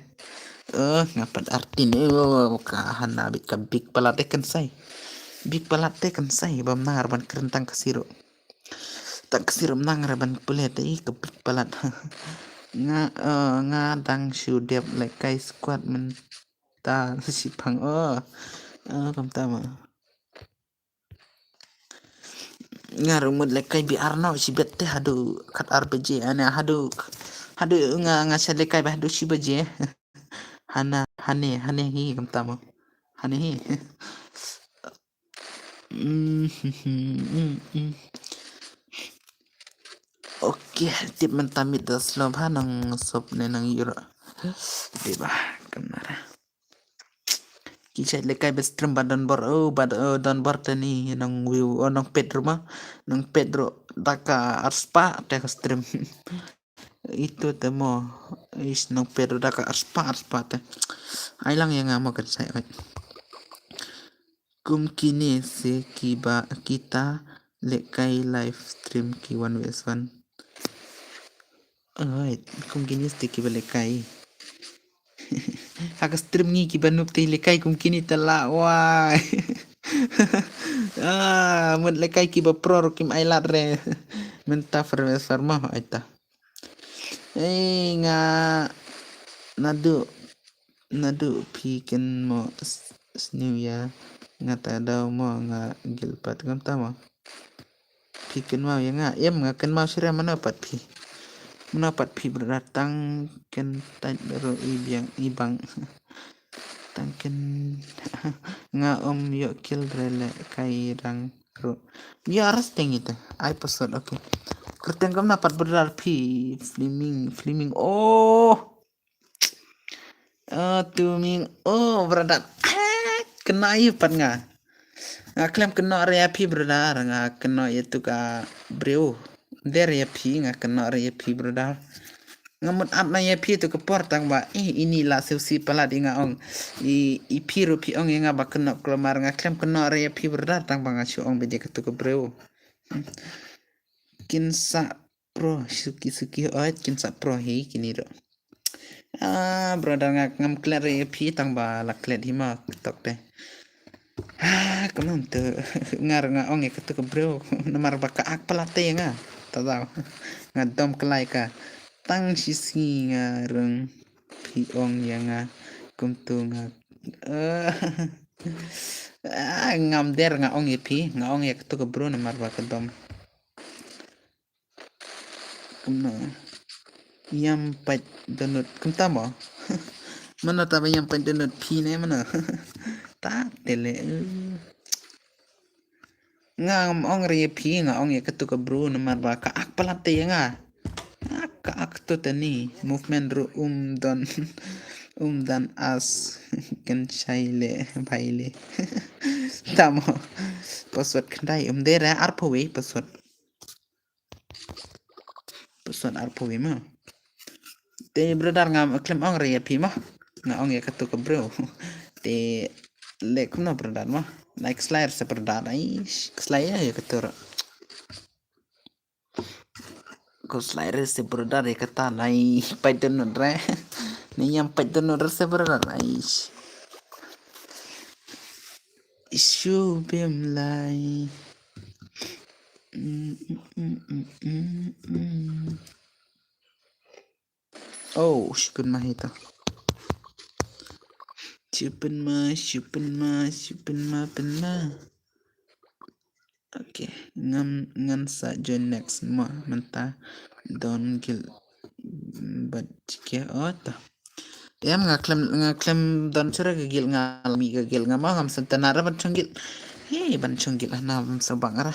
Oh, nga pat artin, oh, ka hana bit ka big palat te kan sai. Big palat te kan sai, bam nang re ban kren tang ka siro. Tang ka siro nang re ban pule te, ih, ka big palat. Nga, eh, nga dang shu dep lehkai squad mynta shipang, oh. Oh, kam ta ma. Nga ruh mut lehkai biar noh shibit te haduh khat ar baje, ane haduh, haduh nga, nga sa lehkai ba haduh shi baje. Hana, hane, hane hi kam ta mo. Hane hi. Mm, mm, mm, mm. Okay, tip mynta mid da slow bha nang sop ne nang ïura. Dei ba, kam nara. Ki shait lehkai ba stream ba don bor, oh, ba, oh, don bor te ni nong view, oh, nong peit ruh ma. Nong peit ruh da ka arspah te ka stream. Itu te mo, is nong peit ruh da ka arspah, arspah te. Ai lang ïa nga mo kan shait, oi. Kum kine se kiba kita lehkai live stream ki one versus one. Alright, kum kine se kiba lehkai. Ha ka stream ngi kiba noob te lehkai kum kine te la wai. Ah, mut lehkai kiba pro ruh kim ai lad re. Mynta farmers farmer aita. Ei nga naduh naduh phi kynmaw sniew ïa nga ta daw mo nga gil pat kumta mo. Phi kynmaw ïa nga, em nga kynmaw shuh re mano pat phi. Mano pat phi brother tang kyntait ruh i biang i bang. Tang kyn nga ym ïoh kill re lehkai rang ruh. Ïa ras teng ita. Ai password okay. Kyrteng kumno pat brother phi Fleming Fleming oh. Oh, Tuming. Oh, brother. Ah, kena ïa pat nga. Nga khlem kena re ïa phi brother, nga kena ïa tu ka briew. Der ïa phi nga kena re ïa phi brother. Nga mut ap na ïa phi tu ka por tang ba eh ini la siu si palat i nga ong. I i phi ruh phi ong ïa nga ba kena klamar nga khlem kena re ïa phi brother tang ba nga shu ong ba dei ka tu ka briew. Kin sa pro suki suki oi kin sa pro hi kini ruh. Ah, brother nga ngam klet re ïa phi tang ba la klet hi ma tok te. Ah, kumno te nga nga ong ïa katu ka briew namar ba ka ak palat te nga. Ta daw. Nga dom klai ka tang shi sngi nga rung phi ong ïa nga kumtu nga. Ah, ngam der nga ong ïa phi nga ong ïa katu ka briew namar ba ka dom. Kumno ïam pait donut kumta mo. Mano ta ba ïam pait donut phi ne mano. Ta tele. Nga ngam ong re ïa phi nga ong ïa katu ka briew namar ba ka ak palat te ïa nga. Ka ak to tani movement ruh um don um dan as kan shai le bai le. Tamo password khyndai um dei re arphew wei password. Password arphew wei ma. Te brother nga khlem ong re ïa phi ma. Nga ong ïa katu ka briew. Te lek kumno brother ma. Like slide se brother ai slide ïa katu. Ko slide re se brother ïa kata lai pait donut re. Ni ïam pait donut re se brother ai. Shu bim lai. Oh, shupin ma hita. Shupin ma, shupin ma, shupin ma, pin ma. Okay, ngan ngan sa join next ma mynta don gil bad chike ota. Em nga khlem nga khlem don chura ka gil nga mi ka gil nga ma ngam sa tana ra ban chungil. Hey ban chungil na ngam sa bang ra.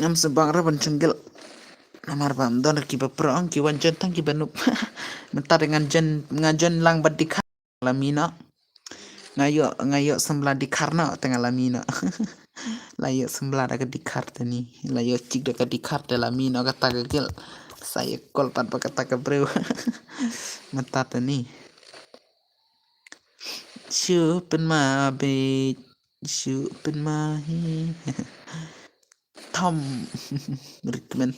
Ngam sa bang ra ban chungil. Namar ba don ki ba pro ki wan join tang ki ba nup. Mynta ngan join ngan join lang bad dikha. La mino. Nga ïoh nga ïoh sembla dikhar no tengah la mino. La ïoh sembla da ka dikhar tani. La ïoh chik da ka dikhar te la mino kata ka gil. Sa ïoh kol pat ba kata ka briew. Mata tani. Shu pen ma be shu pen ma hi. Tom Rickman.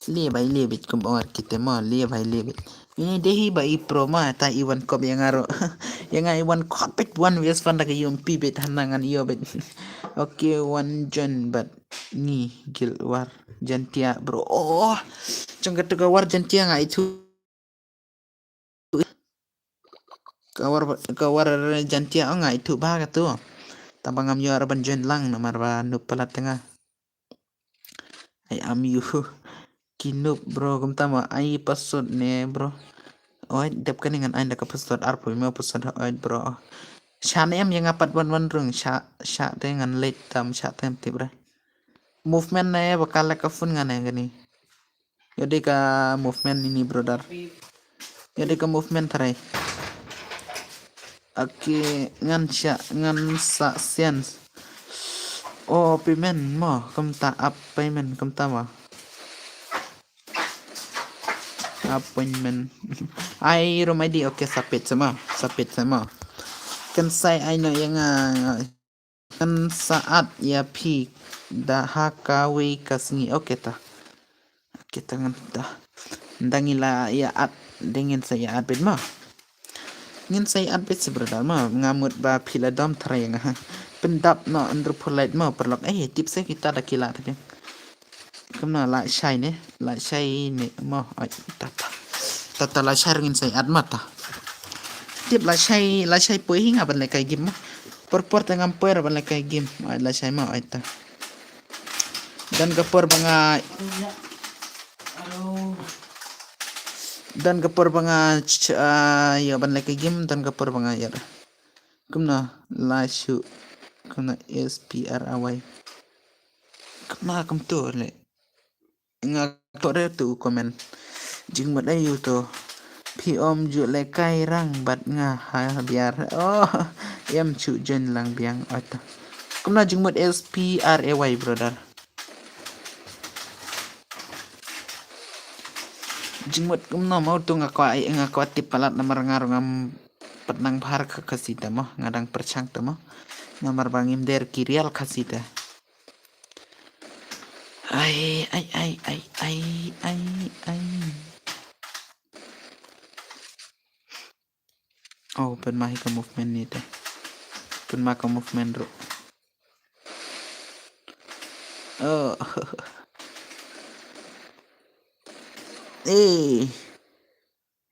Lie bai lie bit kum or kite mo lie bai lie bit. Ini dehi ba i pro ma ta i wan kop yang aro. Yang i wan kop bit wan wes fan da ka yum pi bit hana ngan io bit. Okay wan jon bat ni gil war jantia bro. Oh. Chang ka tu ka war jantia nga itu. Ka war ka war jantia ong ai tu ba ka tu. Taba ngam ïoh ra ban join lang namar ba nup palat tengah. Ai am yu ki nup bro kumta ma ai password ne bro. Oi dep kane ngan ai da ka password arphew ma password oi bro. Sha ne em ïa nga pat wan wan rung sha sha te ngan late tam sha tem tip re. Movement ne ba ka la ka phone ngan ne kani. Ïa dei ka movement ini brother. Ïa dei ka movement tharai. Okay ngan sha ngan sa sense. Oh payment mo kumta up payment kumta mo. Appointment. Ai rum I D okay sapit sama sapit sama. Kan sai ai no yang uh, Ngan sa at ïa phi da ha kawei ka sngi. Okay ta. Okay ta ngan ta. Nda ngi la ïa at dei ngin sa ïa at bit ma. Ngin sa ïa at beit sa brother mo, nga mut ba phi la dom trai nga ha. Pyndap noh hynriewphew lait mo paralok. Eh, tip sa kita da ki la tadeng. Kumno la shai ne, la shai ne mo. Ai, ta ta. Ta ta la shai ngin sa ïa at mo ta. Tip la shai, la shai poi hi nga ban lehkai game mo. Por por te ngam poi ra ban lehkai game. Ai la shai mo ai ta. Don ka por ba nga Don ka por ba nga ch- ch- ah, ïa ban lehkai game, don ka por ba nga ïa. Kumno la shu, kumno S P R A Y. Kumno kumto le. Nga to re tu comment. Jingmut aïu to. Phi ym ju lehkai rang bad nga ha biar. Oh, em chu join lang biang ot. Kumno jingmut S P R A Y brother. Jingmut kumno mo tu nga kwah, nga kwah tip palat namar nga ruh ngam pat nang bha ka Khasi te mo, nga dang pyrshang te mo. Namar ba ngim dei ki real Khasi te. Ai, ai, ai, ai, ai, ai, ai. Oh, pynma hi ka movement ni te. Pynma ka movement ruh. Oh. Eh.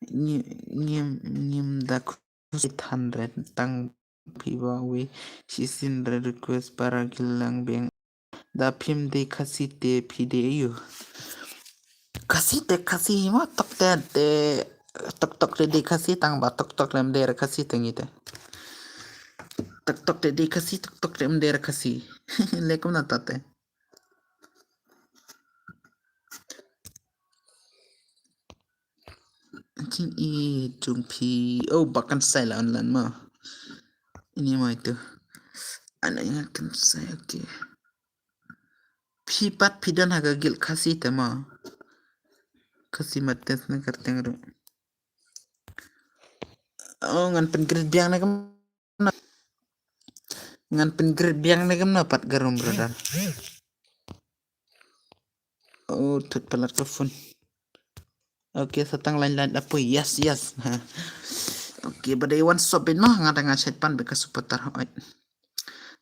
Ngi-, ngim, ngim da kus eight hundred tang phi ba wi. Shisien re request para kilang beng. Da phim dei Khasi te phi dei aïu. Khasi te Khasi hi ma tok te te tok tok te dei Khasi tang ba tok tok lem dei Khasi te ngi te. Tok tok te dei Khasi tok tok lem dei Khasi. Le kumno ta te. Jing i jung phi. Oh, ba kan sai la online ma. Ini mai tu. Ana ingat kan sai, okay. Phi pat phi don ha ka guild Khasi te ma. Khasi mates na karteng ru. Oh, ngan pyn greet biang na kam. Ngan pyn greet biang na kam na pat ka room brother. Oh, thut palat ka phone. Okay, sa tang line line apo. Yes, yes. Ha. Okay, ba dei wan sop bin ma nga tang nga chat pan bit ka supporter. Oi.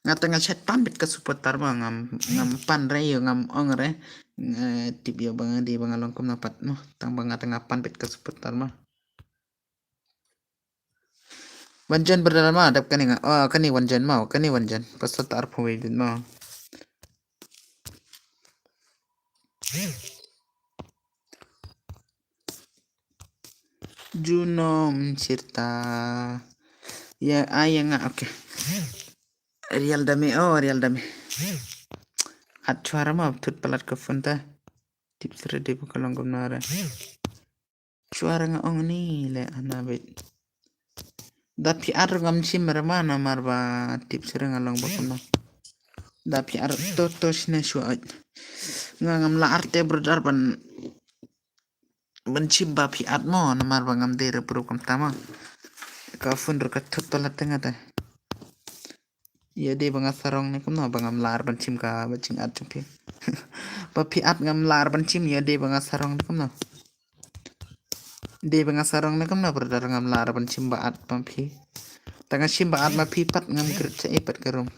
Nga tang nga chat pan bit ka supporter ma ngam, ngam pan re ïa ngam ong re. Nga tip ïa ba nga dei ba nga long kumno pat ma. Tang ba nga tang nga pan bit ka supporter ma. Wan join brother ma dap kane nga. Oh, kane wan join ma, kane wan join. Pasal ta arphew wei dit ma. Junom chirta. Ya, ah, ya nga, okay. Real dame, oh, real dame. At suara ma thut palat ka phone ta. Tip sere dei ba ka long kumno re. Suara nga ong ni le ana bit. Da phi at ngam shim re ma namar ba tip sere nga long ba kumno. Da phi at to to shine shuwa. Nga ngam la arte brother ban ban shim ba phi at mo namar ba ngam dei re pro kam tama. Ka phone ru ka thut palat tengah te. Ïa dei ba nga sarong ne kumno ba ngam lar ban shim ka ba jing at jong phi. Ba phi at ngam lar ban shim ïa dei ba nga sarong ne kumno. Dei ba nga sarong ne kumno brother ngam lar ban shim ba at ma phi. Ta nga shim ba at ma phi pat ngam greet sa i pat ka room.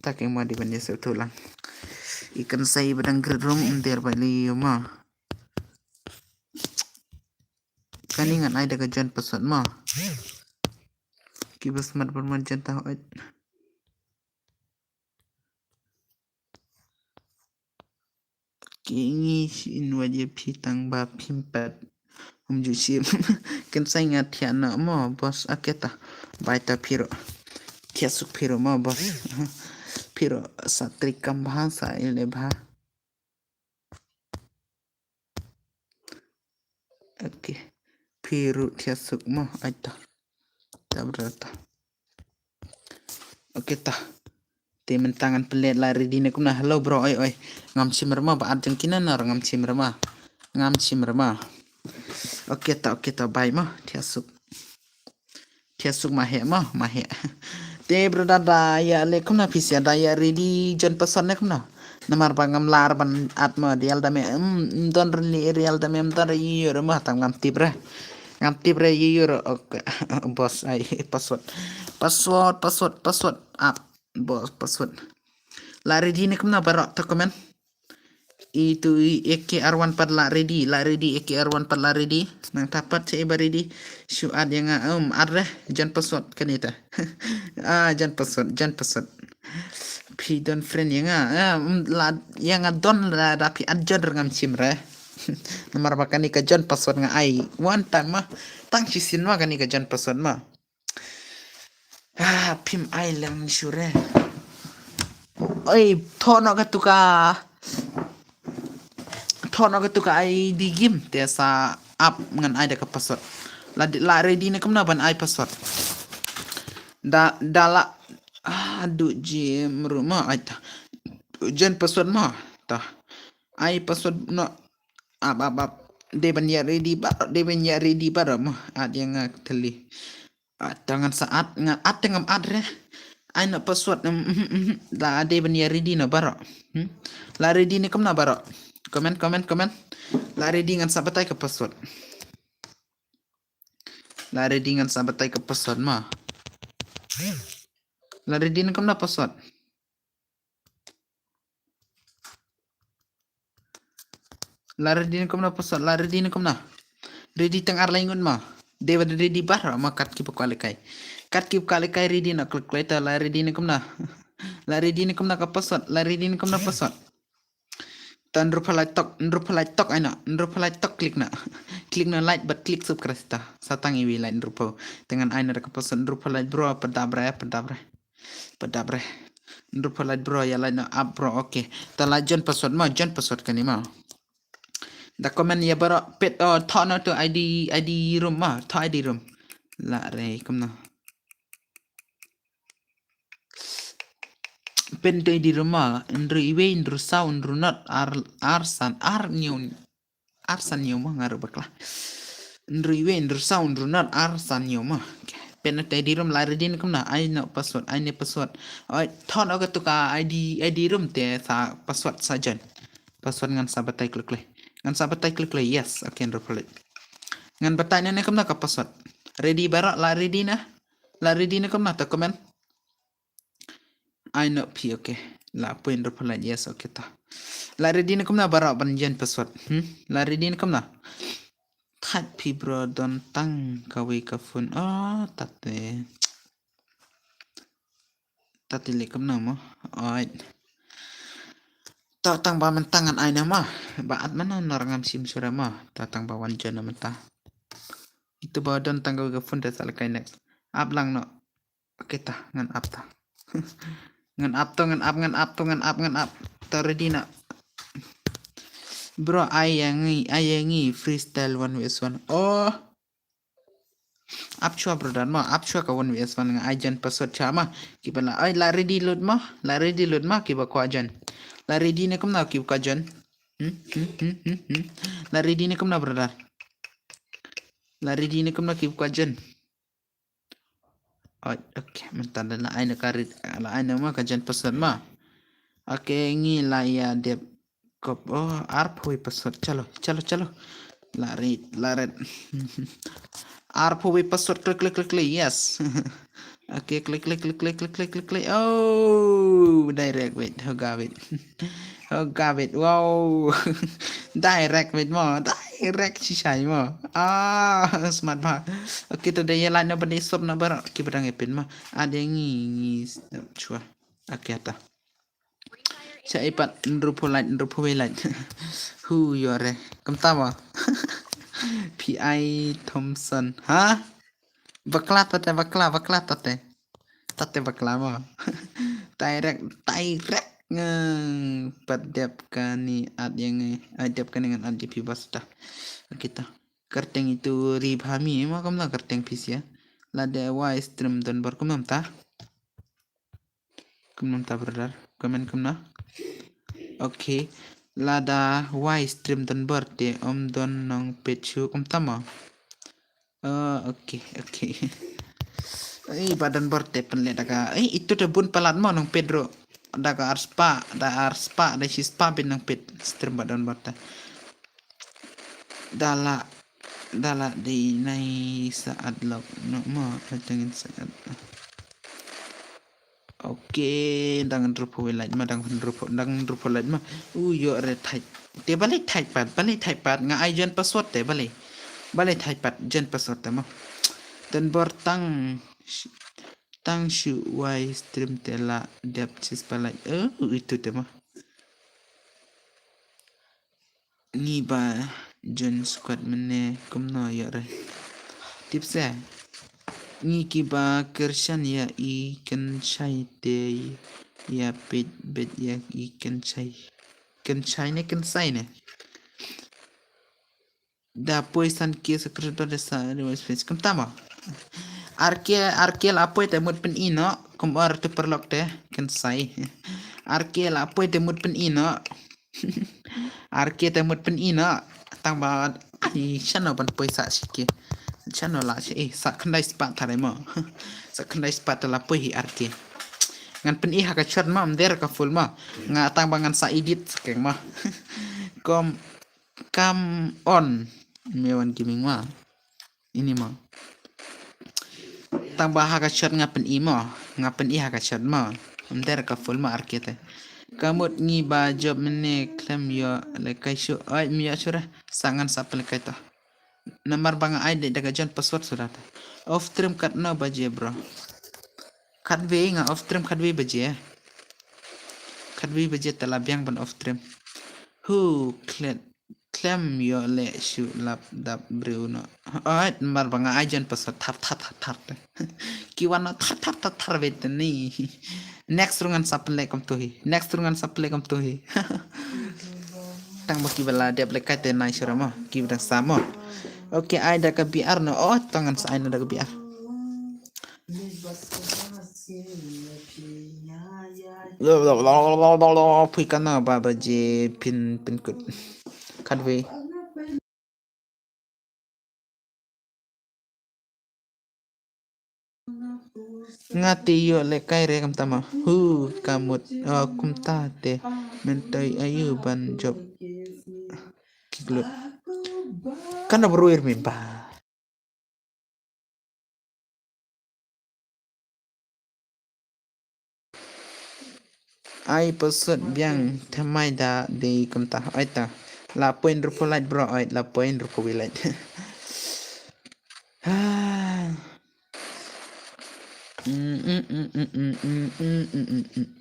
Ta ke ma dei ban ïa sa tu lang. I kan sa i ba dang greet room um der ba li ïa ma. Kani ngan ai da ka join password ma. Ki ba smat ban man join ta oi. Ki ngi shin wa je phi tang ba phim pat. Um ju shim. Kan sai nga thia na mo boss aketa. Bai ta phiro. Thia suk phiro mo boss. Phiro sa tri kam bha sa ile bha. Okay. Phi ruh thia suk mo ai ta. Ta bra ta. Okay ta. Te mynta ngan pynleit la ready ne kumno. Hello bro oi oi. Ngam shim re mo ba at jong ki na nor ngam shim re mo. Ngam shim re mo. Okay ta okay ta bye mo. Thia suk. Thia suk ma heh mo ma heh. Te brother da ïa le kumno phi sia da ïa ready join password ne kumno. Namar ba ngam lar ban at mo real da me, mm, don real da me, don re ïa re mo tang ngam tip re. Ngam tip re ïa ïa ro. Okay. Boss ai password. Password, password, password. Ap. Boss password. La ready ne kumno baroh to comment. Itu i A K R one pat la ready, la ready, A K R one pat la ready. Nangta pat sha iba ready. Shu add ïa nga, um, add re, jan password kane ta. Ah, jan password, jan password. Phi don friend ïa nga, ah, um, la, ïa nga don la, da phi add jan re ngam shim re. Namar ba kane ka jan password nga ai one time ma. Tang shisien ma kane ka jan password ma. Ah, phim ai lang shuh re. Oi, thoh noh katu ka. Thoh noh katu ka I D game te sa ap ngan ai da ka password. La, la ready ne kumno ban ai password. Da, da la. Ah, du jim ru ma ai ta. Jan password ma ta. Ai password noh. Ap, ap, ap. Dei ban ïa ready baroh, dei ban ïa ready baroh ma. Add ïa nga thylli. Ah, te ngan sa add, ngan add te ngam add re. Ai noh password, mm, mm, mm, mm. La dei ban ïa ready noh baroh. Hmm? La ready ne kumno baroh. Comment, comment, comment. La ready ngan sa batai ka password. La ready ngan sa batai ka password ma. La ready ne kumno password. La ready ne kumno password, la ready ne kumno. Ready tang ar lai ngut ma. Dei ba ready baroh ma kat ki ba kwah lehkai. Kat ki ba kwah lehkai ready noh click later la ready ne kumno. La ready ne kumno ka password, la ready ne kumno password. Ta hynriewphew like tok, hynriewphew like tok ai noh, hynriewphew like tok click noh. Click noh like bad click subscribe ta. Sa tang iwei like hynriewphew. Te ngan ai noh da ka password hynriewphew like bro, pat dap re, pat dap re. Pat dap re. Hynriewphew like bro, ïa like noh ap bro, okay. Ta la jan password ma, jan password kane ma. Da comment ïa baroh pet, oh, thoh noh tu I D, I D room ma, thoh I D room. La re kumno. Pet tu I D room ma, hynriew iwei, hynriew saw, hynriew not, ar, ar san, ar hynñiew. Ar san hynñiew ma nga ruh bakla. Hynriew iwei, hynriew saw, hynriew not, ar san hynñiew ma. Okay. Pet noh te I D room la ready ne kumno, ai noh password, ai ne password. Oi, thoh noh katu ka I D, I D room te sa password sa jan. Password ngan sa batai khlem khlem. Ngan sa batai khlem khlem, yes, okay, hynriewphew like. Ngan batai ne kumno ka password. Ready baroh, la ready ne. La ready ne kumno ta comment. Ai noh phi, okay. La poi hynriewphew like, yes, okay ta. La ready ne kumno baroh ban jan password. Hmm? La ready ne kumno. Thait phi bro don tang kawei ka phone. Oh, tate. Tate leh kumno mo. Oi. Ta tang ba mynta ngan ai noh ma. Ba at mana nor ngam shim shuh re ma. Ta tang ba wan jan na mynta. Itu ba don tang kawei ka phone te sa lehkai next. Ap lang noh. Okay ta, ngan ap ta. Ngan ap to, ngan ap, ngan ap to, ngan ap, ngan ap. Ta ready na. Bro, ai ïa ngi, ai ïa ngi freestyle one versus one. Oh. Ap shuwa brother ma, ap shuwa ka one versus one nga ai jan password sha ma. Kiba la, ai la ready lut ma, la ready lut ma, kiba kwah jan. La ready ne kumno kiba kwah jan. Hmm, hmm, hmm, hmm, hmm. La ready ne kumno brother. La ready ne kumno kiba kwah jan. Oi, okay, mynta da la ai na ka rit, la ai na ma ka jan password ma. Okay, ngi la ïa dep kop, oh, arphew password, chalo, chalo, chalo. La rit, la rit. Arphew password, klik, klik, klik, klik, yes. Okay, klik, klik, klik, klik, klik, klik, klik, klik. Oh, direct, wait, hoga, wait. Oh, gabit. Wow. Direct mit mo. Direct shisha mo. Ah, smart ba. Okay, to da ïa like na ba dei sop na baroh ki ba dang ïa pin mo. Ada ngi ngi shuwa. Okay, ata. Sha ipat hynriewphew like, hynriewphew like. Hu ïore. Kumta mo. P I Thompson. Ha? Bakla tate, bakla, bakla tate. Tate bakla mo. Direct, direct. Nge, pat dep kane add ïa ngi, ai dep kane ngan add ïa phi bas ta. Kita. Kyrteng itu ri bha mi, ma kumno kyrteng phi sia. Lada wai stream don bor kumno ta. Kumno ta brother. Comment kumno. Okay. Lada wai stream don bor te ym don nongpeit shuh kumta mo. Oh, okay, okay. Ei, ba don bor te pynleh da ka. Ei, itu te bun palat mo nongpeit ruh. Da ka ar spah, da ar spah, da shi spah beit nongpeit stream ba don bor te. Da la Da la dei nai sa add lok noh ma, la dang sa add. Okay, dang hynriewphew wei lait ma, dang hynriewphew, dang hynriewphew lait ma. U ïoh re thait. Te balei thait pat, balei thait pat, nga ai join password te balei. Balei thait pat, join password te ma. Ten bor tang, tang shu wai stream te la dep shispah lait. Eh, u itu te ma. Ngi ba join squad mynne kumno ïoh re. Tip se. Ngi kiba kyrshan ïa i kynshai te ïa peit bet ïa i kynshai. Kynshai ne kynsai ne. Da poi san ki sa kyrdo de sa reward space. Kumta ma. Ar ki, ar ki la poi te mut pyn-i noh. Kum ar te paralok te kynsai. Ar ki la poi te mut pyn-i noh. Ar ki te mut pyn-i noh. Tang ba ai shano ban poi sa shi ki. Shano la shi eh sa khyndai spah tare ma. Sa khyndai spah te la poi hi ar ki. Ngan pyn-i ha ka short ma, ym dei ka full ma. Nga tang ba ngan sa edit sa keng ma. Kom Come on. Me wan gaming ma. Ini ma. Tang ba ha ka short nga pyn-i ma. Nga pyn-i ha ka short ma. Ym dei ka full ma ar ki te. Ka mut ngi ba job mynne khlem ïoh lehkai shuh. Oi, ym ïoh shuh re. Sa ngan sa pynlehkai to. Namar ba nga ai dei da ka join password suda ta. Off stream katno baje bro. Khatwei nga off stream khatwei baje. Khatwei baje te la biang ban off stream. Hu klet. Khlem ïoh leh shuh lap dap briew noh. Oi, namar ba nga ai join password thar thar thar thar te. Ki wan noh thar thar thar thar beit te ni. Next ruh ngan sa pynleh kumto hi. Next ruh ngan sa pynleh kumto hi. Tang ba kiba la dep lehkai te nai shuh ra mo. Kiba dang sa mo. Okay, ai da ka B R noh. Oh, to ngan sa ai noh da ka B R. Phi katno ba baje phin, phin kut. Khatwei. Nga te ïoh lehkai re kumta ma. Hu ka mut, oh, kumta te. Mynta aiu ban job. Ki klut. Katno bru ir mi ba. Ai password biang thymmai da dei kumta. Oi ta. La point ruh phew lait bro, oi la point ruh phew lait. Ah. Mm, mm,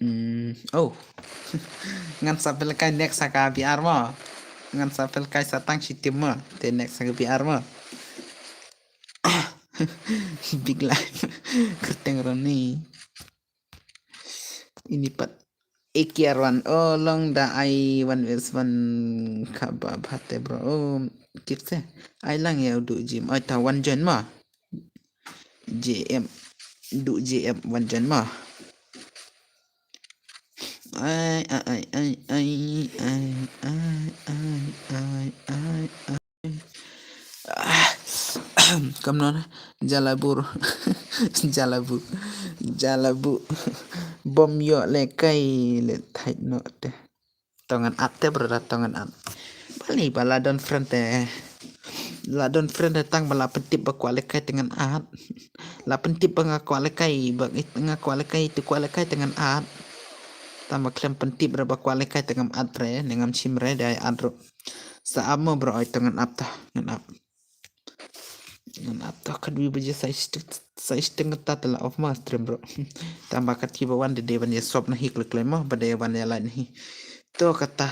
mm. Oh. Ngan sa pynlehkai next ha ka B R mo. Ngan sa pynlehkai sa tang shi tim mo. Te next ha ka B R mo. Big life. Kyrteng Ronnie. Ini pat. Ekiar wan. Oh, long da ai one versus one kaba bha te bro. Oh, tip se. Ai lang ïa u Duh Jim. Ai ta wan join ma. J M. Duh J M wan join ma. Ai, ai, ai. Ah, kam non, jalabu. Jalabu. Jalabu. Bym ïoh lehkai le thait noh te. To ngan add te brother, to ngan add. Balei ba la don friend te. La don friend te tang ba la pyntip ba kwah lehkai te ngan add. La pyntip ba nga kwah lehkai, ba nga kwah lehkai, te kwah lehkai te ngan add. Tang ba khlem pyntip re ba kwah lehkai te ngam add re, ne ngam shim re, dei add ruh. Sa ap mo bro, oi to ngan ap ta, ngan ap. Ngan ap ta khatwi baje sa shiteng, sa shiteng kata te la off ma stream bro. Tang ba kati ba wan de de ban ïa sop na hi klik lei mo, ba de wan ïa live na hi. To kata,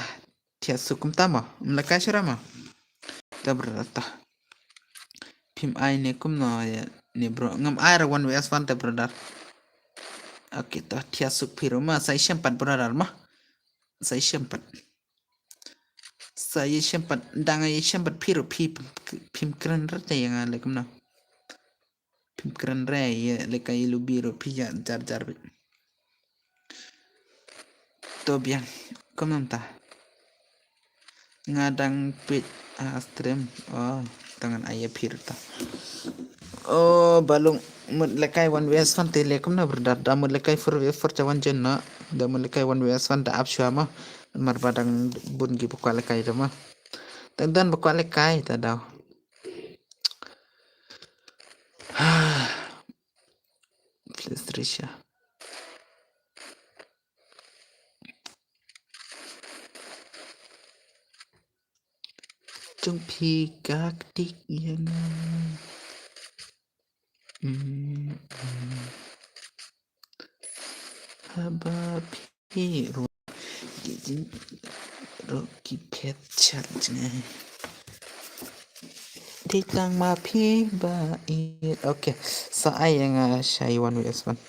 thiah suk kumta mo, ym lehkai shuh ra mo. Ta brother ta. Phim ai ne kumno ïa ne bro. Ngam ai ra one V S one te brother. Okay, to thiah suk phi ruh ma sa ïashem pat brother ma. Sa ïashem pat. Sa ïashem pat, dang ïashem pat phi ruh phi, phim kren re te ïa nga leh kumno. Phim kren re ïa lehkai ïa lubi ruh phi ïa jar jar beit. To biang, kumno mynta. Nga dang peit ha stream. Oh, to ngan ai ïa phi ruh ta. Oh, balung mut lehkai one V S one te leh kumno brother. Da mut lehkai four V four te wan join noh. Da mut lehkai one V S one da ap shuwa mo. Namar ba dang bun ki ba kwah lehkai te mo. Dang don ba kwah lehkai ta daw. Te Srisha. Jong phi ka ktik ïa nga. Hmm, hmm. Haba phi ruh ki jin ruh ki phet chat jngai. Dei tang ma phi ba i. Okay. Sa ai ïa nga shai one V S one.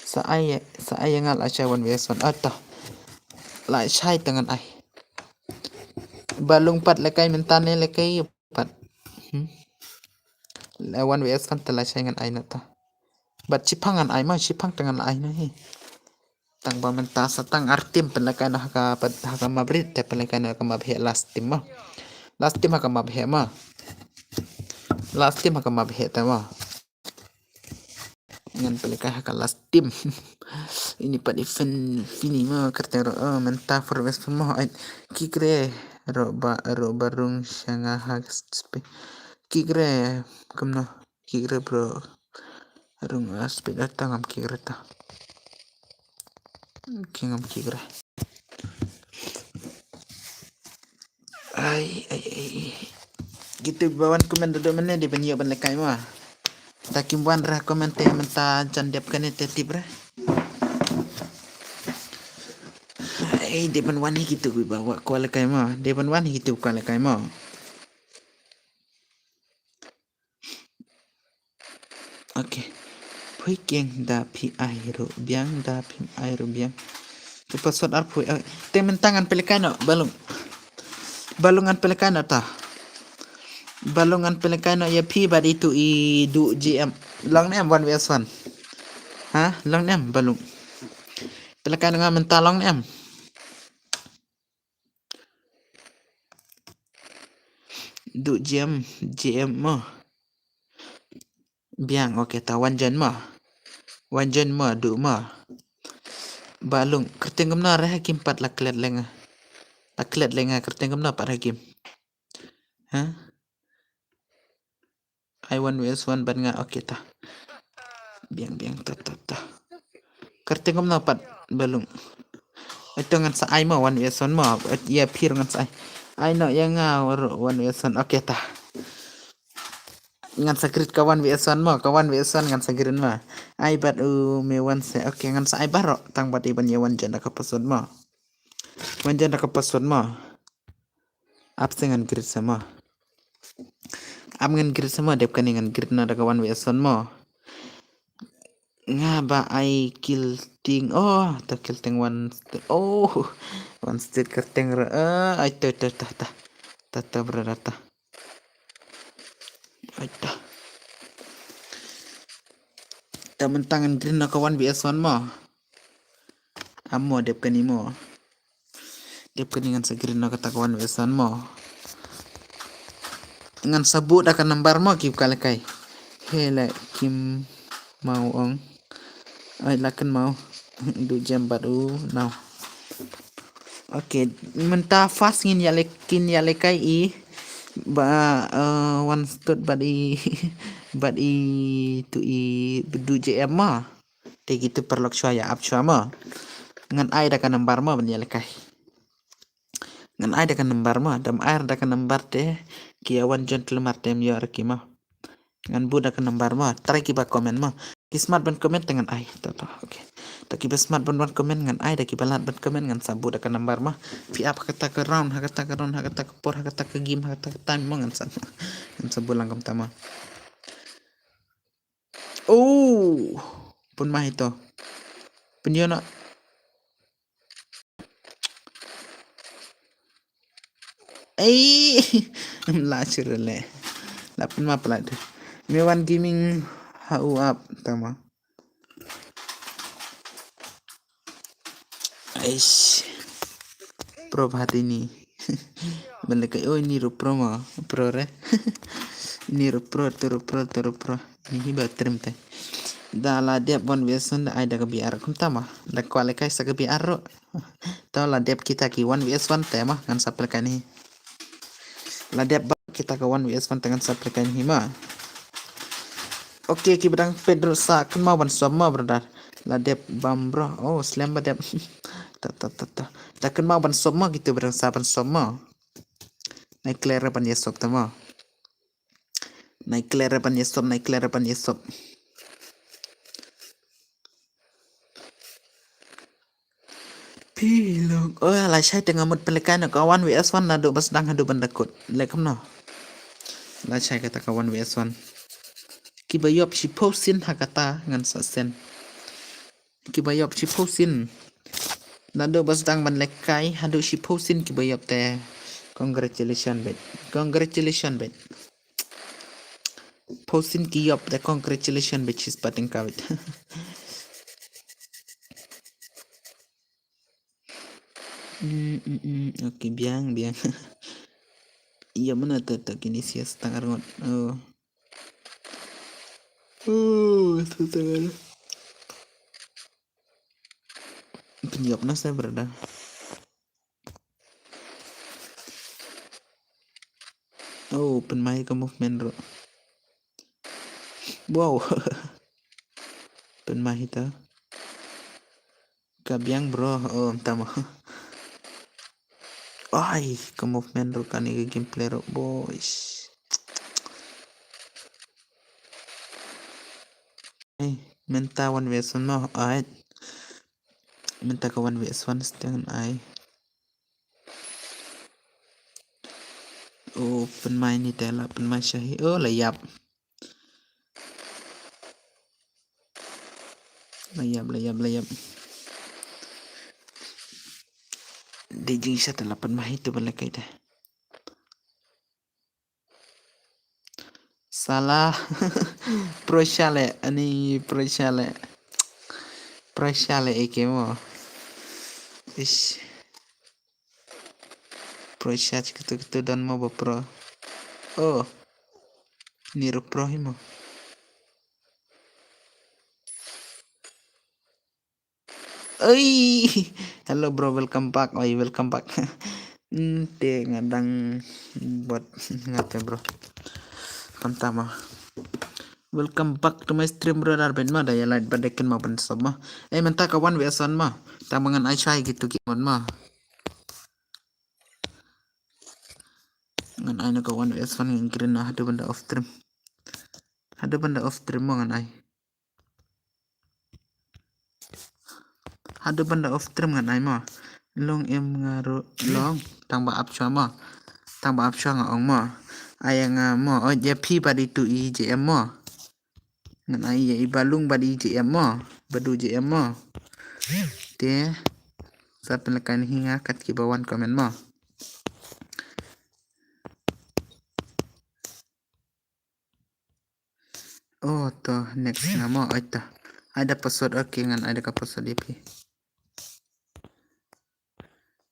Sa ai, sa ai ïa nga la shai one V S one. Ata. La shai tang ngan ai. Ba lung pat lehkai mynta ne lehkai pat. Hmm. La one V S one te la shai ngan ai na ta. Bad shiphang ngan ai ma, shiphang te ngan ai na hi. Tang ba mynta sa tang ar team pynlehkai na ha ka pat ha ka map rit te pynlehkai na ha ka map heh last team ma. Last team ha ka map heh ma. Last team ha ka map heh te ma. Ngan pynlehkai ha ka last team. Ini pat event fini ma kyrteng ruh, oh, mynta for west mo. Ai, kikre ruh ba, ruh ba rung sha nga ha spe. Kikre kumno. Kikre bro. Rung, ah, speed ata ngam kikre ta. Ki ngam kikre. Ai, ai, ai. Kitu ba wan comment duduk mane dei ban ïoh ban lehkai ma. Ta kim wan ra comment te mynta jan dep kane te tip ra. Ai, dei ban wan hi kitu ba wa kwah lehkai ma. Dei ban wan hi kitu kwah lehkai ma. Okay. Phui keng da phi ai ruh biang, da phi ai ruh biang. Tu password ar phui. Te mynta ngan pynlehkai noh, balung. Balung ngan pynlehkai noh ta. Balung ngan pynlehkai noh ïa phi bad itu i du G M. Long ne em one V S one. Ha? Long ne em balung. Pynlehkai noh nga mynta long ne em. Du G M, G M mo. Biang, okay, ta wan jan mo. Wan jan mo, du mo. Balung, kyrteng kumno re hakim pat la klet lenga. La klet lenga, kyrteng kumno pat hakim. Ha? Ai one V S one ban nga, okay ta. Biang, biang, ta, ta, ta. Kyrteng kumno pat balung. Ito ngan sa ai mo one V S one mo. Ïa phi ruh ngan sa ai. Ai noh ïa nga ruh one V S one. Okay ta. Ngan sa greet ka one V S one mo. Ka one V S one ngan sa greet mo. Ai bad u me wan se. Okay ngan sa ai baroh. Tang bad i ban ïa wan jan da ka password mo. Wan jan da ka password mo. Ap se ngan greet sa mo. Ap ngan greet sa mo, dep kane ngan greet na da ka one V S one mo. Nga ba ai kill ting. Oh, ta kill ting one st-, oh. One state kyrteng ra. Ah, ai ta, ta, ta, ta. Ta, ta, brother, ta. Ai ta. Ta mynta ngan greet na ka one V S one mo. Amo dep kane mo. Dep kane ngan sa greet na kata ka one V S one mo. Ngan sa buh da ka number mo ki ka lehkai. He le kim mau ong. Ai la kan mau. Du jam bad u now. Okay, mynta fast ngin ïa leh-, kin ïa lehkai i ba, eh, one stud bad i bad i tu i du J M mo. Te kitu paralok shuwa ïa ap shuwa mo. Ngan ai da ka number mo ban ïa lehkai. Ngan ai da ka number mo, dam ai da ka number te ki ïa wan join te lamar te em ïoh ra ki mo. Ngan buh da ka number mo, trai ki ba comment mo. Ki smat ban comment te ngan ai. To, to, okay. To ki ba smat ban wan comment ngan ai, da ki ba lad ban comment ngan sa buh da ka number mo. Phi ap ha kata ka round, ha kata ka round, ha kata ka por, ha kata ka game, ha kata ka time mo ngan sa, ngan sa buh lang kumta mo. Oh, pun mah ito. Pun ïoh na. Ei, la sure le. La pun mah pala tu. Me wan gaming ha u ap tama. Eish. Pro bhat ini. Balik ai, oh, ini ruh pro ma, pro re. Ini ruh pro, tu ruh pro, tu ruh pro. Ini hi ba trim te. Da la dep one V S one da ai da ka B R kumta ma. Da kwah lehkai sa ka B R ruh. To la dep kita ki one V S one te ma ngan sa pynlehkai ni. La dep ba kita ka one V S one te ngan sa pynlehkai ni ma. Okay, kiba dang peit ruh sa kynmaw ban sub mo brother. La dep bam bro. Oh, slem ba dep. Ta ta ta ta. Ta kynmaw ban sub mo, kito ba dang sa ban sub mo. Nai clear ban ïa sub ta mo. Nai clear ban ïa sub, nai clear ban ïa sub. Pilok. Oh, la shai te nga mut pynlehkai na ka one versus one naduh ba sdang haduh ban da kut. Leh kumno? La shai kata ka one versus one. Kiba ïoh shiphew sien ha kata ngan sa send. Kiba ïoh shiphew sien. Naduh ba sdang ban lehkai haduh shiphew sien kiba ïoh te. Congratulations bad. Congratulations bad. Phew sien ki ïoh te, congratulations bad, cheers pat ïa ka bad. Mm, mm, mm. Okay, biang, biang. Ïa mana ta ta kini sia setengah rangot. Oh. Oh, setengah. Pynïap na sa brother. Oh, pynmai ka movement ruh. Wow. Pynmai ita. Ka biang bro. Oh, entah mo. Ai, ka movement ruh kane ka gameplay ruh boys. Ai, mynta one versus one mo. Ai. Mynta ka one versus one steng ai. Oh, pynmai ni te la pynmai shahi. Oh, la ïap. La ïap, la ïap, la ïap. Dei jingshisha te la pynmai tu ba la kai te. Salah. Pressure le, ani pressure le. Pressure le eke mo. Ish. Pressure kitu kitu dan mo ba pro. Oh. Ni ru pro hi mo. Oi, hello bro, welcome back. Oi, welcome back. Hmm, te nga dang bot nga te bro. Pantama. Welcome back to my stream bro. Dar ben ma da ya light ba deken ma ban sub ma. Eh, mynta ka one versus one ma. Ta mangan ai shai gitu ki mon ma. Ngan ai na ka one versus one ngan green na hadu banda off stream. Hadu banda off stream ma ngan ai. Hadu banda off stream ngan ai mo. Long em nga ru long. Tang ba ap shwa mo. Tang ba ap shwa nga ong mo. Ai nga mo. Oh, ya phi ba di tu i je em mo. Ngan ai ya i balung ba di je em mo. Ba du je em mo. Te. Sa pynlekan hi nga kat ki ba wan comment mo. Oh, to next nga mo, ai ta. Ai da password, okay, ngan ai da ka password ya phi.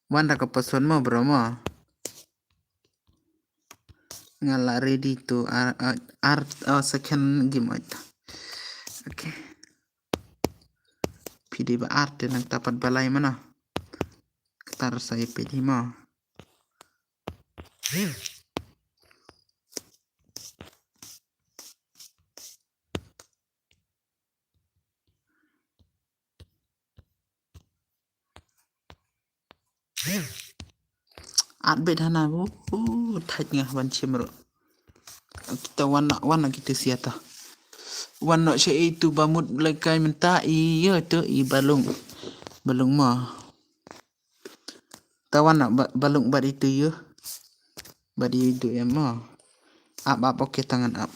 Wan da ka password mo, bro mo. Nga la ready to ar, ar, ar, oh, second game, ai ta. Okay. Phi di ba ar te nang tapat balai mana. Ktar sa ya phi di mo. At bit hana bu, uh, thait nga ban chim ro. Kita wan na, wan na kita siata. Wan no sha itu bamut lekai menta i yo tu i balung. Balung ma. Tawan na ba-, balung bad itu yo. Bad itu em mo. Ap, ap, okay, tangan ap.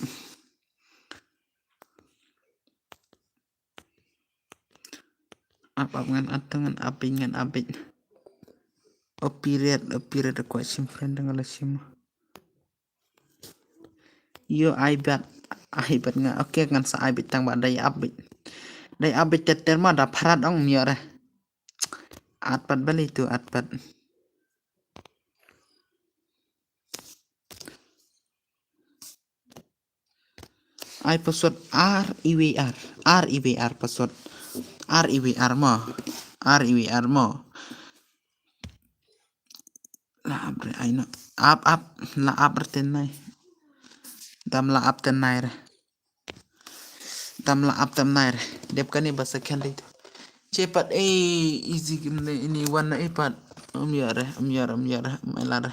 Ap, ap, ngan ap, tangan ap, ngan ap. O period, o period, ko sim friend dengan la sim. Yo, ai bat, ai bat nga, okay, ngan sa ai bat tang ba dai ap bat. Dai ap bat ter ter ma da pharat ong mio re. At pat bali tu, at pat. Ai password R E V R, R E V R password. R E V R mo. R E V R mo. La ap re ai no. Ap, ap, la ap re tenai. Dam la ap tenai re. Tam la ap tam nair. Dep kane ba second dei tu. Che pat, eh, easy game ne ini wan na, eh, pat. Um yare, um yare, um yare, um yare.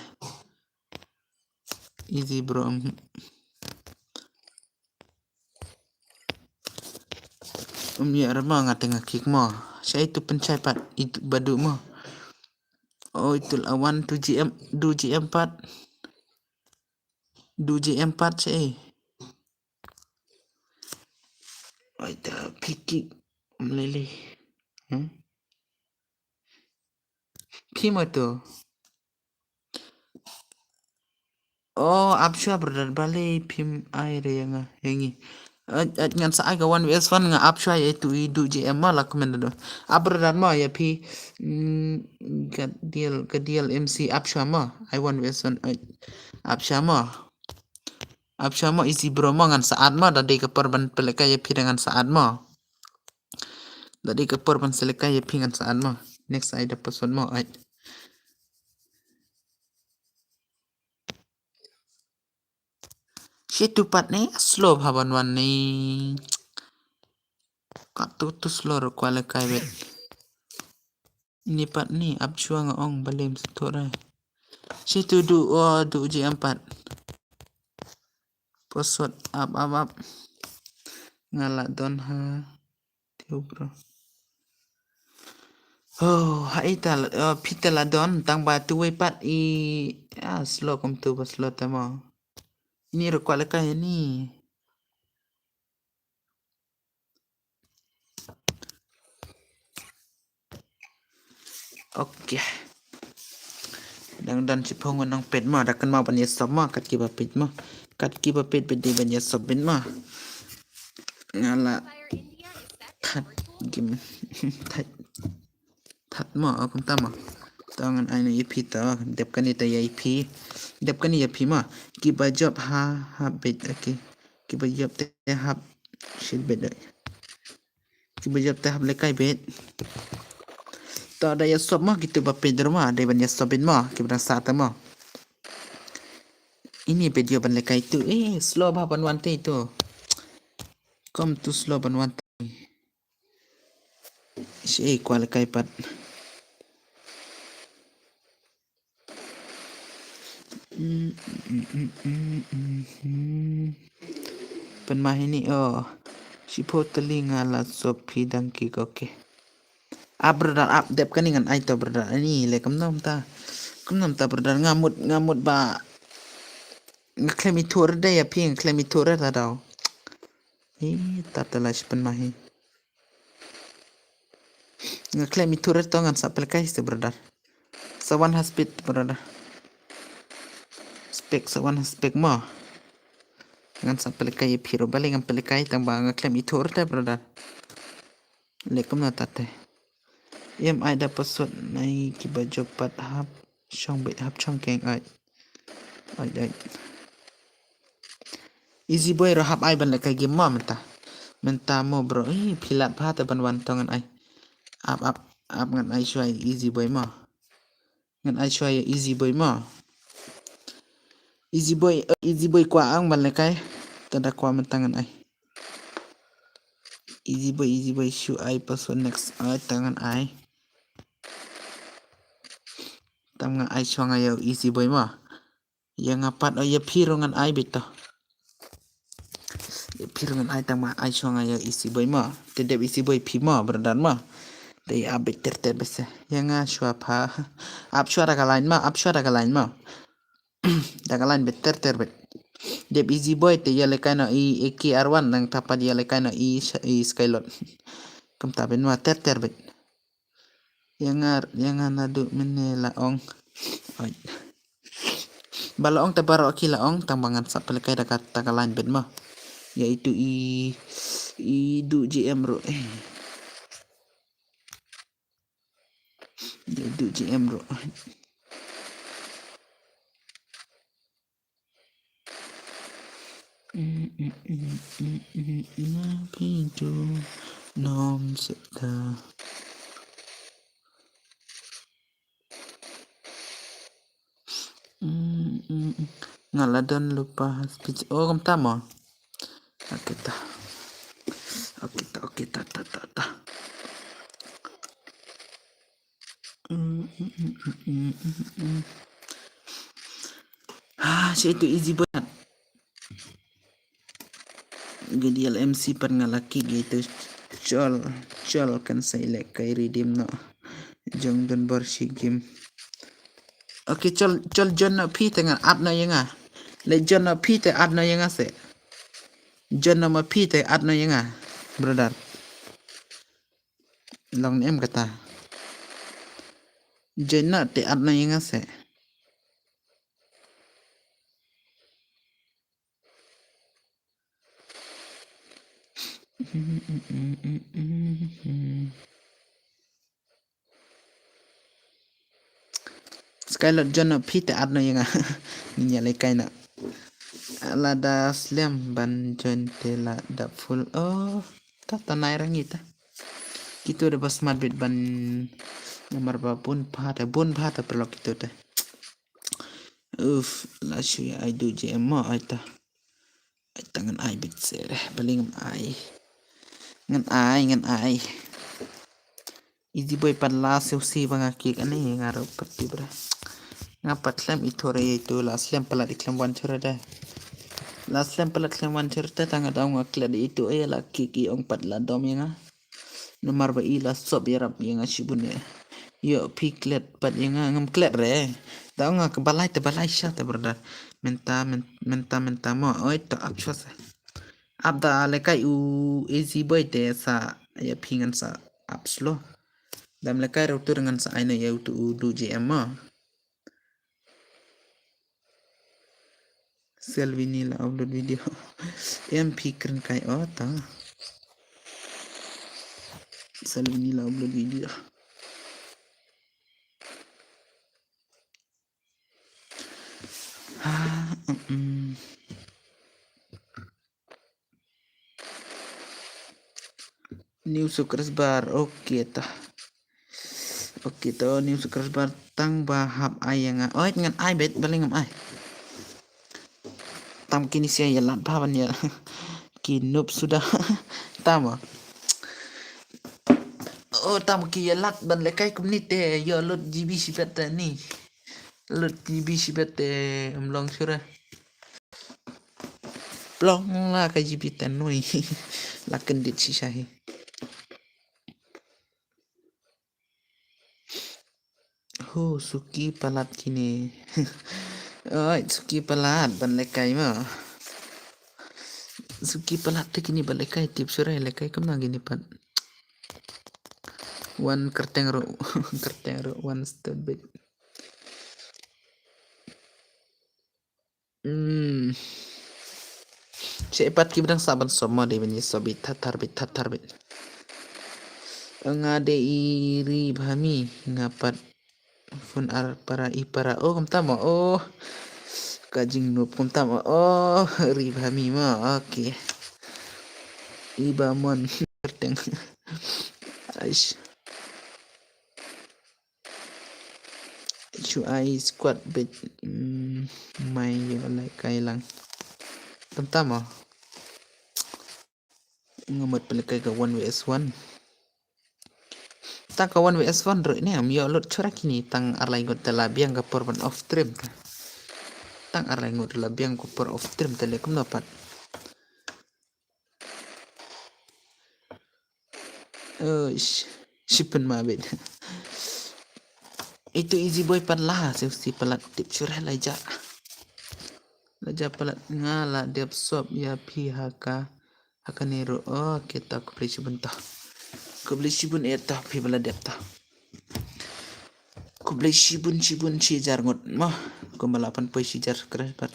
Easy, bro. Um. Um yare ma nga tengah kick ma. Shai tu penchai pat itu badu ma. Oh, itu lawan tu G M, du G M pat. Du G M pat shai. Ai ta kick kick. Melele. Hmm? Phi ma tu. Oh, ap shwa brother, balei phim ai re ïa nga, ïa ngi. Ai, ai, ngan sa ai ka one versus one, nga ap shwa ïa itu i du G M ma, la comment da. Ap brother ma ïa phi. Mm, ka deal, ka deal M C ap shwa ma. Ai one versus one. Ai, ap shwa ma. Ap shwa ma, easy bro ma, ngan sa add ma, da dei ka por ban pynlehkai ïa phi da ngan sa add ma. Da dei ka por ban sa lehkai ïa phi ngan sa add ma. Next ai da password ma, ai. Shi tu pat ni slow bha ban wan ni. Kat tu tu slow ruh kwah lehkai beit. Ni pat ni ap shwa nga ong balei ym sngewthuh re. Shi tu du, oh, du G M pat. Password ap ap ap. Nga la don ha. Tiu bro. Oh, ha ita, oh, phi te la don tang ba tu wei pat i, ah, slow kum tu ba slow te mo. Ini ruh kwah lehkai ni. Okay. Dang don shiphew ngut nongpeit ma, da kynmaw ban ïa sub ma, kat kiba peit ma. Kat kiba peit beit dei ban ïa sub beit ma. Nga la that game. That. That ma, oh, kumta ma. To ngan ai na ïa phi to, dep kane to ïa phi. Dep kane ïa phi ma. Kiba jop ha, ha beit, okay. Kiba jop te hap shit beit dei. Kiba jop te hap lehkai beit. To da ïa sub ma kitu ba peit ruh ma, dei ban ïa sub beit ma, kiba dang sah te ma. Ini beit ïa ban lehkai tu, eh, slow bha ban wan te tu. Kom tu slow ban wan te. Shi kwah lehkai pat. Pynmah ini, oh. Shiphew tylli nga la sub phi dang kick, okay. Ap brother ap, dep kane ngan ai to brother. Ani le kam nam ta. Kam nam ta brother, nga mut, nga mut ba. Nga khlem ithuh re dei ïa phi, nga khlem ithuh re ta daw. Ih, ta ta la shi pynmah hi. Nga khlem ithuh re to ngan sa pynlehkai sa brother. Sa wan ha spec brother. Spec sa wan ha spec mo. Ngan sa pynlehkai ïa phi ruh balei ngam pynlehkai tang ba nga khlem ithuh re te brother. Leh kumno ta te. Em ai da password nai kiba jop pat hap shong beit hap shong keng ai. Ai ai. Easy boy ruh hap ai ban lehkai game mo mynta. Mynta mo bro. Ih, phi lad bha te ban wan to ngan ai. Ap ap ap ngan ai shuwa easy boy mo. Ngan ai shuwa ïa easy boy mo. Easy boy, eh, easy boy kwah ang ban lehkai. Te da kwah mynta ngan ai. Easy boy, easy boy shu ai password next. Ai ta ngan ai. Tam nga ai shuwa nga ïa easy boy mo. Ïa nga pat, oh, ïa phi ruh ngan ai beit to. Ïa phi ruh ngan ai tang ba ai shuwa nga ïa easy boy mo. Te dep easy boy phi mo brother mo. Te ap beit ter ter beit se. Ïa nga shuwa pha. Ap shuwa da ka line mo, ap shuwa da ka line mo. Da ka line beit ter ter beit. Dep easy boy te ïa lehkai noh i A K R one nangta pat ïa lehkai noh i, i Skylord. Kumta beit mo ter ter beit. Ïa nga, ïa nga naduh mynne la ong. Oi. Ba la ong te baroh ki la ong tang ba ngan sa pynlehkai da kata ka line beit mo. Ïa itu i, i du G M ruh. Eh. Ïa i du G M ruh. Nga phi ju nom sita. Nga la don lypa ha speech. Oh, kumta mo. Okay ta. Okay, ta, okay, ta, ta, ta, ta. Mm, mm, mm, mm, mm, mm, mm. Ha, shi tu easy boy. Gadial M C pat nga la kick ïa itu. Chol, chol kan sa ïalehkai redeem noh. Jong don bor shi game. Okay, chol, chol join noh phi te ngan add noh ïa nga. Le join noh phi te add noh ïa nga se. Join noh ma phi te add noh ïa nga, brother. Long ne em kata. Join noh te add noh ïa nga se. Skylord join noh phi te add noh ïa nga. Ngin ïalehkai noh. Lada slem ban join te la dap full. Oh, ta, ta nai rangi ta. Kito de ba smat bit ban namar ba bun bha te, bun bha te paralok kito te. Uf, la shu ïa ai du J M mo ai ta. Ai ta ngan ai bit se re, bali ngan ai. Ngan ai, ngan ai. Easy boy pat la shu si ba nga kick ani nga ruh pat ti bra. Nga pat khlem i thore itu la slem palat i khlem wan chura de. La slem palat khlem wan chura te ta nga dang nga klet itu e la kick i ong pat la dom ïa nga. Namar ba i la sop ïarap ïa nga shibun ïa. Ïoh phi klet pat ïa nga ngam klet re. Da ong nga ka balai te balai sha te brother. Mynta, myn-, mynta, mynta mo. Oi, to ap shwa sa. Ap da lehkai u easy boy te sa ïa phi ngan sa ap slow. Dam lehkai router ngan sa ai noh ïa utu u du J M mo. Selvini la upload video. Em phi kren kai o ta. Selvini la upload video. Ha, mm. New subscriber, okay ta. Okay ta, new subscriber tang ba hap ai ïa nga. Oi, ngan ai bet, bali ngam ai. Tam kini sia ïa lad ba ban ïa. Ki noob suda. Tam. Oh, tam ki ïa lad ban lehkai kumne te ïa load G B shibet te ni. Load G B shibet te em long sure. Plong la ka G B te nui. La kendit shisha hi. Ho, suki palat kine. Oi, suki palat ban lehkai mo. Suki palat te kine ban lehkai tip sure lehkai kumno kine pat. One kerteng ro, kerteng ro, one step bit. Hmm. Che pat ki bdang sa ban sop mo de bini sop bit thathar bit thathar bit. Nga de i ri bha mi nga pat phone ar para i para. Oh, kumta mo. Oh. Ka jingnop kumta mo. Oh, ri bha mi mo. Okay. I ba mon kerteng. Aish. Shu ai squad bit, mm, mai ïa lehkai lang. Kumta mo. Nga mut pynlehkai ka one versus one. Ta ka one versus one ruh ne, em ïoh lut chura kine tang ar lai ngut te la biang ka por ban off stream ta. Tang ar lai ngut la biang ka por off stream te leh kumno pat. Uish, shi pynmabit. Itu easy boy pat la, si, si palat tip sure la ja. La ja palat nga la dep sop ïa phi ha ka, ha kane ruh. Oh, kita khublei shibun ta. Khublei shibun eh ta, phi ba la dep ta. Khublei shibun shibun shi hajar ngut mo. Kumba la pan poi shi hajar kre pat.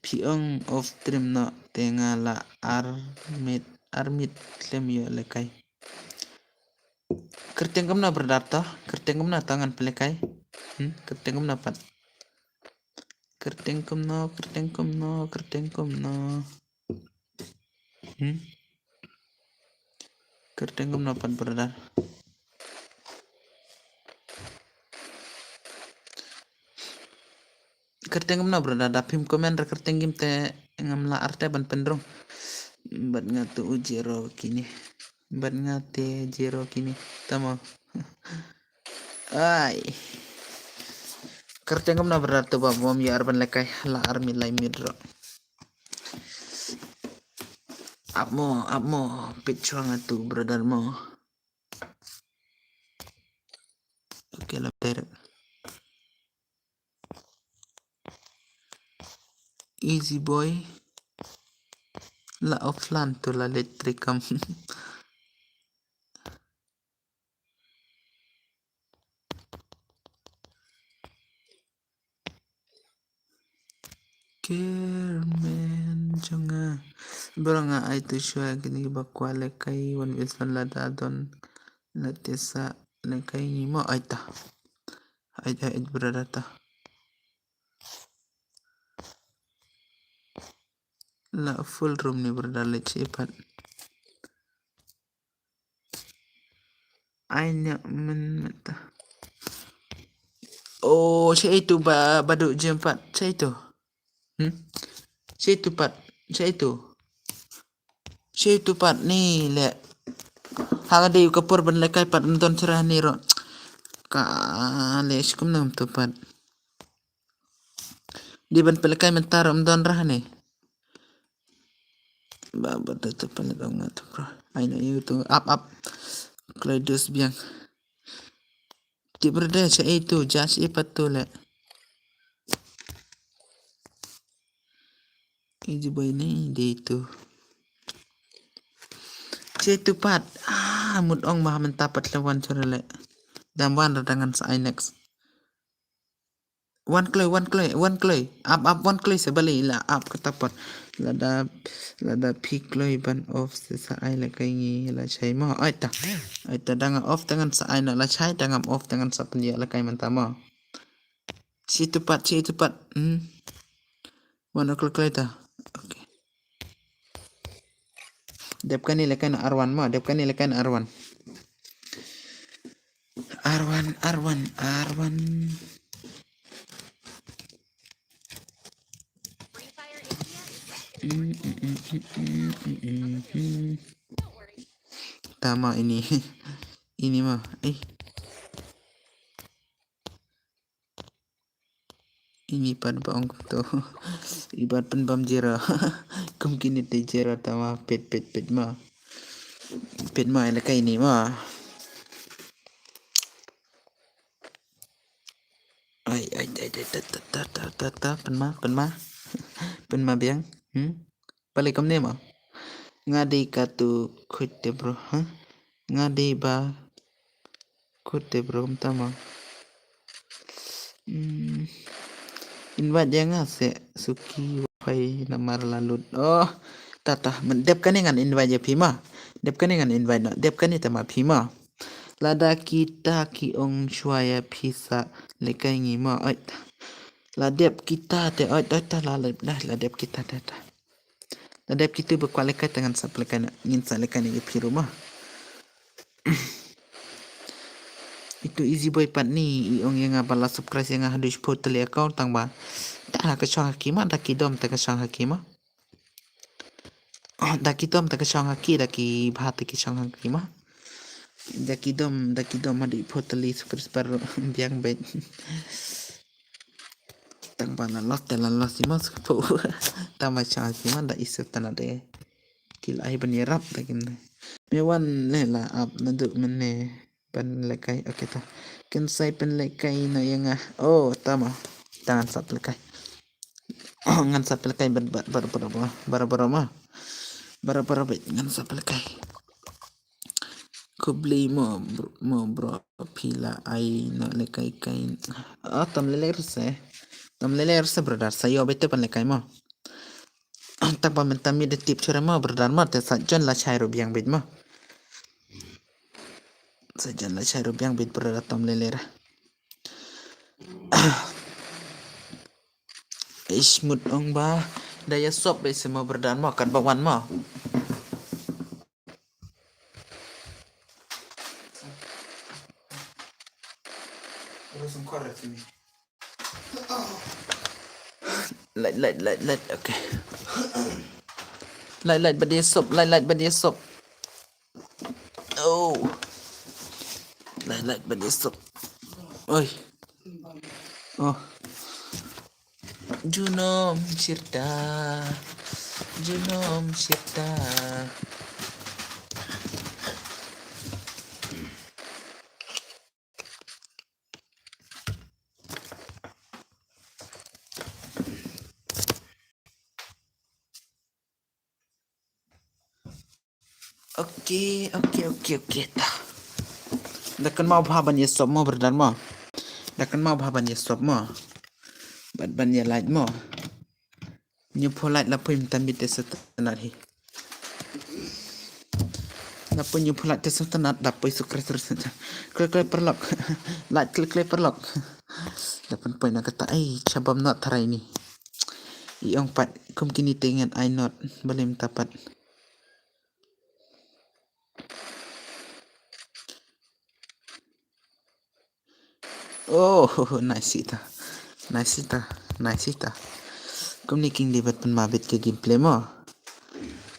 Phi ong off stream noh te nga la ar minit, ar minit khlem ïoh lehkai. Kyrteng kumno brother to? Kyrteng kumno to ngan pynlehkai? Hmm, kyrteng kumno pat? Kyrteng kumno, kyrteng kumno, kyrteng kumno. Hmm? Kyrteng kumno pat brother? Kyrteng kumno brother? Da phim comment ra kyrteng kim te ngam lah arte ban pynrung. Bad nga tu u zero kine. Bad nga te zero kine. Tamo. Ai. Kyrteng kumno brother tu ba bom ya arban lekai la army lai midro. Ap mo, ap mo. Pit chwa nga tu brother mo. Okay, la ter. Easy boy. La offline tu la electric kam. Kermen jong nga. Bro nga ai tu shwa kini ba kwah lekai wan Wilson lada don la tisa lekai ngi mo ai ta. Ai ai brother ta. La full room ni brother le chi pat. Ai nya men mata. Oh, sha itu ba badu jem pat. Sha itu. Hmm? Sha itu pat. Sha itu. Sha itu pat ni le. Hanga dei ka por ban lekai pat mton chira ni ro. Ka le shikum nam tu pat. Di ban pelekai mentar um don rah ni. Ba ba tu tu pele dong tu bro. Ai na yu tu ap ap. Kloi dus biang. Ti berde cha e tu ja chi pat tu le. Iji boy ni di tu. Chi tu pat. Ah, mut ong ma menta pat le wan chura le. Dam wan ra dangan sa ai next. Wan kloi, wan kloi, wan kloi. Ap ap wan kloi se bali la ap kata pat. Lada lada phi kloi ban off se sa ai la kai ngi la chai mo. Ai ta. Ai ta dang off tangan sa ai na la chai dang off tangan sa pyndia la kai menta mo. Chi tu pat, chi tu pat. Hmm. Wan kloi kloi ta. Okay. Dep kani la kai na arwan mo, dep kani la kai na arwan. Arwan, arwan, arwan. Tama ini. Ini mah. Eh. Ini pat ba ong kumto. Ibat pynbam jera. Kum kini te jera tama pet pet pet ma. Pet ma ila kai ini ma. Ai ai ai ai ta ta ta ta ta pynma pynma. Pynma biang. Hmm. Pale kam ne ma. Nga dei ka tu khut te bro ha. Nga dei ba khut te bro kam tama. Hmm. Invite ya nga se suki wifi namar lalut. Oh. Tata dep kane ngan invite ya phi ma. Dep kane ngan invite no. Dep kane tama phi ma. Lada kita ki ong shwa ya phi sa lekai ngi ma. Oi. La dep kita te oi oi ta la la la dep kita te ta. La dep kita ba kwah lekai tangan sa lekai na ngin sa lekai ni phi ruma. Itu easy boy pat ni i ong ya nga ba la subscribe ya nga hadu shpo tali account tang ba. Ta ka shong haki ma da ki dom ta ka shong haki ma. Da ki dom ta ka shong haki da ki bha ta ki shong haki ma. Da ki dom da ki dom ma di pho tali subscriber biang bet. Tang ba la los ta la los si ma su pho. Ta ma shong haki ma da isu ta na de. Ki la ai ban yarap ta kim ne. Me wan le la ap na du men ne. Pynlekai, okay ta. Kin sai pynlekai na ya nga. Oh, tama. Tangan sap lekai. Oh, ngan sap lekai bar bar bar bar bar bar ma. Bar bar bar ngan sap lekai. Kubli mo bro, mo bro pila ai na lekai kai. Ah, tam lele rse. Tam lele rse brother. Sayo bete pynlekai mo. Tang ba mynta mi da tip chura mo brother mo te sa jon la chai ro biang bit mo. Sa jon la chai ro biang bit brother tom le lera. Ish mut ong ba da ya sop be se mo brother mo kan ba wan mo. Terus engkau dah sini. Light, light, light, light. Okay. Light, light, ba dei sop, light, light, ba dei sop. Oh. Light, light, ba dei sop. Oi. Oh. Junom shirta. Junom shirta. Okay, okay, okay, okay, ta. Da kynmaw bha ban ïa sop mo, brother mo. Da kynmaw bha ban ïa sop mo. Bad ban ïa like mo. Hynñiewphew like la poi mynta beit te sa tynat hi. La poi hynñiewphew like te sa tynat, da poi sukre sukre. Khlem khlem paralok. Like khlem khlem paralok. Da pynpoi na kata, ai, shabam not tharai ni. I ong pat kum kine te ngan ai not, balei mynta pat. Oh, nice ita. Nice ita. Nice ita. Kumne king dei ban pynma beit ka gameplay mo.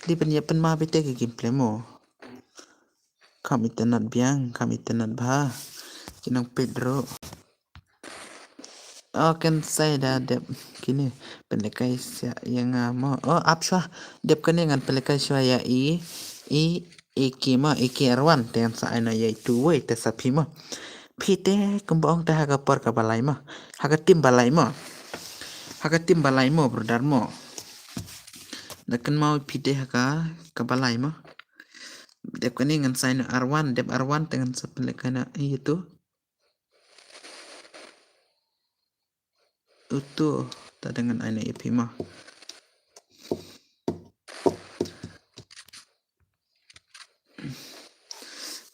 Dei ban ïa pynma beit ka gameplay mo. Kam ita not biang, kam ita not bha. Ki nang peit ruh. Oh, kan sai da dep kine. Pynlehkai sha ïa nga mo. Oh, ap shuwa. Dep kane ngan pynlehkai shuwa ïa i, i, i ki mo, i ki arwan. Te ngan sa ai noh ïa itu wei te sa phi mo. Phi te kumba ong te ha ka por kaba lai mo. Ha ka tim ba lai mo. Ha ka tim ba lai mo, brother mo. Da kynmaw phi te ha ka, kaba lai mo. Dep kane ngan sa ai noh arwan, dep arwan te ngan sa pynlehkai noh ïa itu. Utu, ta da ngan ai noh ïa phi mo.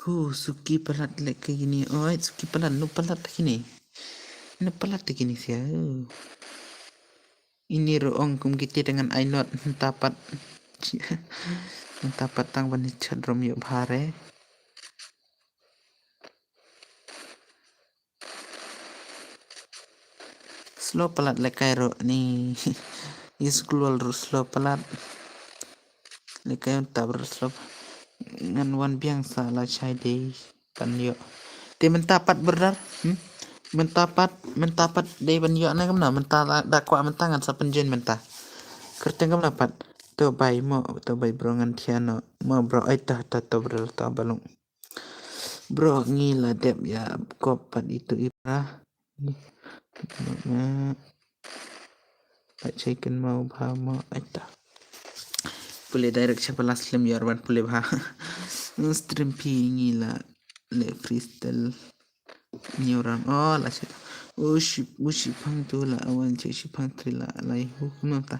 Hu, suki palat leh ka kine. Oi, suki palat, nu palat kine. Nu palat kine sia. Ini ruh ong kum kiti da ngan ai not mynta pat. Mynta pat tang ban chat rom ïoh bha re. Slow palat lehkai ruh ni. Is global ruh slow palat. Lehkai mynta ruh slow. Ngan wan biang sa la shai dei ban ïoh. Te mynta pat brother. Hmm? Mynta pat, mynta pat dei ban ïoh na kumno, mynta la, da kwah mynta ngan sa pynjoin mynta. Kyrteng kumno pat. To bai mo, to bai bro ngan thiah noh. Mo bro, ai ta, ta, to bro, to balung. Bro ngi la dep ïa kop pat itu ipra. Pat chai kynmaw bha mo aita. Pule direct sha pala slem ïa arwan pule bha. Stream phi ngi la leh freestyle. New round. Oh la shit. U shi, u shipang tu la awan che shipang tri la lai hu kumno ta.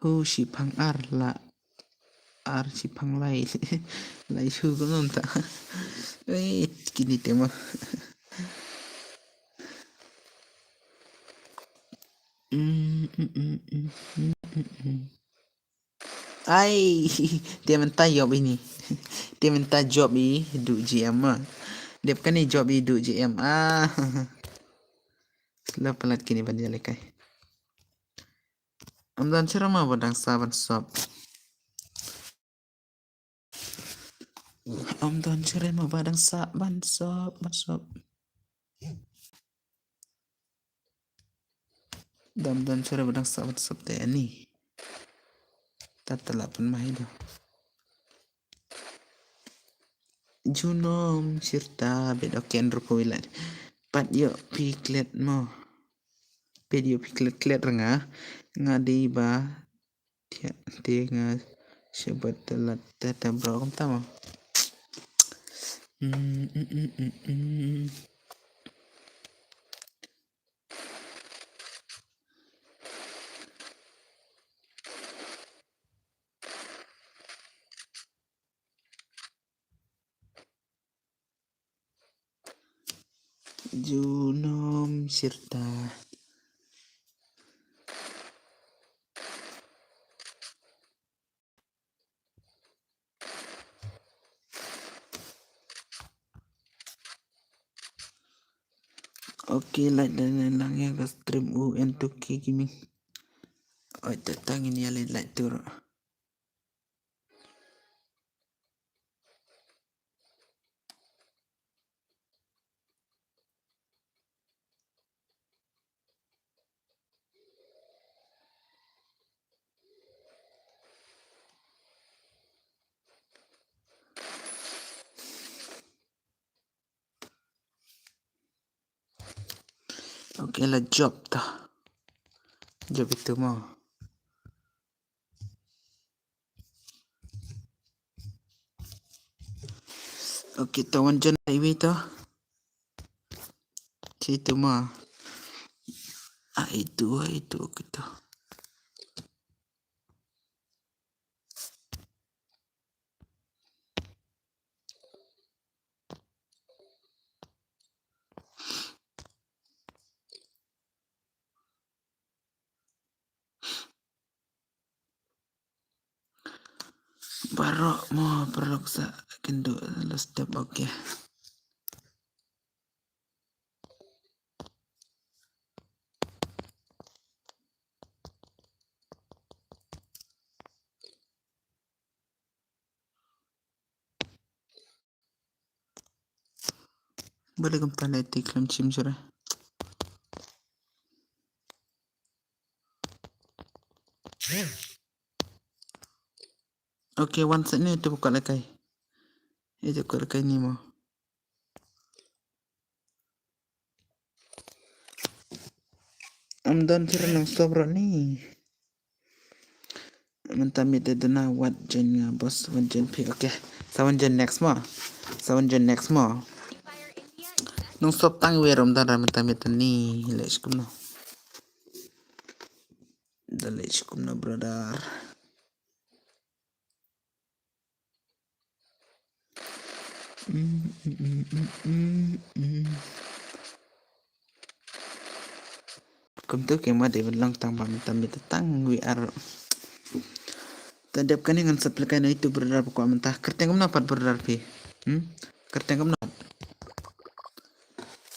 U shipang ar la Ar shipang lai. Lai shu ko nom ta. Ei, kini tema. Mm, mm, mm, mm, mm, mm, mm. Ai, te mynta job ini. Te mynta job i du G M ma. Dep kane job i du G M. Ah. Slow palat kini ban ïalehkai. Ym don shuh re mo ba dang sah ban sop. Ym don shuh re mo ba dang sah ban sop, ban sop. Dang don shuh re ba dang sah ban sop te ani. Tat tala pynmai do. Junom shirta bet oken rupa wilat. Pat ïoh phi klet mo. Pat ïoh phi klet klet ra nga. Nga dei ba thiah te nga shabat talat tata bro kumta mo. Mm, mm, mm, mm, mm. Junom shirta. Okay, like dan lang ïa ka stream u N two K Gaming. Oi, tata ngin ïa like, like tu ruh. Ke la jop ta. Jop itu mo. Okay, ta wan jan iwi ta. Itu mo. Ah, itu, ah, itu, kita. Baroh mo, baroh sa kynduh la step, okay. Bale kumpa ne ti khlem chim jure. Okay, wan sa ni tu buka lekai. Itu buka lekai ni mo. Am don chira nang stop ro ni. Mynta mit de duna wat jen nga boss, wan jen phi. Okay. Sa wan jen next mo. Sa wan jen next mo. Nang stop tang wer um dara mynta mit ni. Lech kumno. Da lech kumno, brother. Kumtu ke ma de lang tang bam tam bit tang wi ar. Ta dep kane ngan supply kai na itu brother pokok mentah. Kerteng kumno pat brother phi? Hmm? Kerteng kumno?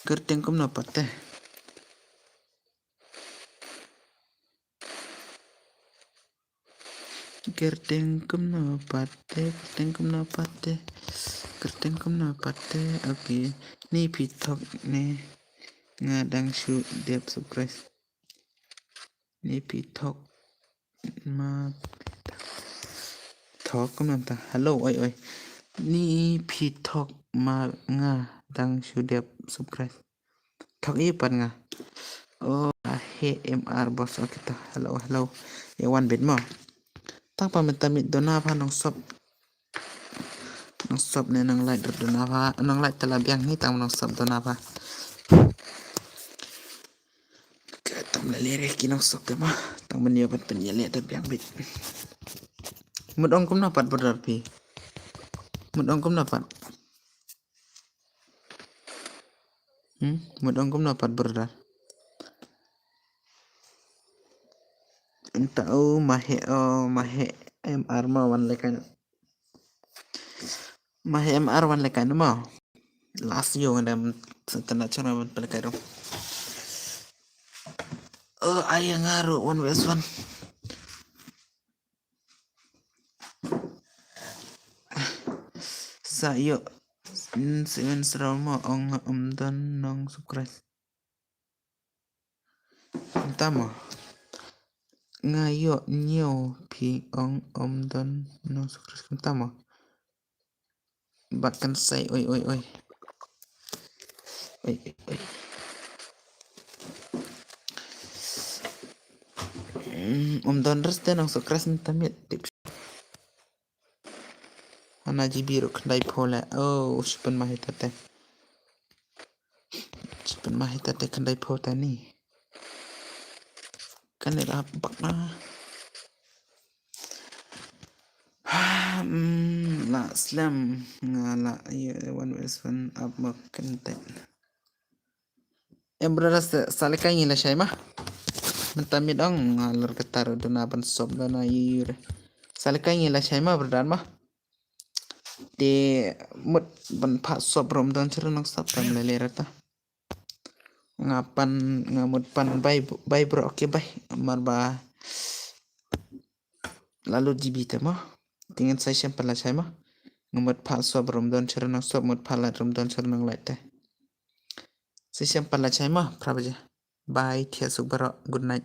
Kerteng kumno pat te? Kerteng kumno pat te, kerteng kumno pat te, kerteng kumno pat te. Okay. Ni phi thok ne nga dang shu dep subscribe. Ni phi thok ma thok kumno ta. Hello, oi, oi. Ni phi thok ma nga dang shu dep subscribe. Thok i pat nga. Oh, he M R boss. Okay ta. Hello, hello. Ya wan bit mo. Tang pa mynta mit dona pha nong sop. Nong sop ne nong light dona pha. Nong light tala biang hi tang nong sop dona pha. Ka tam la lere ki nong sop te ma. Tang men yo pat pen ya le ta biang bit. Mut ong kumno pat brother phi. Mut ong kumno pat. Hmm, mut ong kumno pat brother. Enta u mahe o mahe M R ma wan lekan. Mahe M R wan lekan ma. Last yo ngam tana chana wan pelekai dong. Oh, ayang aru one versus one. Sa yo seven sraw mo ong um don nong subscribe. Tamo. Nga yo nyo phi ong um don nong subscribe tamo. Bak kan sai oi oi oi. Oi oi oi. Um don reste nong subscribe tamit. Hana G B ruh khyndai phew le. Oh, shipan ma hita te. Shipan ma hita te khyndai phew ta ni. Kan ni rap bak na. Hmm, la slem nga la ye one versus one up mak kan te. Em brother sa leka ngi la shai ma. Mynta mit ong nga lar kata ruh duna ban sop duna yur. Sa leka ngi la shai ma brother ma. Te mut ban pha sop rom don chira nang sop tam lele rata. Nga pan nga mut pan bai bai bro okay bai. Mar ba lalu G B te ma. Tingin sai shem pan la shai ma. Nga mut pha sop rom don chira nang sop mut pha la rom don chira nang lai te. Sisem pala chai ma, phra baje. Bye, thiah suk baroh, good night.